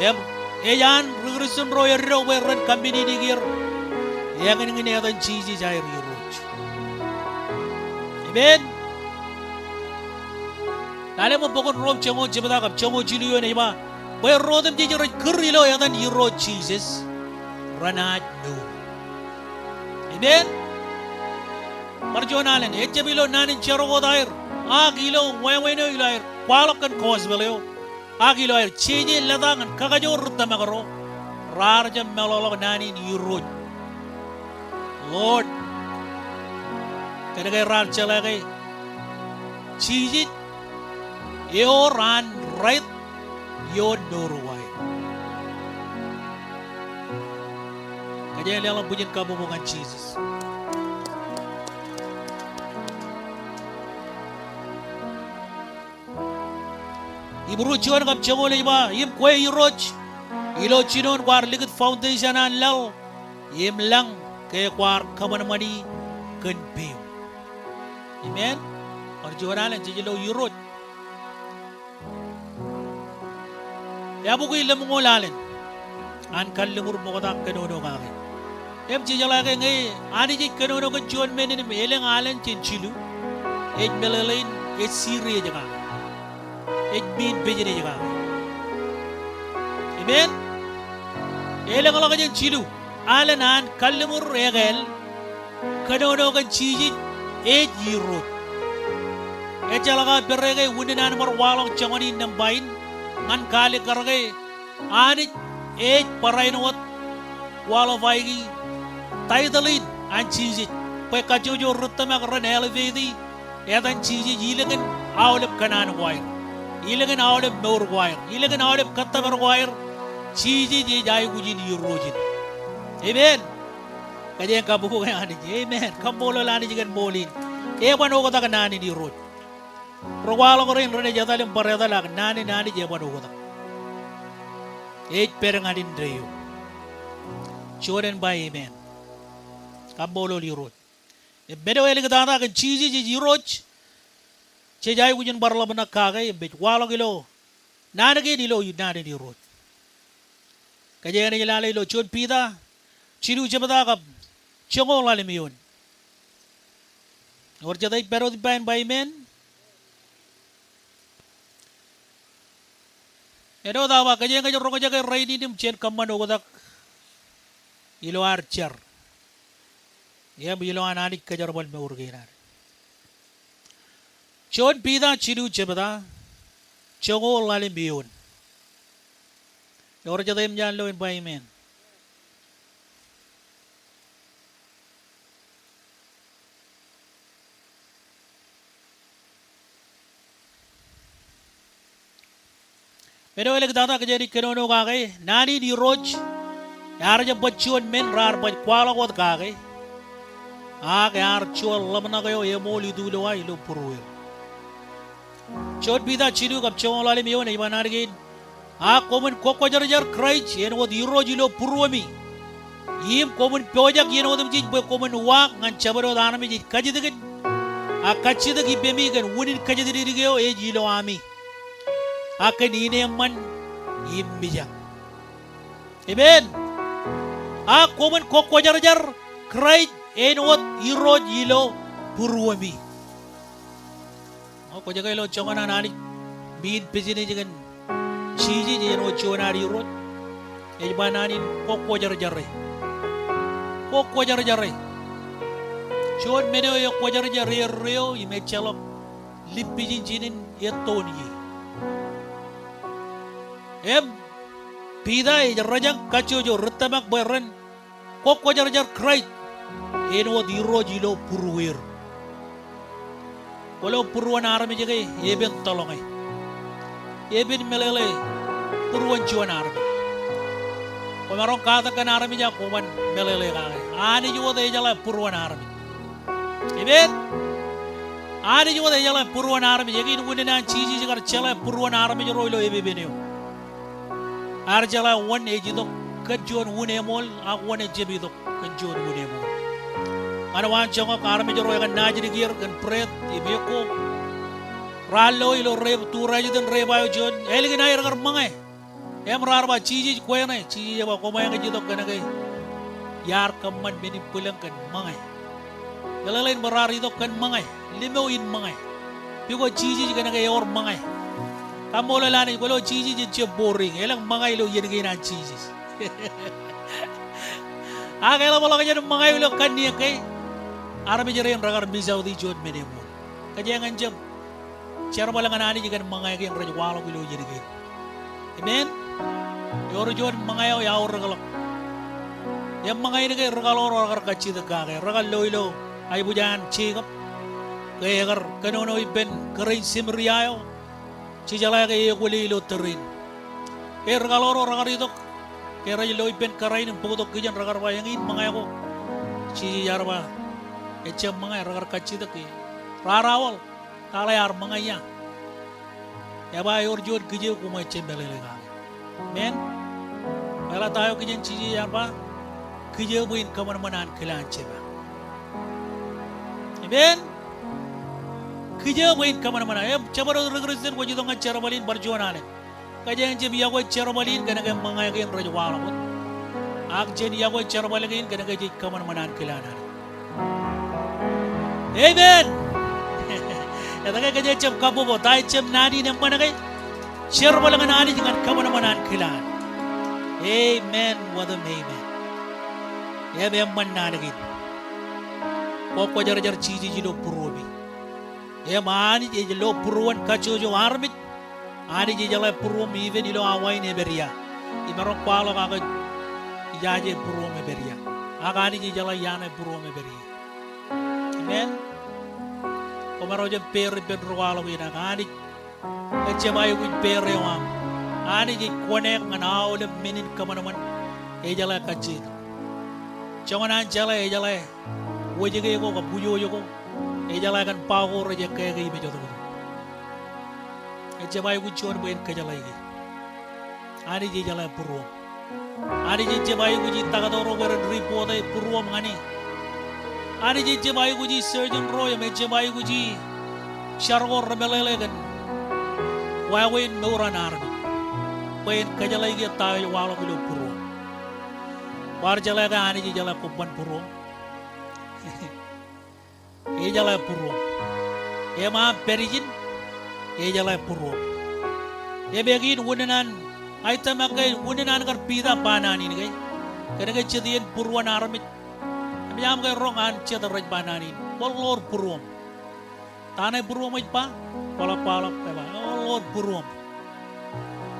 Im ej an ri Kristian ro eddo bwe ren community er eñinñin etan Jisōs aer Irooj. Amen. Lale ṃōk bok in Rom joñoul jebta kab joñoul jilu eoon ej ba, bwe ro otemjej rej kūr ilo etan Irooj Jisōs renaaj mour. Amen. Bar juon alen, ejjab ilo naan in jerọwiwi eo aer, ak ilo wāween eo ilo aer kwaḷọk kōn gospel eo, ak ilo aer jeje lōta ñan kakajoor ri tōmak ro raar jab meḷọkḷọk naan in Irooj. Lord, kōnke raar jeḷā ke Jisōs ewōr an right ioon mour ko aer. Kōjeañ leḷọk bwijin kabbokbok ñan Jisōs. Hibru juon kab joñoul ej ba, im kwe Irooj, ilo jinoin kwaar likūt foundation an laḷ, im lañ ke kwaar kōṃanṃani kōn peiṃ. Amen. Bar juon alen, jej lo Irooj. Eabukwi lemñoul alen an kalliṃur ṃokta kōnono kake. Im jejeḷā ke ñe Anij ej kōnono kōn juon men in im elōñ alen jān jilu, ej meḷeḷein ej serious kake. Ej mean business kake. Amen. Elōñḷọk jān jilu alen an kalliṃur ekāāl, kōnono kōn Jisōs ej Irooj. Ejjeḷọk aō pere ke unin an bar waḷọk joñan in nōṃba in ñan kaalikkar ke Anij ej barāinwōt qualify-i title in an Jisōs bwe kajjojo ri tōmak ren elevate-i etan Jisōs ilikin aolep kōṇaan ko aer, ilikin aolep mour ko aer, ilikin aolep kōttōpar ko aer. Jisōs ej aikuj in Irooj in. Amen. Kōjeañ kabbokbok ñan Anij. Amen. Kaṃṃoolol Anij kōn ṃool in. Eban oktak naan in Irooj. Ri kwaḷọk rein renaaj etal im bar etal ak naan in Anij eban oktak. Ej pād ñan indeeo. Juon en ba amen. Kaṃṃoolol Irooj. Im men eo āliktata kōn Jisōs ej Irooj, jej aikuj in bar ḷōmṇak kake im jej waḷọk ilo naan kein ilo naan in Irooj. Kōjeañ naaj lale ilo juon Piter jilu jebta kab joñoul ḷalem eoon. Ewōr jet ej pād wōt ippa in ba amen? Āinwōt aō ba kōjeañ kōj roñjake rainin im jen kōṃṃan oktak ilo ad jar im ilo an Anij kōjerbal mour kein ad. Juon Piter jilu jebta joñoul ḷalem eoon. Ewōr jet ej ṃōj an lo in ba amen? Men eo āliktata kōjeañ naaj kōnono kake, naan in Irooj ear jab baj juon men raar baj kwaḷọk wōt kake, ak ear juon ḷōmṇak eo eṃool itulowa ilo būrueir. Juon Piter jilu kab joñoul ḷalem eoon ej ba naan kein, ak koṃwin kọkkwajarjar Kraist āinwōt Irooj ilo būruemi. Im koṃwin pojak iien otemjej bwe koṃwin uwaak ñan jabdewōt armej ej kajjitōkin, ak kajjitōk ippemi kōn unin kōjatdikdik eo ej ilo ami, ak kōn ineeṃṃan im mijak. Amen. Ak koṃwin kọkkwajarjar Kraist āinwōt Irooj ilo būruemi. Ñe kwōjake ilo joñan an Anij mean business kōn Jisōs āinwōt juon ad Irooj, ej ba naan in kọkkwajarjare. Kọkkwajarjare. Juon men eo ekwōjarjar erreo im ejjeḷọk lippij in jinen ettoon ie. Im Piter ej rōjañ kajjojo ri tōmak bwe ren kọkkwajarjar Kraist āinwōt Irooj ilo būrueir. Kwōlo būruon armej ke epen tōḷọñe. Epen meḷeḷe būruon juon armej. Kwōmaroñ katak kōn armej ak kwōban meḷeḷe kake. Anij wōt ejeḷā būruon armej. Amen. Anij wōt ejeḷā būruon armej. Eñin unin an Jisōs kar jeḷā būruon armej ro ilo epepen eo. Ear jeḷā wōn ej itok kōn juon un eṃool ak wōn ejjab itok kōn juon un eṃool. Ñan waan joñak armej ro ekōṇaan naajdik er kōn bread im ekko, raar lo ilo rej tūrajtin rej ba eo juon, ālikin aer kar ṃōñā. Im raar ba Jisōs kwe ṇe, Jisōs ej ba koṃeañ ej itok kōnke iar kōṃṃan men in bwilōñ kōn ṃōñā. Meḷeḷein bwe raar itok kōn ṃōñā, limo in ṃōñā. Because Jisōs kōnke ewōr ṃōñā. Kaṃṃoolol Anij, kwōlo Jisōs ejjab boring, elōñ ṃōñā ilo iien kein an Jisōs. Ak eḷapḷọk jān ṃōñā eo ilo kanniōk ke armej rein rekar miss out i juon men eṃṃool. Kōjeañ en jab jerbal ñan Anij kōn ṃōñā kein rej waḷọk ilo iien kein. Amen. Ewōr juon ṃōñā eo eaorōkḷọk. Im ṃōñā in ke ri kaḷoor ro rekar kajjitōk kake, rekar lo ilo aiboojaan Jekob. Ke ekar kōnono ippān kōrā in Samaria eo, jejeḷā ke ekwōle ilo tōre in. Ke ri kaḷoor ro rekar itok, ke rej lo ippān kōrā in im bōktok kijen, rekar ba, "Eñin ṃōñā ko." Jisōs ear ba, "Ejjab ṃōñā, rekar kajjitōk ke raar awaḷ. Eḷaññe ear ṃōñā ia?" Eba, "Ewōr juon kijeek koṃ ejjab meḷeḷe kake." Amen. Eḷaññe ta eo kijen Jisōs ear ba, "Kijeek bwe in kōṃanṃan ankilaan jema." Amen. Kijeek bwe in kōṃanṃan. Im jabdewōt ri Kristian kwōj itok ñan jerbal in, bar juon alen. Kōjeañ en jab yokwe jerbal in kōnke ṃōñā kein rej waḷọk wōt. Ak jen yokwe jerbal kein kōnke jej kōṃanṃan ankilaan Anij. Amen. Etke kōjeañ jab kabbokbok? Ta ejjab naan in eṃṃan ke? Jerbal ñan Anij ñan kōṃanṃan ankilaan. Amen. Wōt im amen. Im eṃṃan naan kein. Kwōkwōjarjar Jisōs ilo būruemi. Im Anij ej lo būruon kajjojo armej. Anij ejeḷā būruōṃ even ilo awa in epād ia. Imaroñ kwaḷọk ak ej ijaje būruōṃ epād ia. Ak Anij ejeḷā iaan būruōṃ epād ie. Amen. Koṃ ro jab peer ippān ri kwaḷọk in, ak Anij ejjab aikuj peer eo aṃ. Anij ej connect ñan aolep men in kōṃanṃan. Ejeḷā kajjitōk. Joñan an jeḷā, ejeḷā wōjke ko kab wūjooj ko. Ejeḷā kōn ba ko rej ekkāke im ej itok. Ejjab aikuj juon bwe en kōjeḷāik. Anij ejeḷā būruōṃ. Anij ejjab aikuj i taktō ro bwe ren report e būruōṃ ñan e. Anij ejjab aikuj i surgeon ro im ejjab aikuj i jar ko remeḷeḷe kōn wāween mour an armej. Bwe en kōjeḷāik ta eo ej waḷọk ilo būruōṃ. Kwaar jeḷā ke Anij ejeḷā kobban būruōṃ? Ejeḷā būruōṃ. Im aṃ pād ijin, ejeḷā būruōṃ. Im eñin unin an, ij tōmak ke unin an kar Piter ba naan in ke. Kōnke jet iien būruon armej. Im eṃōj aṃ ke roñ an jet rej ba naan in. Kwōn ḷoor būruōṃ. Ta ṇe būruōṃ ej ba? Kwaḷọk, kwaḷọk, eba, kwōn ḷoor būruōṃ.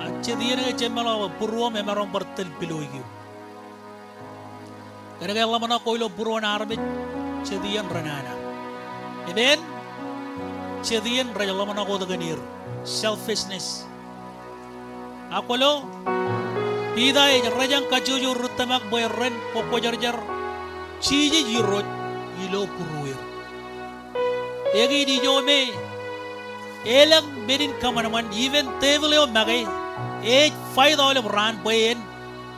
Ak jet iien ke jemeḷọk bwe būruōṃ emaroñ bar tōl piloik eok. Kōnke ḷōmṇak ko ilo būruon armej, jet iien renana. Amen. Jet iien rej ḷōmṇak wōt kōn er. Selfishness. Ak kwōlo, Piter ej rejañ kajjojo ri tōmak bwe ren kwōkwōjarjar Jisōs Irooj ilo būrueir. Eñin ijo me elōñ men in kōṃanṃan, even devil eo make, ej fight aolep raan bwe en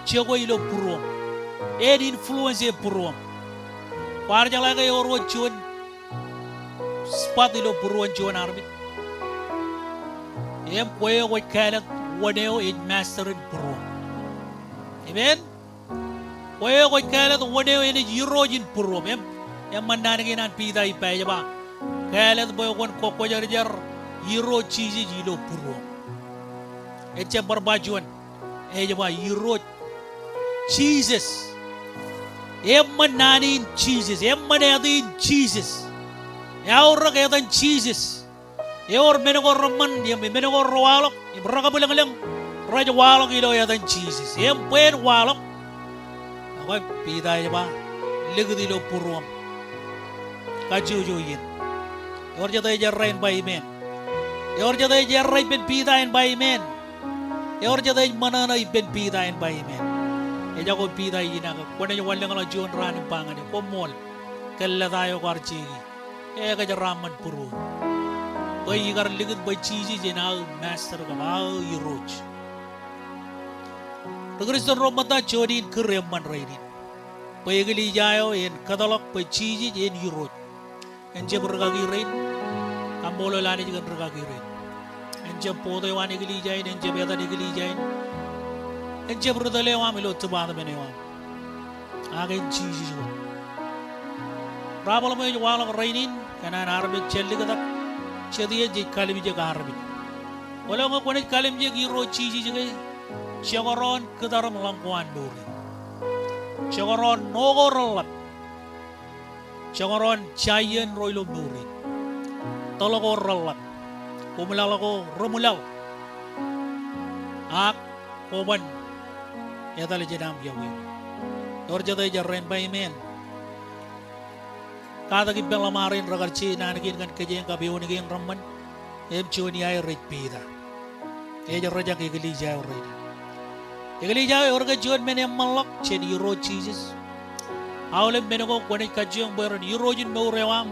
jokwe ilo būruōṃ. En influence e būruōṃ. Kwaar jeḷā ke ewōr wōt juon spot ilo būruon juon armej? Im kwe eo kwōj kāālōt wōn eo ej master in būruōṃ. Amen. Kwe eo kwōj kāālōt wōn eo enaaj irooj in būruōṃ. Im, eṃṃan naan kein an Piter ej ba, ej ba, kāālōt bwe kwōn kwōkwōjarjar Irooj Jisōs ilo būruōṃ. Ejjab bar ba juon, ej ba Irooj Jisōs. Eṃṃan naan in Jisōs, eṃṃan āt in Jisōs. Eaorōk etan Jisōs. Ewōr men ko reṃṃan, im men ko rewaḷọk, im rekabwilōñlōñ, rej waḷọk ilo etan Jisōs. Im bwe en waḷọk, ekwe Piter ej ba, likūt ilo būruōṃ kajjojo iien. Ewōr jet ej errā en ba amen? Ewōr jet ej errā ippān Piter en ba amen? Ewōr jet ej ṃōṇōṇō ippān Piter en ba amen? Ejako Piter ej inaaj, kwōnaaj wanlōñḷọk juon raan im ba ñan e, koṃṃool, kōn lōta eo kwaar jeki. Ekōjeraṃṃan men būruō bwe ikar likūt bwe Jisōs enaaj aō master kab aō Irooj. Ri Kristian ro ṃōtta, juon in kūr eṃṃan rainin bwe eklejia eo en kōtḷọk bwe Jisōs en Irooj. En jab rūkaki rein, kaṃṃoolol Anij kōn rūkaki rein. En jab board eo an eklejia in, en jab etan eklejia in. En jab ri tōl eo aṃ ilo department eo aṃ. Ak en Jisōs wōt. Problem eo ej waḷọk rainin, kōn an armej ejjeḷọk likūt ak jet iien jej kalimjek armej. Kwōlo ñe kwōnaaj kalimjek Irooj Jisōs ke, jekdọọn kūttar im ḷañ ko an mour in. Jekdọọn ṇo ko reḷap. Jekdọọn giant ro ilo mour in. Tōl ko reḷap. Koṃlaḷ ko reṃwilaḷ. Ak kwōban etal jān aṃ yokwe. Ewōr jet ej errā in ba amen. Katak ippān ḷōṃaro in rekar je naan kein ñan kōj kab eoon kein reṃṃan. Im juon iaer ej Piter. Ej rejañ eklejia eo rainin. Eklejia eo ewōr ke juon men eṃṃanḷọk jān Irooj Jisōs. Aolep men ko kwōnaaj kajjioñ bwe ren irooj in mour eo aṃ.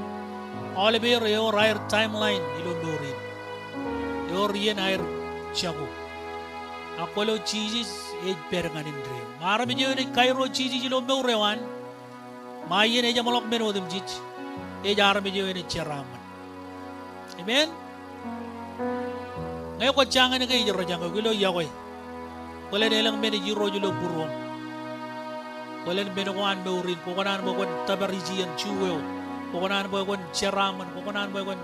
Aolep er ewōr aer timeline ilo mour in. Ewōr iien aer jako. Ak kwōlo Jisōs ej pād ñan indeeo. Armej eo enaaj kairooj Jisōs ilo mour eo an. Ṃae iien ejeṃḷọk men otemjej, ej armej eo enaaj jeraaṃṃan. Amen. Ñe kwōj jañin ke ij rejañ eok ilo yokwe. Bōlen elōñ men ej irooj ilo būruōṃ. Bōlen men ko an mour in, kwō kōṇaan bwe kwōn tōpar ijin juon eo. Kwō kōṇaan bwe kwōn jeraaṃṃan, kwō kōṇaan bwe kwōn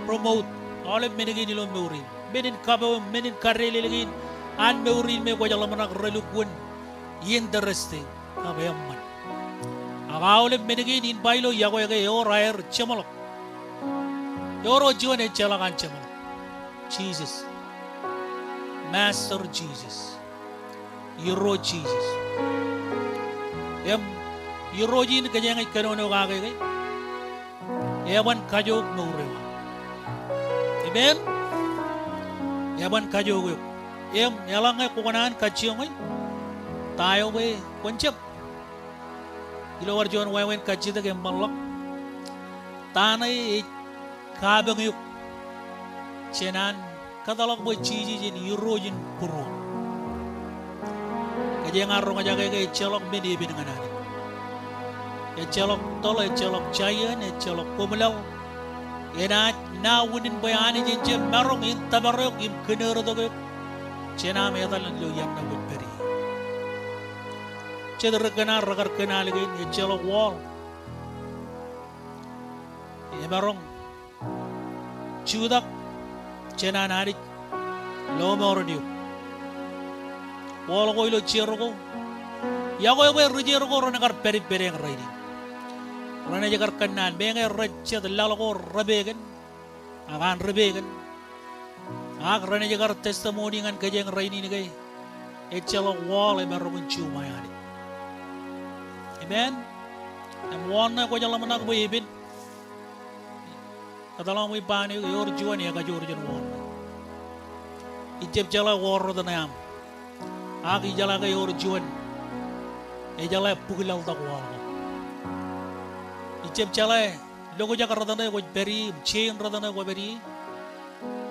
promote aolep men kein ilo mour in. Men in kapo, men in kadeḷeḷe kein an mour in me kwōj ḷōmṇak relukkuun interesting kab eṃṃan. Ak aolep men kein in ba ilo yokwe ke ewōr aer jeṃḷọk. Ewōr wōt juon ejjeḷọk an jeṃḷọk. Jisōs. Master Jisōs. Irooj Jisōs. Im Irooj in kōjeañ ej kōnono kake ke. Eban kajook mour eo aṃ. Amen. Eban kajook eok. Im eḷaññe kwō kōṇaan kajjioñ e, ta eo bwe kwōn jab. Ilo ad juon wāween kajjitōk eṃṃanḷọk. Ta ṇe ej kapañ eok jān an kōtḷọk bwe Jisōs en Irooj in būruōm. Kōjeañ ar roñjake ke ejjeḷọk men epen ñan Anij. Ejjeḷọk tōl, ejjeḷọk giant, ejjeḷọk koṃlaḷ. Enaaj na unin bwe Anij en jab maroñ in tōpar eok im kōnoortok eok jān aṃ etal ilo iien ṇe kwōj pād ie. Jet ri kōṇaan rekar kōṇaan kein, ejjeḷọk wall. Emaroñ jutak jān an Anij lọmọọren eok. Wall ko ilo Jeriko. Yokwe bwe ri Jeriko renaaj kar pād ippād eñ rainin. Renaaj kar kōnnaan, meñe rej jet laḷ ko repekan. Ak an repekan. Ak renaaj kar testimony ñan kōjeañ rainin ke ejjeḷọk wall emaroñ in juṃae Anij. Amen. Im wall ṇe kwōj ḷōmṇak bwe epen. Kōtḷọk ṃwiin ba ṇe ewōr juon ekajoor jān wall ṇe. Ij jab jeḷā wall rot ṇe aṃ. Ak ijeḷā ke ewōr juon. Ejeḷā bōk laḷtak wall ko. Ij jab jeḷā lokjak rot ṇe kwōj pād ie, im chain rot ṇe kwōj pād ie.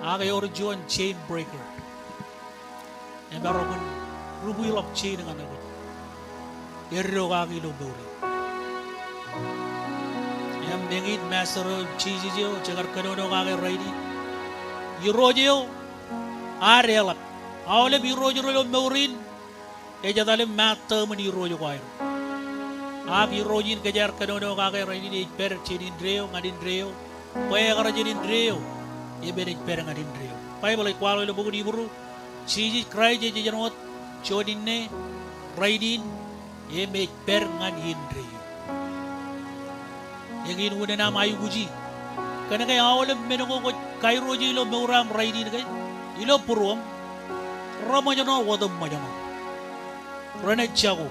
Ak ewōr juon chain breaker. Emaroñ in rubwiḷọk chain ñan eok. Eddo kaki ilo mour in. Im eñin master eo, Jisōs eo, jekar kōnono kake rainin. Irooj eo, ad eḷap. Aolep irooj ro ilo mour in, ej etal im maat tōmōn irooj ko aer. Ak irooj in kōjeañ ar kōnono kake rainin ej pād jān indeeo ñan indeeo. Bwe ekar jān indeeo im enaaj pād ñan indeeo. Baibōḷ ej kwaḷọk ilo bok in Hibru, Jisōs Kraist ej āinwōt juon inne, rainin, im ej pād ñan indeeo. Eñin unin aṃ aikuji. Kōnke aolep men ko kwōj kairooj e ilo mour eo aṃ rainin ke, ilo būruōṃ, reṃōjṇọ otemṃōjṇọ. Renaaj jako.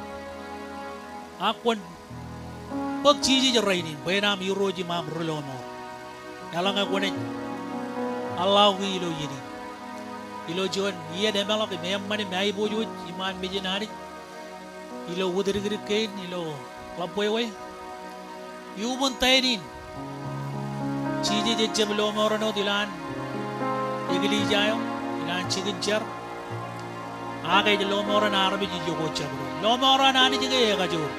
Ak kwōn bōk Jisōs rainin bwe en aṃ Irooj im aṃ Ri-lọmọọr. Eḷaññe kwōnaaj allow e ilo iien in. Ilo juon iien emeḷọk im eṃṃan im aiboojoj iṃaan mejān Anij. Ilo wūtdikdik kein, ilo ḷapwewe. Iuṃwin taiin in. Jisōs ejjab lọmọọren wōt ilowaan eklejia eo, ilowaan jikin jar. Ak ej lọmọọren armej ijoko jabdewōt. Lọmọọren Anij ke ekajoor.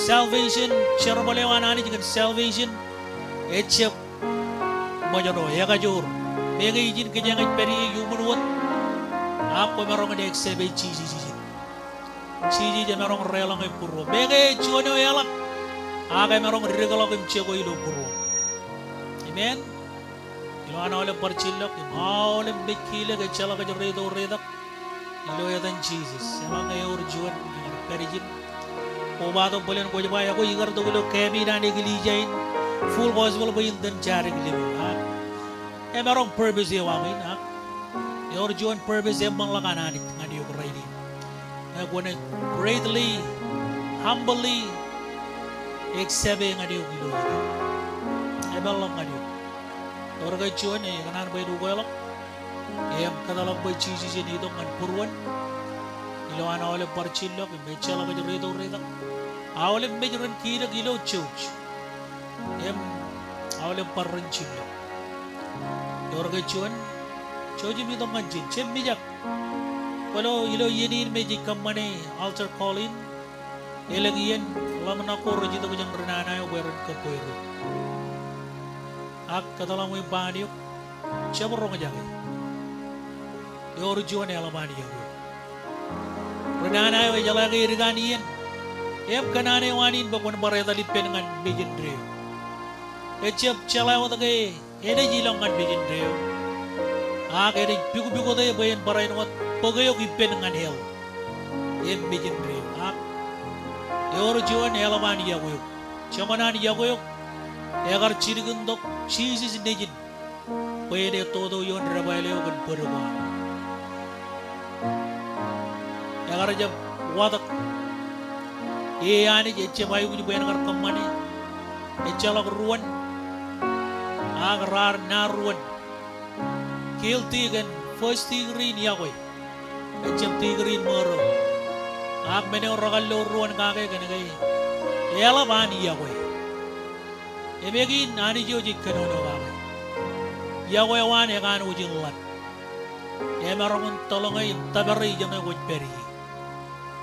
Salvation, jerbal eo an Anij kōn salvation, ejjab ṃōjṇọ, ekajoor. Meñe ijin kōjeañ ej pād ie iuṃwin wōt. Ak kwōmaroñ in accept e Jisōs ijin. Jisōs emaroñ deḷọñ e būruō. Meñe juon eo eḷap, ak emaroñ dikḷọk im jako ilo būruō. Amen. Ilowaan aolep bar jillọk im aolep mej kilōk ejjeḷọk ej reito reitak. Ilo etan Jisōs, eḷaññe ewōr juon, pād ijin. Kobatok bōlen kwōj ba ekwe ikar tok ilo kaamijin an eklejia in Full Gospel bwe in tōn jadik limō. Ak emaroñ purpose eo aṃ in, ak ewōr juon purpose eṃṃanḷọk an Anij ñan eok rainin. Ñe kwōnaaj greatly, humbly accept e ñan eok ilo iien. Epeḷḷọk ñan eok. Ewōr ke juon, ekōṇaan bwe en ukeḷọk im kōtḷọk bwe Jisōs en itok ñan būruon ilowaan aolep bar jillọk im ejjeḷọk ej reitok reitak. Aolep mej ren kilōk ilo jouj im aolep bar ren jillọk. Ewōr ke juon, jouj im itok ñan ijin, jab mijak. Kwōlo ilo iien in me jej kōṃṃane altar call in, elōñ iien ḷōmṇak ko rej itok jān ri nana eo bwe ren kōbweir eok. Ak kōtḷọk ṃōj im ba ñan eok, jab roñjake. Ewōr juon eḷap an yokwe eok. Ri nana eo ejeḷā ke edik an iien im kōṇaan eo an in bwe kwōn bar etal ippān ñan mej indeeo. Ejab jeḷā wōt ke enaaj ilọk ñan mej indeeo. Ak enaaj pukpukote bwe en barāinwōt bōk eok ippān ñan hell im mej indeeo. Ak ewōr juon eḷap an yokwe eok. Joñan an yokwe eok, ekar jilkintok Jisōs nejin bwe en ettoto ioon debwāāl eo kōn bōd ko an. Ekar jab watōk e Anij ejab aikuj bwe en kar kōṃṃane. Ejjeḷọk ruon, ak raar naaj ruon. Guilty kōn first degree in yokwe. Ejab degree in ṃōro. Ak men eo rekar lo ruon kake kōn ke eḷap an yokwe. Im eñin Anij eo jej kōnono kake. Yokwe eo an ekanooj in ḷap. Emaroñ in tōḷọñe im tōpare ijeṇe kwōj pād ie.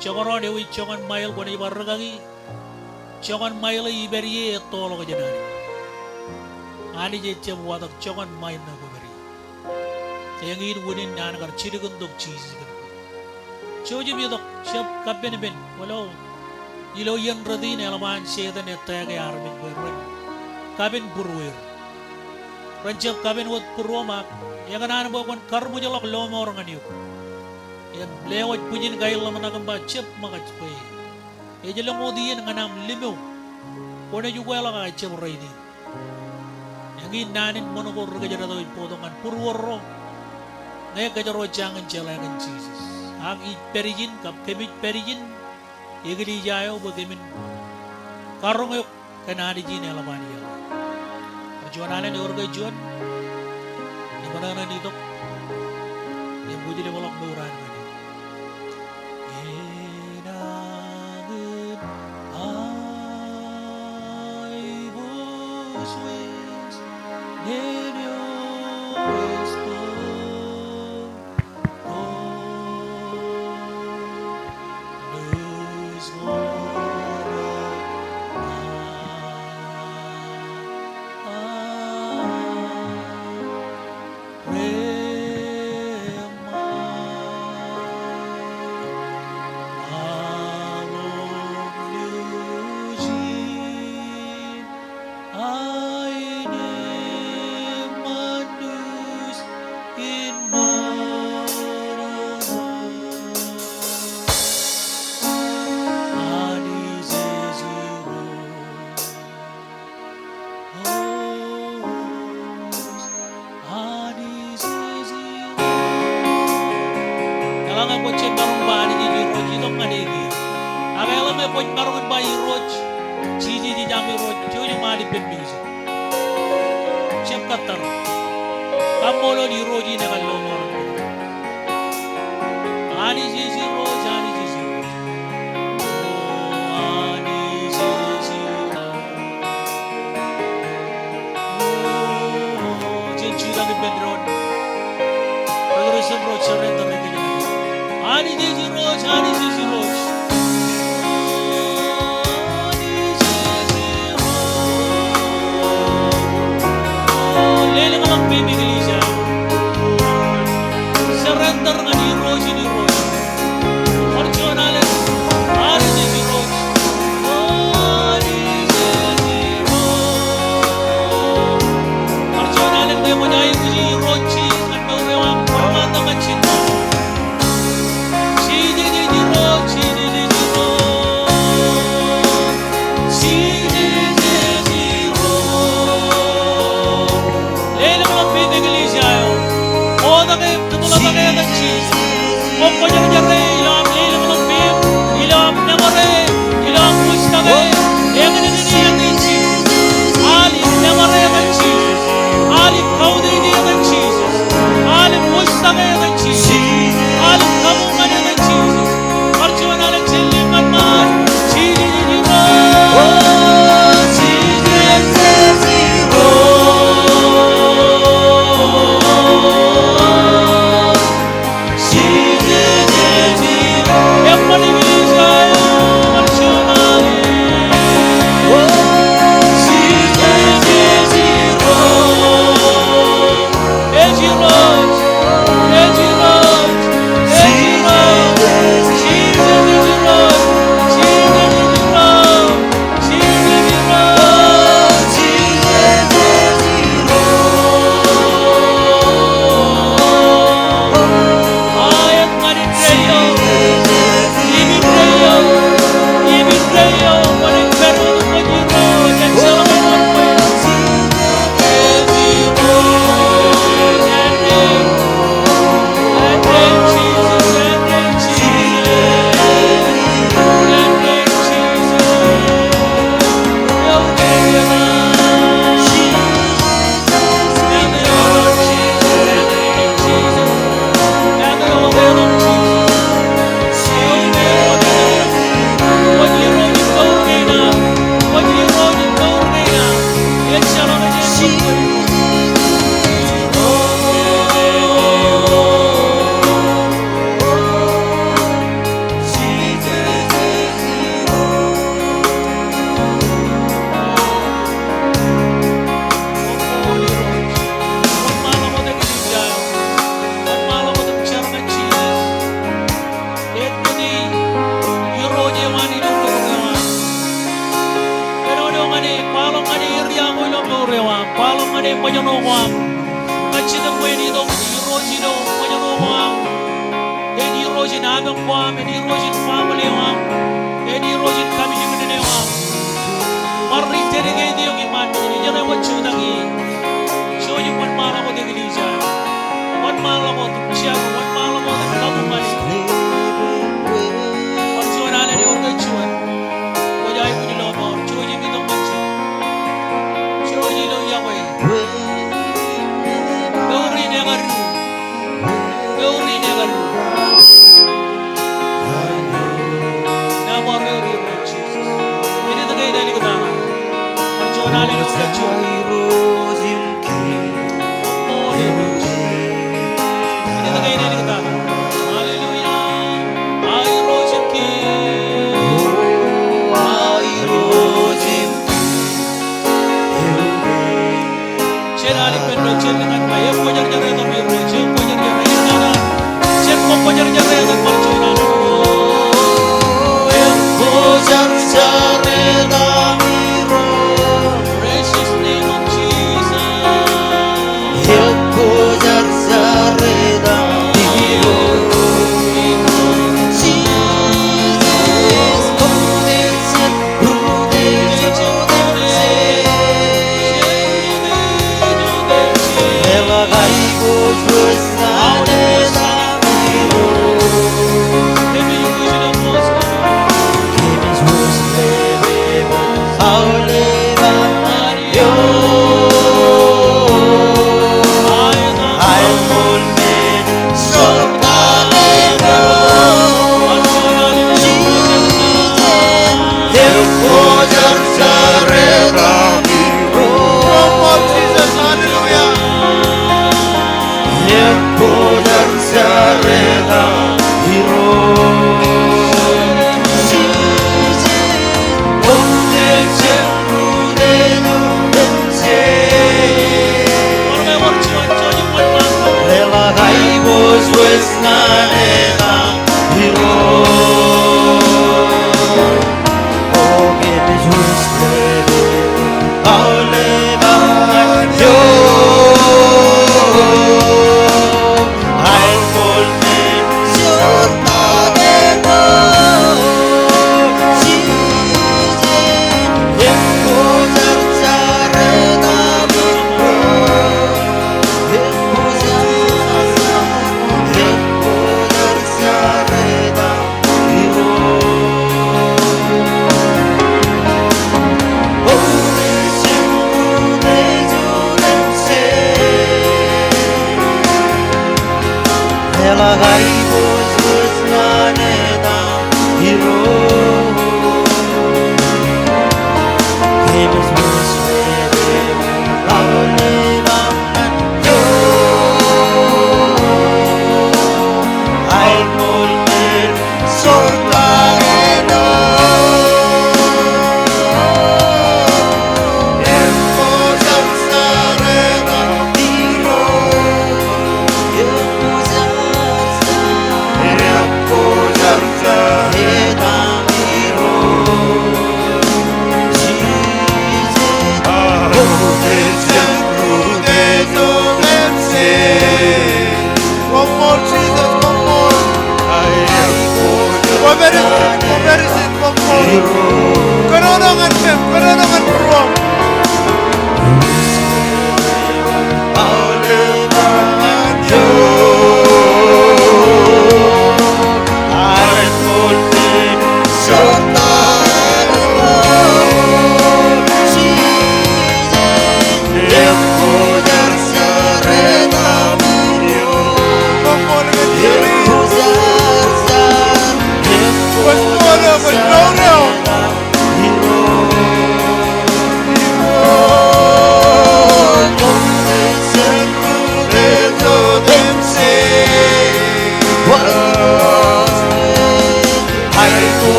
Jekdọọn ewi joñan mile kwōnaaj bar rikaki. Joñan mile eo ipād ie ettoḷọk jān Anij. Anij ejab watōk joñan mile ṇe kwōpād ie. Eñin unin an kar jilkintok Jisōs kōn kwe. Jouj im itok, jab kapenpen, kwōlo ilo iien rot in eḷap an Setan attack e armej bwe ren kapen būrueir. Ren jab kapen wōt būruōṃ ak ekōṇaan bwe kwōn karbwijḷọk lọmọọr ñan eok. Im lewōj bwijin kain ḷōmṇak im ba jab ṃōkaj bwe ej lōñ wōt iien ñan aṃ limo. Kwōnaaj ukeḷọk ak ejab rainin. Eñin naan in ṃōṇ ko ri kōjdat eo ej bōktok ñan būruorro ñe kōjro jañin jeḷā kōn Jisōs. Ak ij pād ijin kab kōmij pād ijin eklejia eo bwe kōmin karoñ eok kōn Anij in eḷap an yokwe. Ewōr juon alen, ewōr ke juon, eṃōṇōṇō in itok im kwōj leḷọk mour an ñan eok. Eḷaññe kwōj jab maroñ ba Anij ej Irooj, itok ñan eō kiiō. Ak eḷaññe kwōj maroñ in ba Irooj, Jisōs ej aṃ Irooj, jouj im al ippān music. Jab kōttar. Kaṃṃoolol Irooj in ekar lọmọọren. Anij ej Irooj, Anij ej Irooj. O, Anij ej Irooj. O, jen jutak ippān doon. Ri Kūrjin ro, surrender ijin. Anij ej Irooj, Anij ej Irooj. Anij ej Irooj. Lelōñḷọk peiṃ eklejia. Surrender ñan Irooj in irooj. Bar juon alen, Anij ej Irooj. Anij ej Irooj. Bar juon alen, ñe kwōj aikuji Irooj Jisōs ñan mour eo aṃ, kōṃṃan tok ñan Jisōs. Jisōs ej Irooj, Jisōs ej Irooj. Kwōjarjare ilo aṃ leḷọk peim, ilo aṃ nōbar e, ilo aṃ wūjtake, eñin in etan Jisōs. Al in nōbar e etan Jisōs. Al in kautiej e etan Jisōs. Al in wūjtake etan Jisōs. Al in kabuñ ñan e etan Jisōs. Bar juon alen jen lale ñan ṃaan, Jisōs ej Irooj. O, Jisōs ej Irooj. Āinwōt Irooj eo an ilo mour eo aṃ. Kōnono ñan e, kwaḷọk ñan e area ko ilo mour eo aṃ. Kwaḷọk ñan e ṃōjṇọ ko aṃ. Kajjitōk bwe en itok Irooj ilo ṃōjṇọ ko aṃ. En Irooj in apañ ko aṃ, en Irooj in family eo aṃ, en Irooj in kapijuknen eo aṃ. Bar rededicate eok iṃaan, ejjeḷọk wōt jutak ie. Jouj im wōnṃaanḷọk wōt eklejia. Wōnṃaanḷọk wōt jar, wōnṃaanḷọk wōt kabuñ ñan e. Bar juon alen ewōr ke juon. Kwōj aikuj ilo mour, jouj im itok ñan jar. Jouj ilo yokwe. Mour in ekadu. Mour in ekadu. Nōbar eok Irooj Jisōs. Eñin in etan Jisōs. Bar juon alen ewōr ke juon. Hallelujah. Jen al ippān doon, jen lōñ ñan ṃae. Ekwōjarjar etan Irooj, ekwōjarjar etan. Jen kwōjarjar etan ṃae, jen al. Ekwōjarjar etan Irooj. Precious name of Jesus. Ekwōjarjar etan Irooj. Jesus,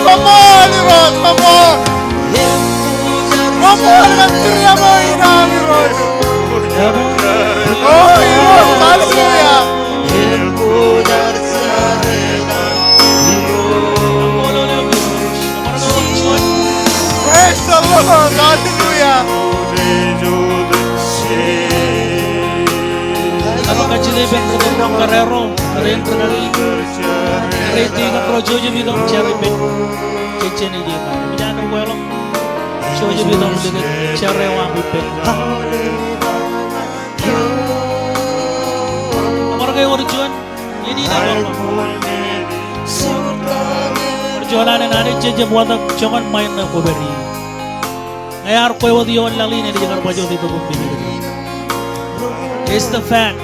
Koṃṃool Irooj, koṃṃool. Koṃṃool kōn tūriaṃo in aṃ Irooj. O Irooj, hallelujah. Praise the Lord, hallelujah. Ej kajjitōk ippān ri tōl ro, ri tōl ro, ri tōl ro, ri tōl ro, jouj im itok jar ippān. Jej jenaaj itok. Jouj im itok likūt jar eo aṃ ippān. Eṃṃan ke wōr juon? Eñin eṃṃan. Wōr juon alen Anij jej jab watōk joñan ṃae ṇe kwōpād ie. Ñe ear kwe wōt ioon laḷ in enaaj kar baj wōt itok im mijak. It's the fact.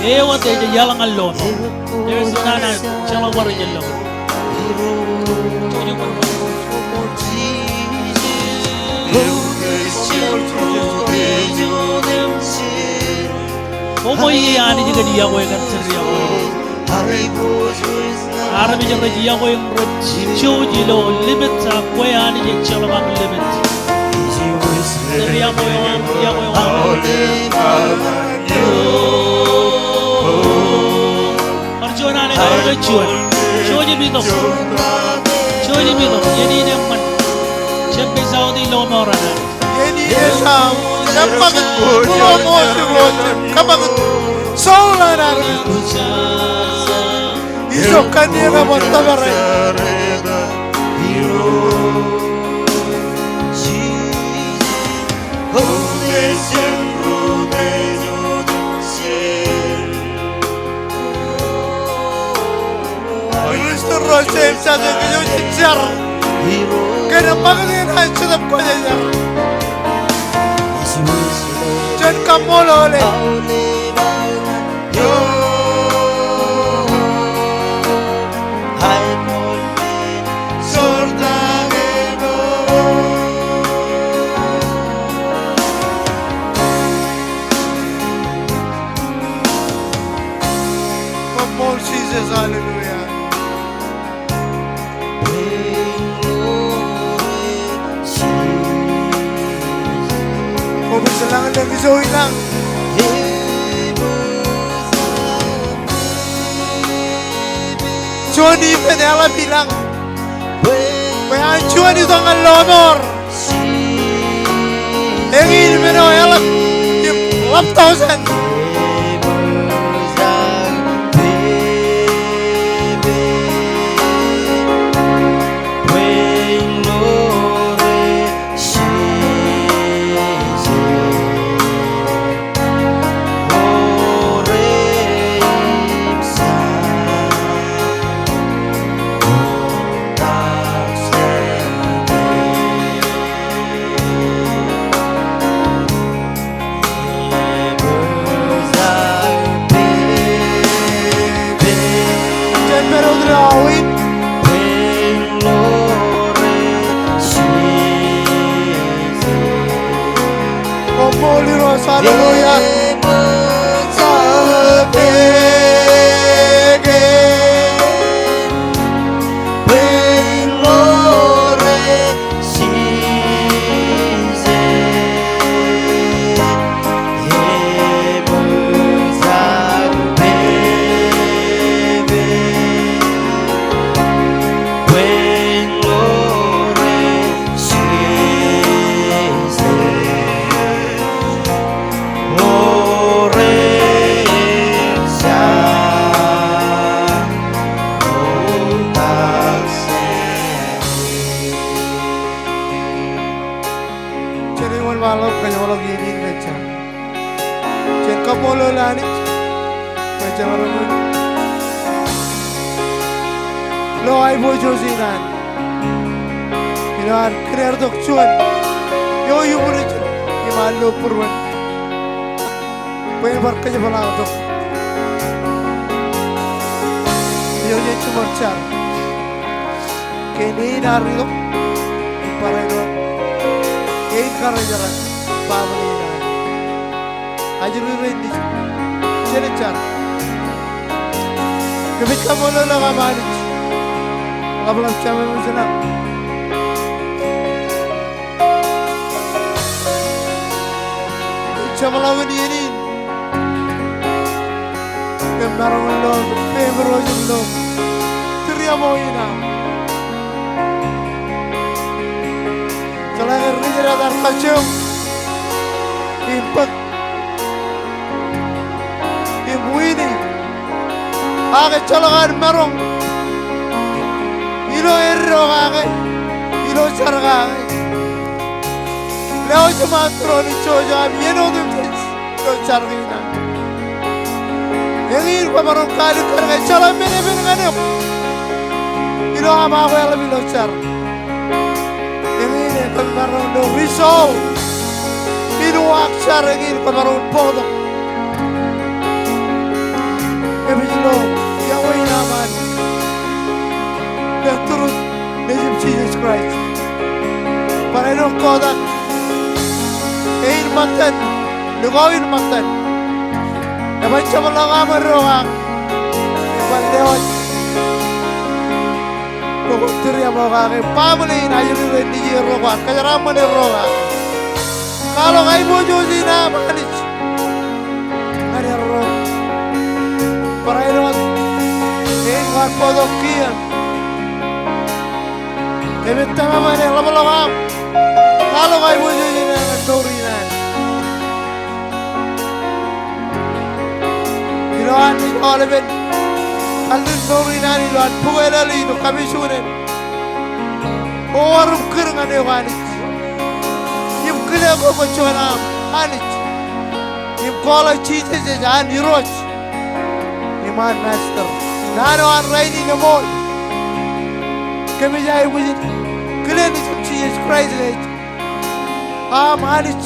Ewōt ej iaḷ ñan lọmọọr. There is none else. Jeḷā bar ejjeḷọk. Koṃṃool ie Anij kōn iọkwe kōn tūriaṃo. Armej rej iọkwe im rej jouj ilo limit ak kwe Anij ejjeḷọk ak limit. Tūriaṃo eo aṃ, iọkwe eo aṃ. Bar juon alen, bar juon. Jouj im itok. Jouj im itok. Eñin eṃṃan. Jab pejjaoti lọmọọr an Anij. Eñin eṃṃan. Jab ṃakūt. Lọmọọr, Irooj. Kōṃṃakūt. Soul an Anij. Ijo kōn eñin eṃṃan tōpar. Ri tōl ro, Jemes ej kōjro jar. Kōn ṃakūt in an Jetōb Kwōjarjar. Jen kaṃṃoolol e. Koṃṃool Jisōs, hallelujah. Kwōpojak lañ, lañ ijo ilañ. Juon ippān eḷap ilañ. Bwe an juon itok ñan lọmọọr. Eñin men eo eḷap, im ḷap tọujān. Koṃṃool Irooj, hallelujah. Jen wōnṃaanḷọk kōjparok iien in ilo jar. Jen kaṃṃoolol Anij. Jen wōnṃaanḷọk ilo aiboojoj in an. Ilo ad kōn aer tok juon eo iuṃwin ijin im ad lo būruon bwe en bar kōjepḷaaktok. Eo jen jiṃor jar. Kōn eñin ear itok im barāinwōt eñin karijeran baaṃle in an. Ajri rein nejin. Jen jar. Kōmij kaṃṃoolol eok am Anij. Ḷapḷap Jemem ej ḷap. Jemḷọkin iien in kōn maroñ in lo, peiṃ Irooj im lo tūriaṃo in aṃ. Jeḷā ke ri-jeje rej tar kajjioñ im bōk im wini. Ak ejjeḷọk an maroñ ilo eddo kake, ilo jar kake. Lewōj iṃaan tūroon ijjojo aṃ iien otemjej ilo jar kein aṃ. Eñin kwōmaroñ kaalikkar ke ejjeḷọk men epen ñan eok ilo aṃ akwāḷap ilo jar. Eñin ekōn maroñ lo resolve in uwaak jar eñin kwōmaroñ bōktok. Kōmij lo iọkwe in aṃ Anij kōn tūrut Nejūṃ Jisōs Kraist. Barāinwōt kotak ein ṃōttan, likao in ṃōttan, eban jepḷọk aṃ eddo kake, eban lewōj bwe kwōn tūriaṃo kake, baaṃle in ajri rein nejierro kwaar, kōjeraaṃṃan erro kake. Kwaḷọk aiboojoj in aṃ Anij ñan erro. Barāinwōt eñ kwaar bōktok kiiō im ej tōmak ñan eḷapḷọk aṃ. Kwaḷọk aiboojoj in aṃ ñan mour in an. Ilo an ej aolepen kalliṃur in an ilo an bōk eḷaḷ in ilo kapijuknen. O wōr im kūr ñan eok Anij. Im kile ko kwō juon aṃ Anij. Im kwaḷọk Jisōs ej an Irooj im an Master. Naan eo an rainin eṃool. Kōmij aikuj in kile Nejūṃ Jisōs Kraist ej aṃ Anij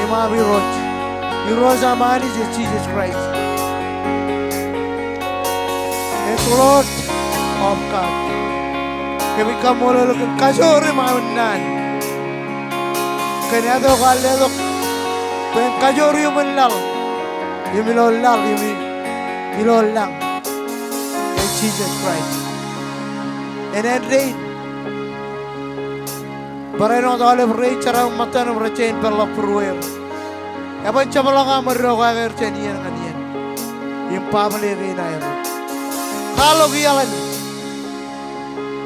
im aṃ Irooj. Irooj aṃ Anij ej Jisōs Kraist. Ej Lord of God. Kōmij kaṃṃoolol eok kōn kajoor im aō naan. Kōn etan eo kwaar letok bwe en kajoor iuṃwin laḷ im ilo laḷ im ilo lañ. Ej Jisōs Kraist. En āindein barāinwōt aolep rein jeraaṃṃan ṃōttan im rej jañin peḷḷọk būrueir, eban jepḷọk aṃ eddo kake er jān iien ñan iien im baaṃle kein aer. Kwaḷọk iaḷ in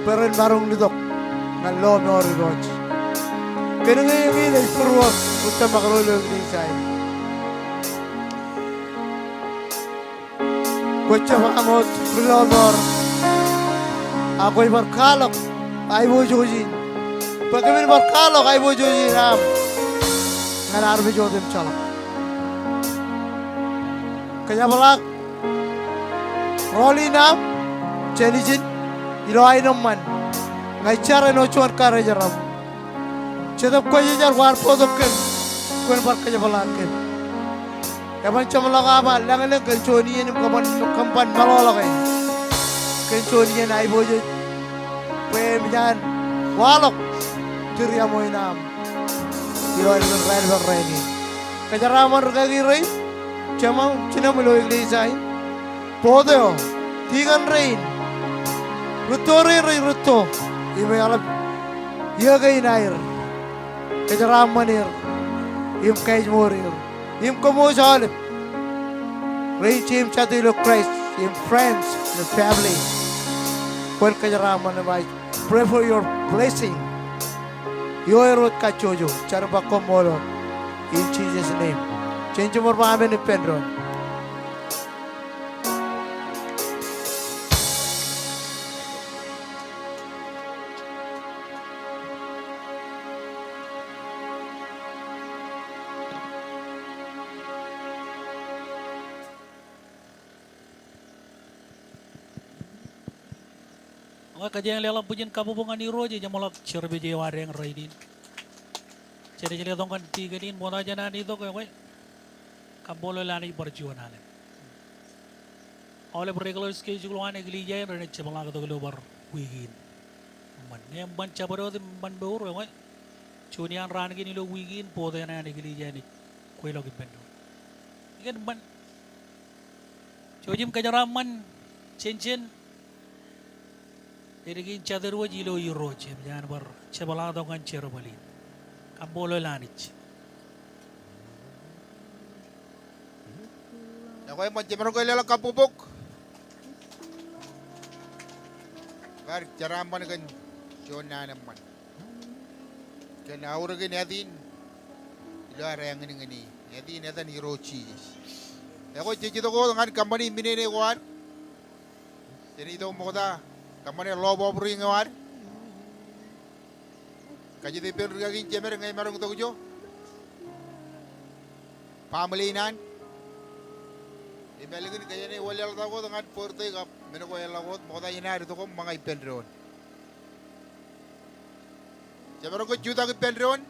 bwe ren maroñ in itok ñan lọmọọr Irooj. Kōn ñe eñin ej būruōk ri tōmak ro ilo eklejia in. Kwō jab aṃ wōt ri lọmọọr. Ak kwōj bar kwaḷọk aiboojoj in. Bwe kōmin bar kwaḷọk aiboojoj in aṃ ñan armej otemjeḷọk. Kōjepḷaak rọọl in aṃ jān ijin ilo aenōṃṃan ña ij jar āinwōt juon karijeraṃ. Jetōb Kwōjarjar kwaar bōktok kōm, kwōn bar kōjepḷaak kōm. Eban jeṃḷọk aṃ lañlōñ kōn juon iien im kōṃṃan, kōṃṃan meḷọkḷọk e kōn juon iien aiboojoj. Bwe emōj an waḷọk tūriaṃo in aṃ ilo aer kōn raelep rainin. Kōjeraaṃṃan rikaki rein, jemām, jinem ilo eklejia in. Board eo, dikon rein, rūtto rein rej rūtto im eḷap iiō kein aer. Kōjeraaṃṃan er im kaijmour er im kōmwōj aolep rein jeim jatū ilo Christ im friends im family. Kwōn kōjeraaṃṃan im I pray for your blessing. Ioer wōt kajjojo, jar im ba koṃṃool wōt. In Jesus' name. Jen jiṃor ba amen ippān doon. Ñe kōjeañ leḷọk bwijin kabbokbok ñan Irooj, ejeṃḷọk service eo ad eñ rainin. Jenaaj letok ñan dikon in, ṃokta jān an itok ekwe, kaṃṃoolol Anij bar juon alen. Aolep regular schedule eo an eklejia in renaaj jepḷaaktok ilo bar wiik in. Eṃṃan, ñe eṃṃan jabdewōt im eṃṃan mour, ekwe, juon iaan raan kein ilo wiik in, board eo an eklejia in ej kweilọk ippān doon. Ikōn eṃṃan. Jouj im kōjeraaṃṃan jān ijin Edik in jatid wōj ilo Irooj, eṃōj an bar jepḷaaktok ñan jerbal in. Kaṃṃoolol Anij. Ekwe eṃṃan, jemaroñ ke leḷọk kabbokbok. Bar jeraaṃṃan kōn juon naan eṃṃan. Kōn aorōk in āt in ilo ad āñinñini. Āt in etan Irooj Jisōs. Ekwe jej itok wōt ñan kōṃṃani minene ko ad. Jen itok ṃokta kōṃṃane love offering eo ad. Kajjitōk ippān rūkaki in jemed ñe emaroñ itok ijo. Baaṃle in an. Im ālikin kōjeañ wōnlaḷtak wōt ñan birthday kab men ko eḷḷọk wōt, ṃokta inaaj itok im ṃōñā ippān doon. Jemaroñ ke jutak ippān doon.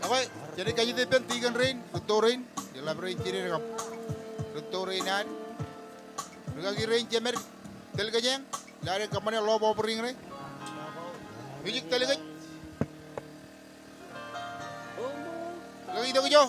Ekwe, jen kajjitōk ippān tikōn rein, rūtto rein, ilo ḷap rein jined kab rūtto rein an. Rūkaki rein jemed, tōl kōjeañ, ilo ad kōṃṃane love offering ṇe. Music, tōl kōj. Rūkaki itok ijo.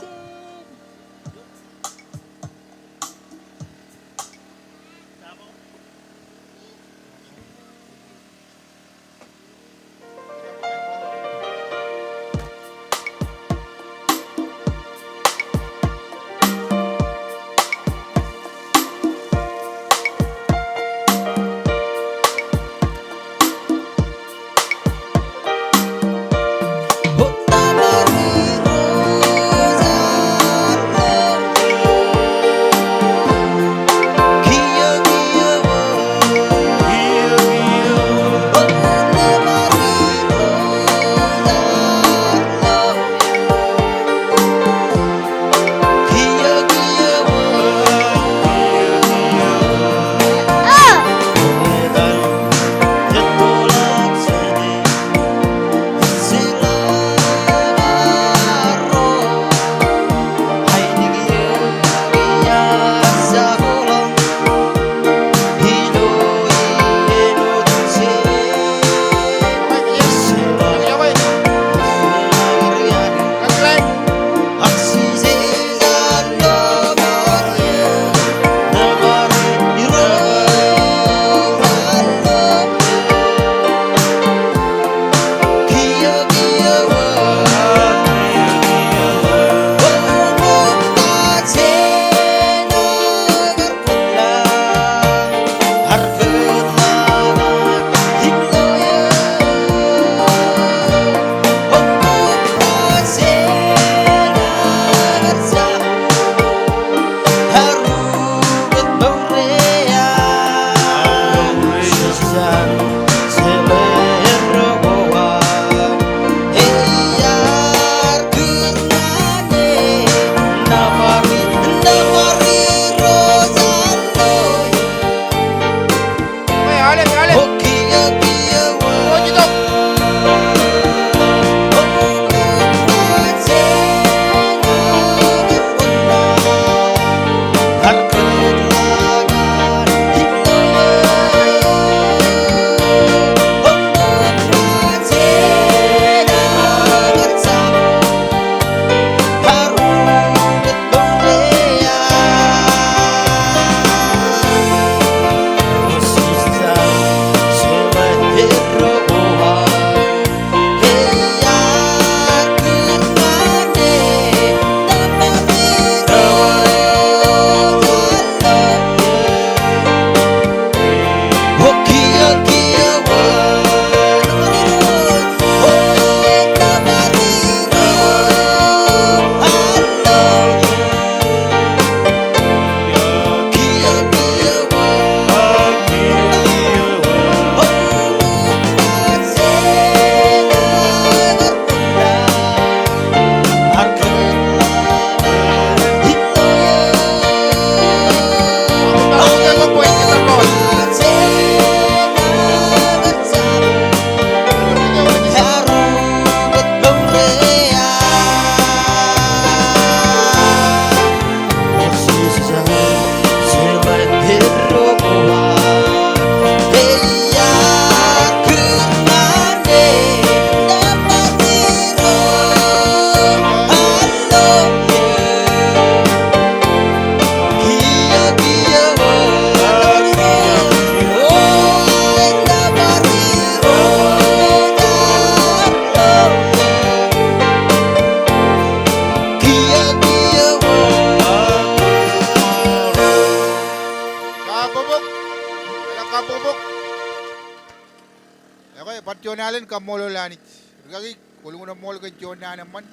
Alen kaṃṃoolol Anij. Rikaki, kwōlukkuun eṃṃool kōn juon naan eṃṃan.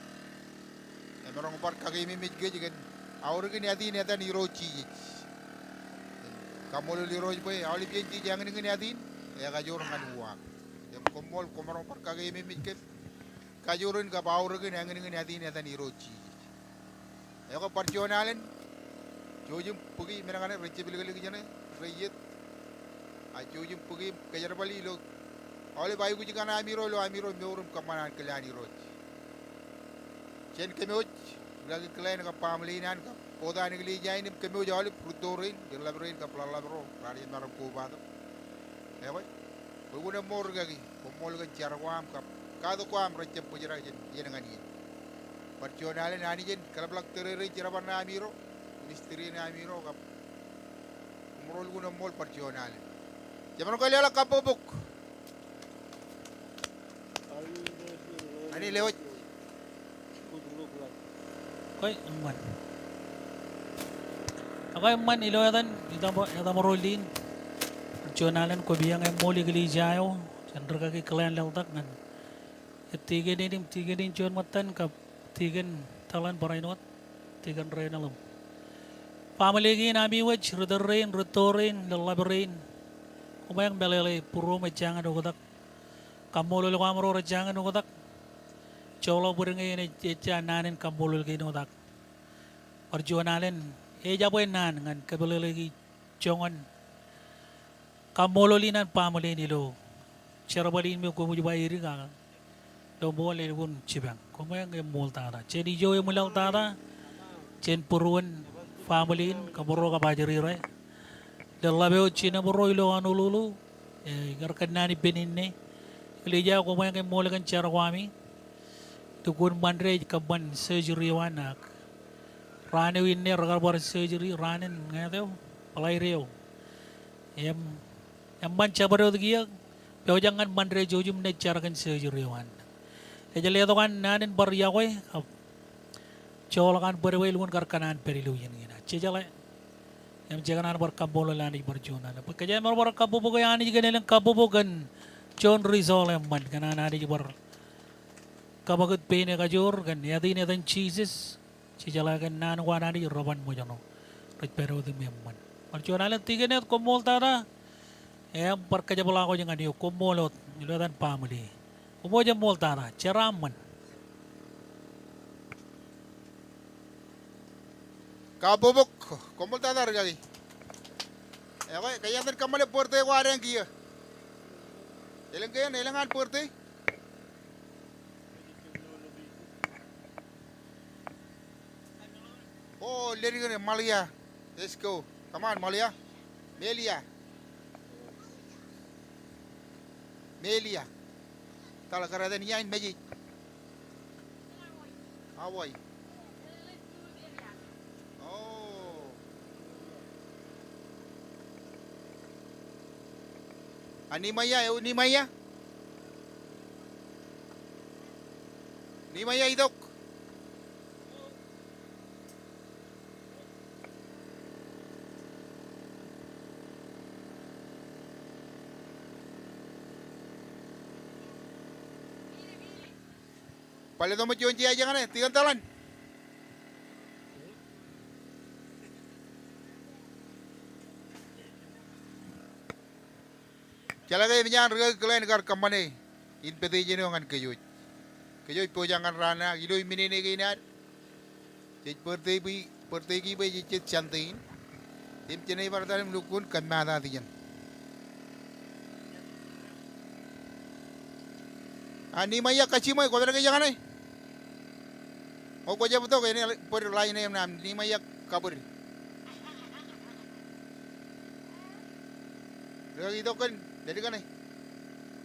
Emaroñ bar kakeememej kōj kōn aorōkin ātin etan Irooj Jisōs. Kaṃṃoolol Irooj bwe aolep iien jej āñinñin ātin, ekajoor ñan uwaak. Im koṃṃool, kwōmaroñ bar kakeememej kōm kajoor in kab aorōkin āñinñin ātin etan Irooj Jisōs. Ekwe bar juon alen, jouj im bōki men kaṇe rej jepḷeḷe ijeṇe, rej iiet. A jouj im bōki im kōjerbali ilo aolep aikuj kaṇ amiro ilo amiro mour im kōṃṃan an kilaan Irooj. Jān kōmwōj, rikaki Glenn kab baaṃle in an kab bōtab eklejia in im kōmwōj aolep rūtto rein, leḷḷap rein kab ḷaḷḷap ro, raar jab maroñ kobatok. Ekwe, kwōlukkuun eṃṃool rikaki, koṃṃool kōn jar ko aṃ kab katak ko aṃ rej jab bōjrak jān iien ñan iien. Bar juon alen Anij en kōḷapḷọk tōre rein, jerbal ṇe amiro, ministry ṇe amiro kab koṃro lukkuun eṃṃool bar juon alen. Jemaroñ ke leḷọk kabbokbok. Anij lewōj. Ekwe eṃṃan. Ekwe eṃṃan ilo etan etaṃ, etaṃro Lin. Juon alen kopiañ eṃṃool eklejia eo jān rikaki Glenn Leḷtak ñan etiken in im tiken in juon ṃōttan kab tiken Talan barāinwōt, tiken Reynolds. Baaṃle kein ami wōj, ri tōl rein, rūtto rein, leḷḷap rein. Koṃeañ meḷeḷe būruōṃ ejjañin oktak. Kaṃṃoolol ko aṃro rej jañin oktak. Joḷọk bōd ñe enaaj ejja naan in kaṃṃoolol kein oktak. Bar juon alen ejabwe naan ñan kōpeḷeḷeiki joñan kaṃṃoolol in an baaṃle in ilo jerbal in me koṃij ba edik ak ilo ṃool elukkuun jipañ. Koṃeañ eṃṃool tata. Jān ijo eṃwilaḷ tata jān būruon family in, kōmro kab ajri ro. Leḷḷap eo jinem ro ilo Honolulu, e, ikar kōnnaan ippān inne. Eklejia, koṃeañ eṃṃool kōn jar ko ami. Lukkuun Ṃande ej kōṃṃan surgery eo an ak raan eo inne rekar bar surgery, raan in ñāāt eo, Friday eo. Im eṃṃan jabdewōt kiiō, pojak ñan Ṃande jouj im naaj jar kōn surgery eo an. Ej letok an naan in bar yokwe, kab joḷọk an bōd bwe elukkuun kar kōṇaan pād ilo iien kein. Jejeḷā. Im jekōṇaan bar kaṃṃoolol Anij bar juon alen. Bwe kōjeañ bar kabbokbok Anij kōn elōñ kabbokbok kōn juon result eṃṃan. Kōn an Anij bar kaṃakūt pein ekajoor kōn ātin etan Jisōs. Jejeḷā kōn naan ko an Anij reban ṃōjṇọ. Rej pād wōt im eṃṃan. Bar juon alen tiken eo, koṃṃool tata. Im bar kōjepḷaak wōj ñan eok, koṃṃool wōt ilo etan baaṃle. Koṃṃool, eṃṃool tata, jeraaṃṃan. Kabbokbok, koṃṃool tata rikaki. Ekwe, kōjeañ kōṃṃane birthday ko ad kiiō. Elōñ kein, elōñ an birthday? O, ledik ṇe Malia. Let's go. Come on, Malia. Melia. Melia. Tōl kōrā etan ia in Mejej. Hawaii. O. A Nimaia, eo Nimaia? Nimaia itok. Bōlen tok ṃōj juon jea ej kaṇe, tiken Talan. Jeḷā ke eṃōj an rikaki Glenn kar kōṃṃane invitation eo ñan kōj wōj. Kōj wōj pojak ñan raan in ak ilo iminene kein ad. Jej birthday bwe, birthday kiiō bwe jej jet Sunday in. Im jenaaj bar etal im lukkuun kōmmaatata ijeṇ. A Nimaia, kajjiṃwe, kwōpād ke ej kaṇe? O, kwōjab tok, enaaj bōd line eo aṃ, Nimaia Kabwid. Rikaki itok kōn, ledik kaṇe?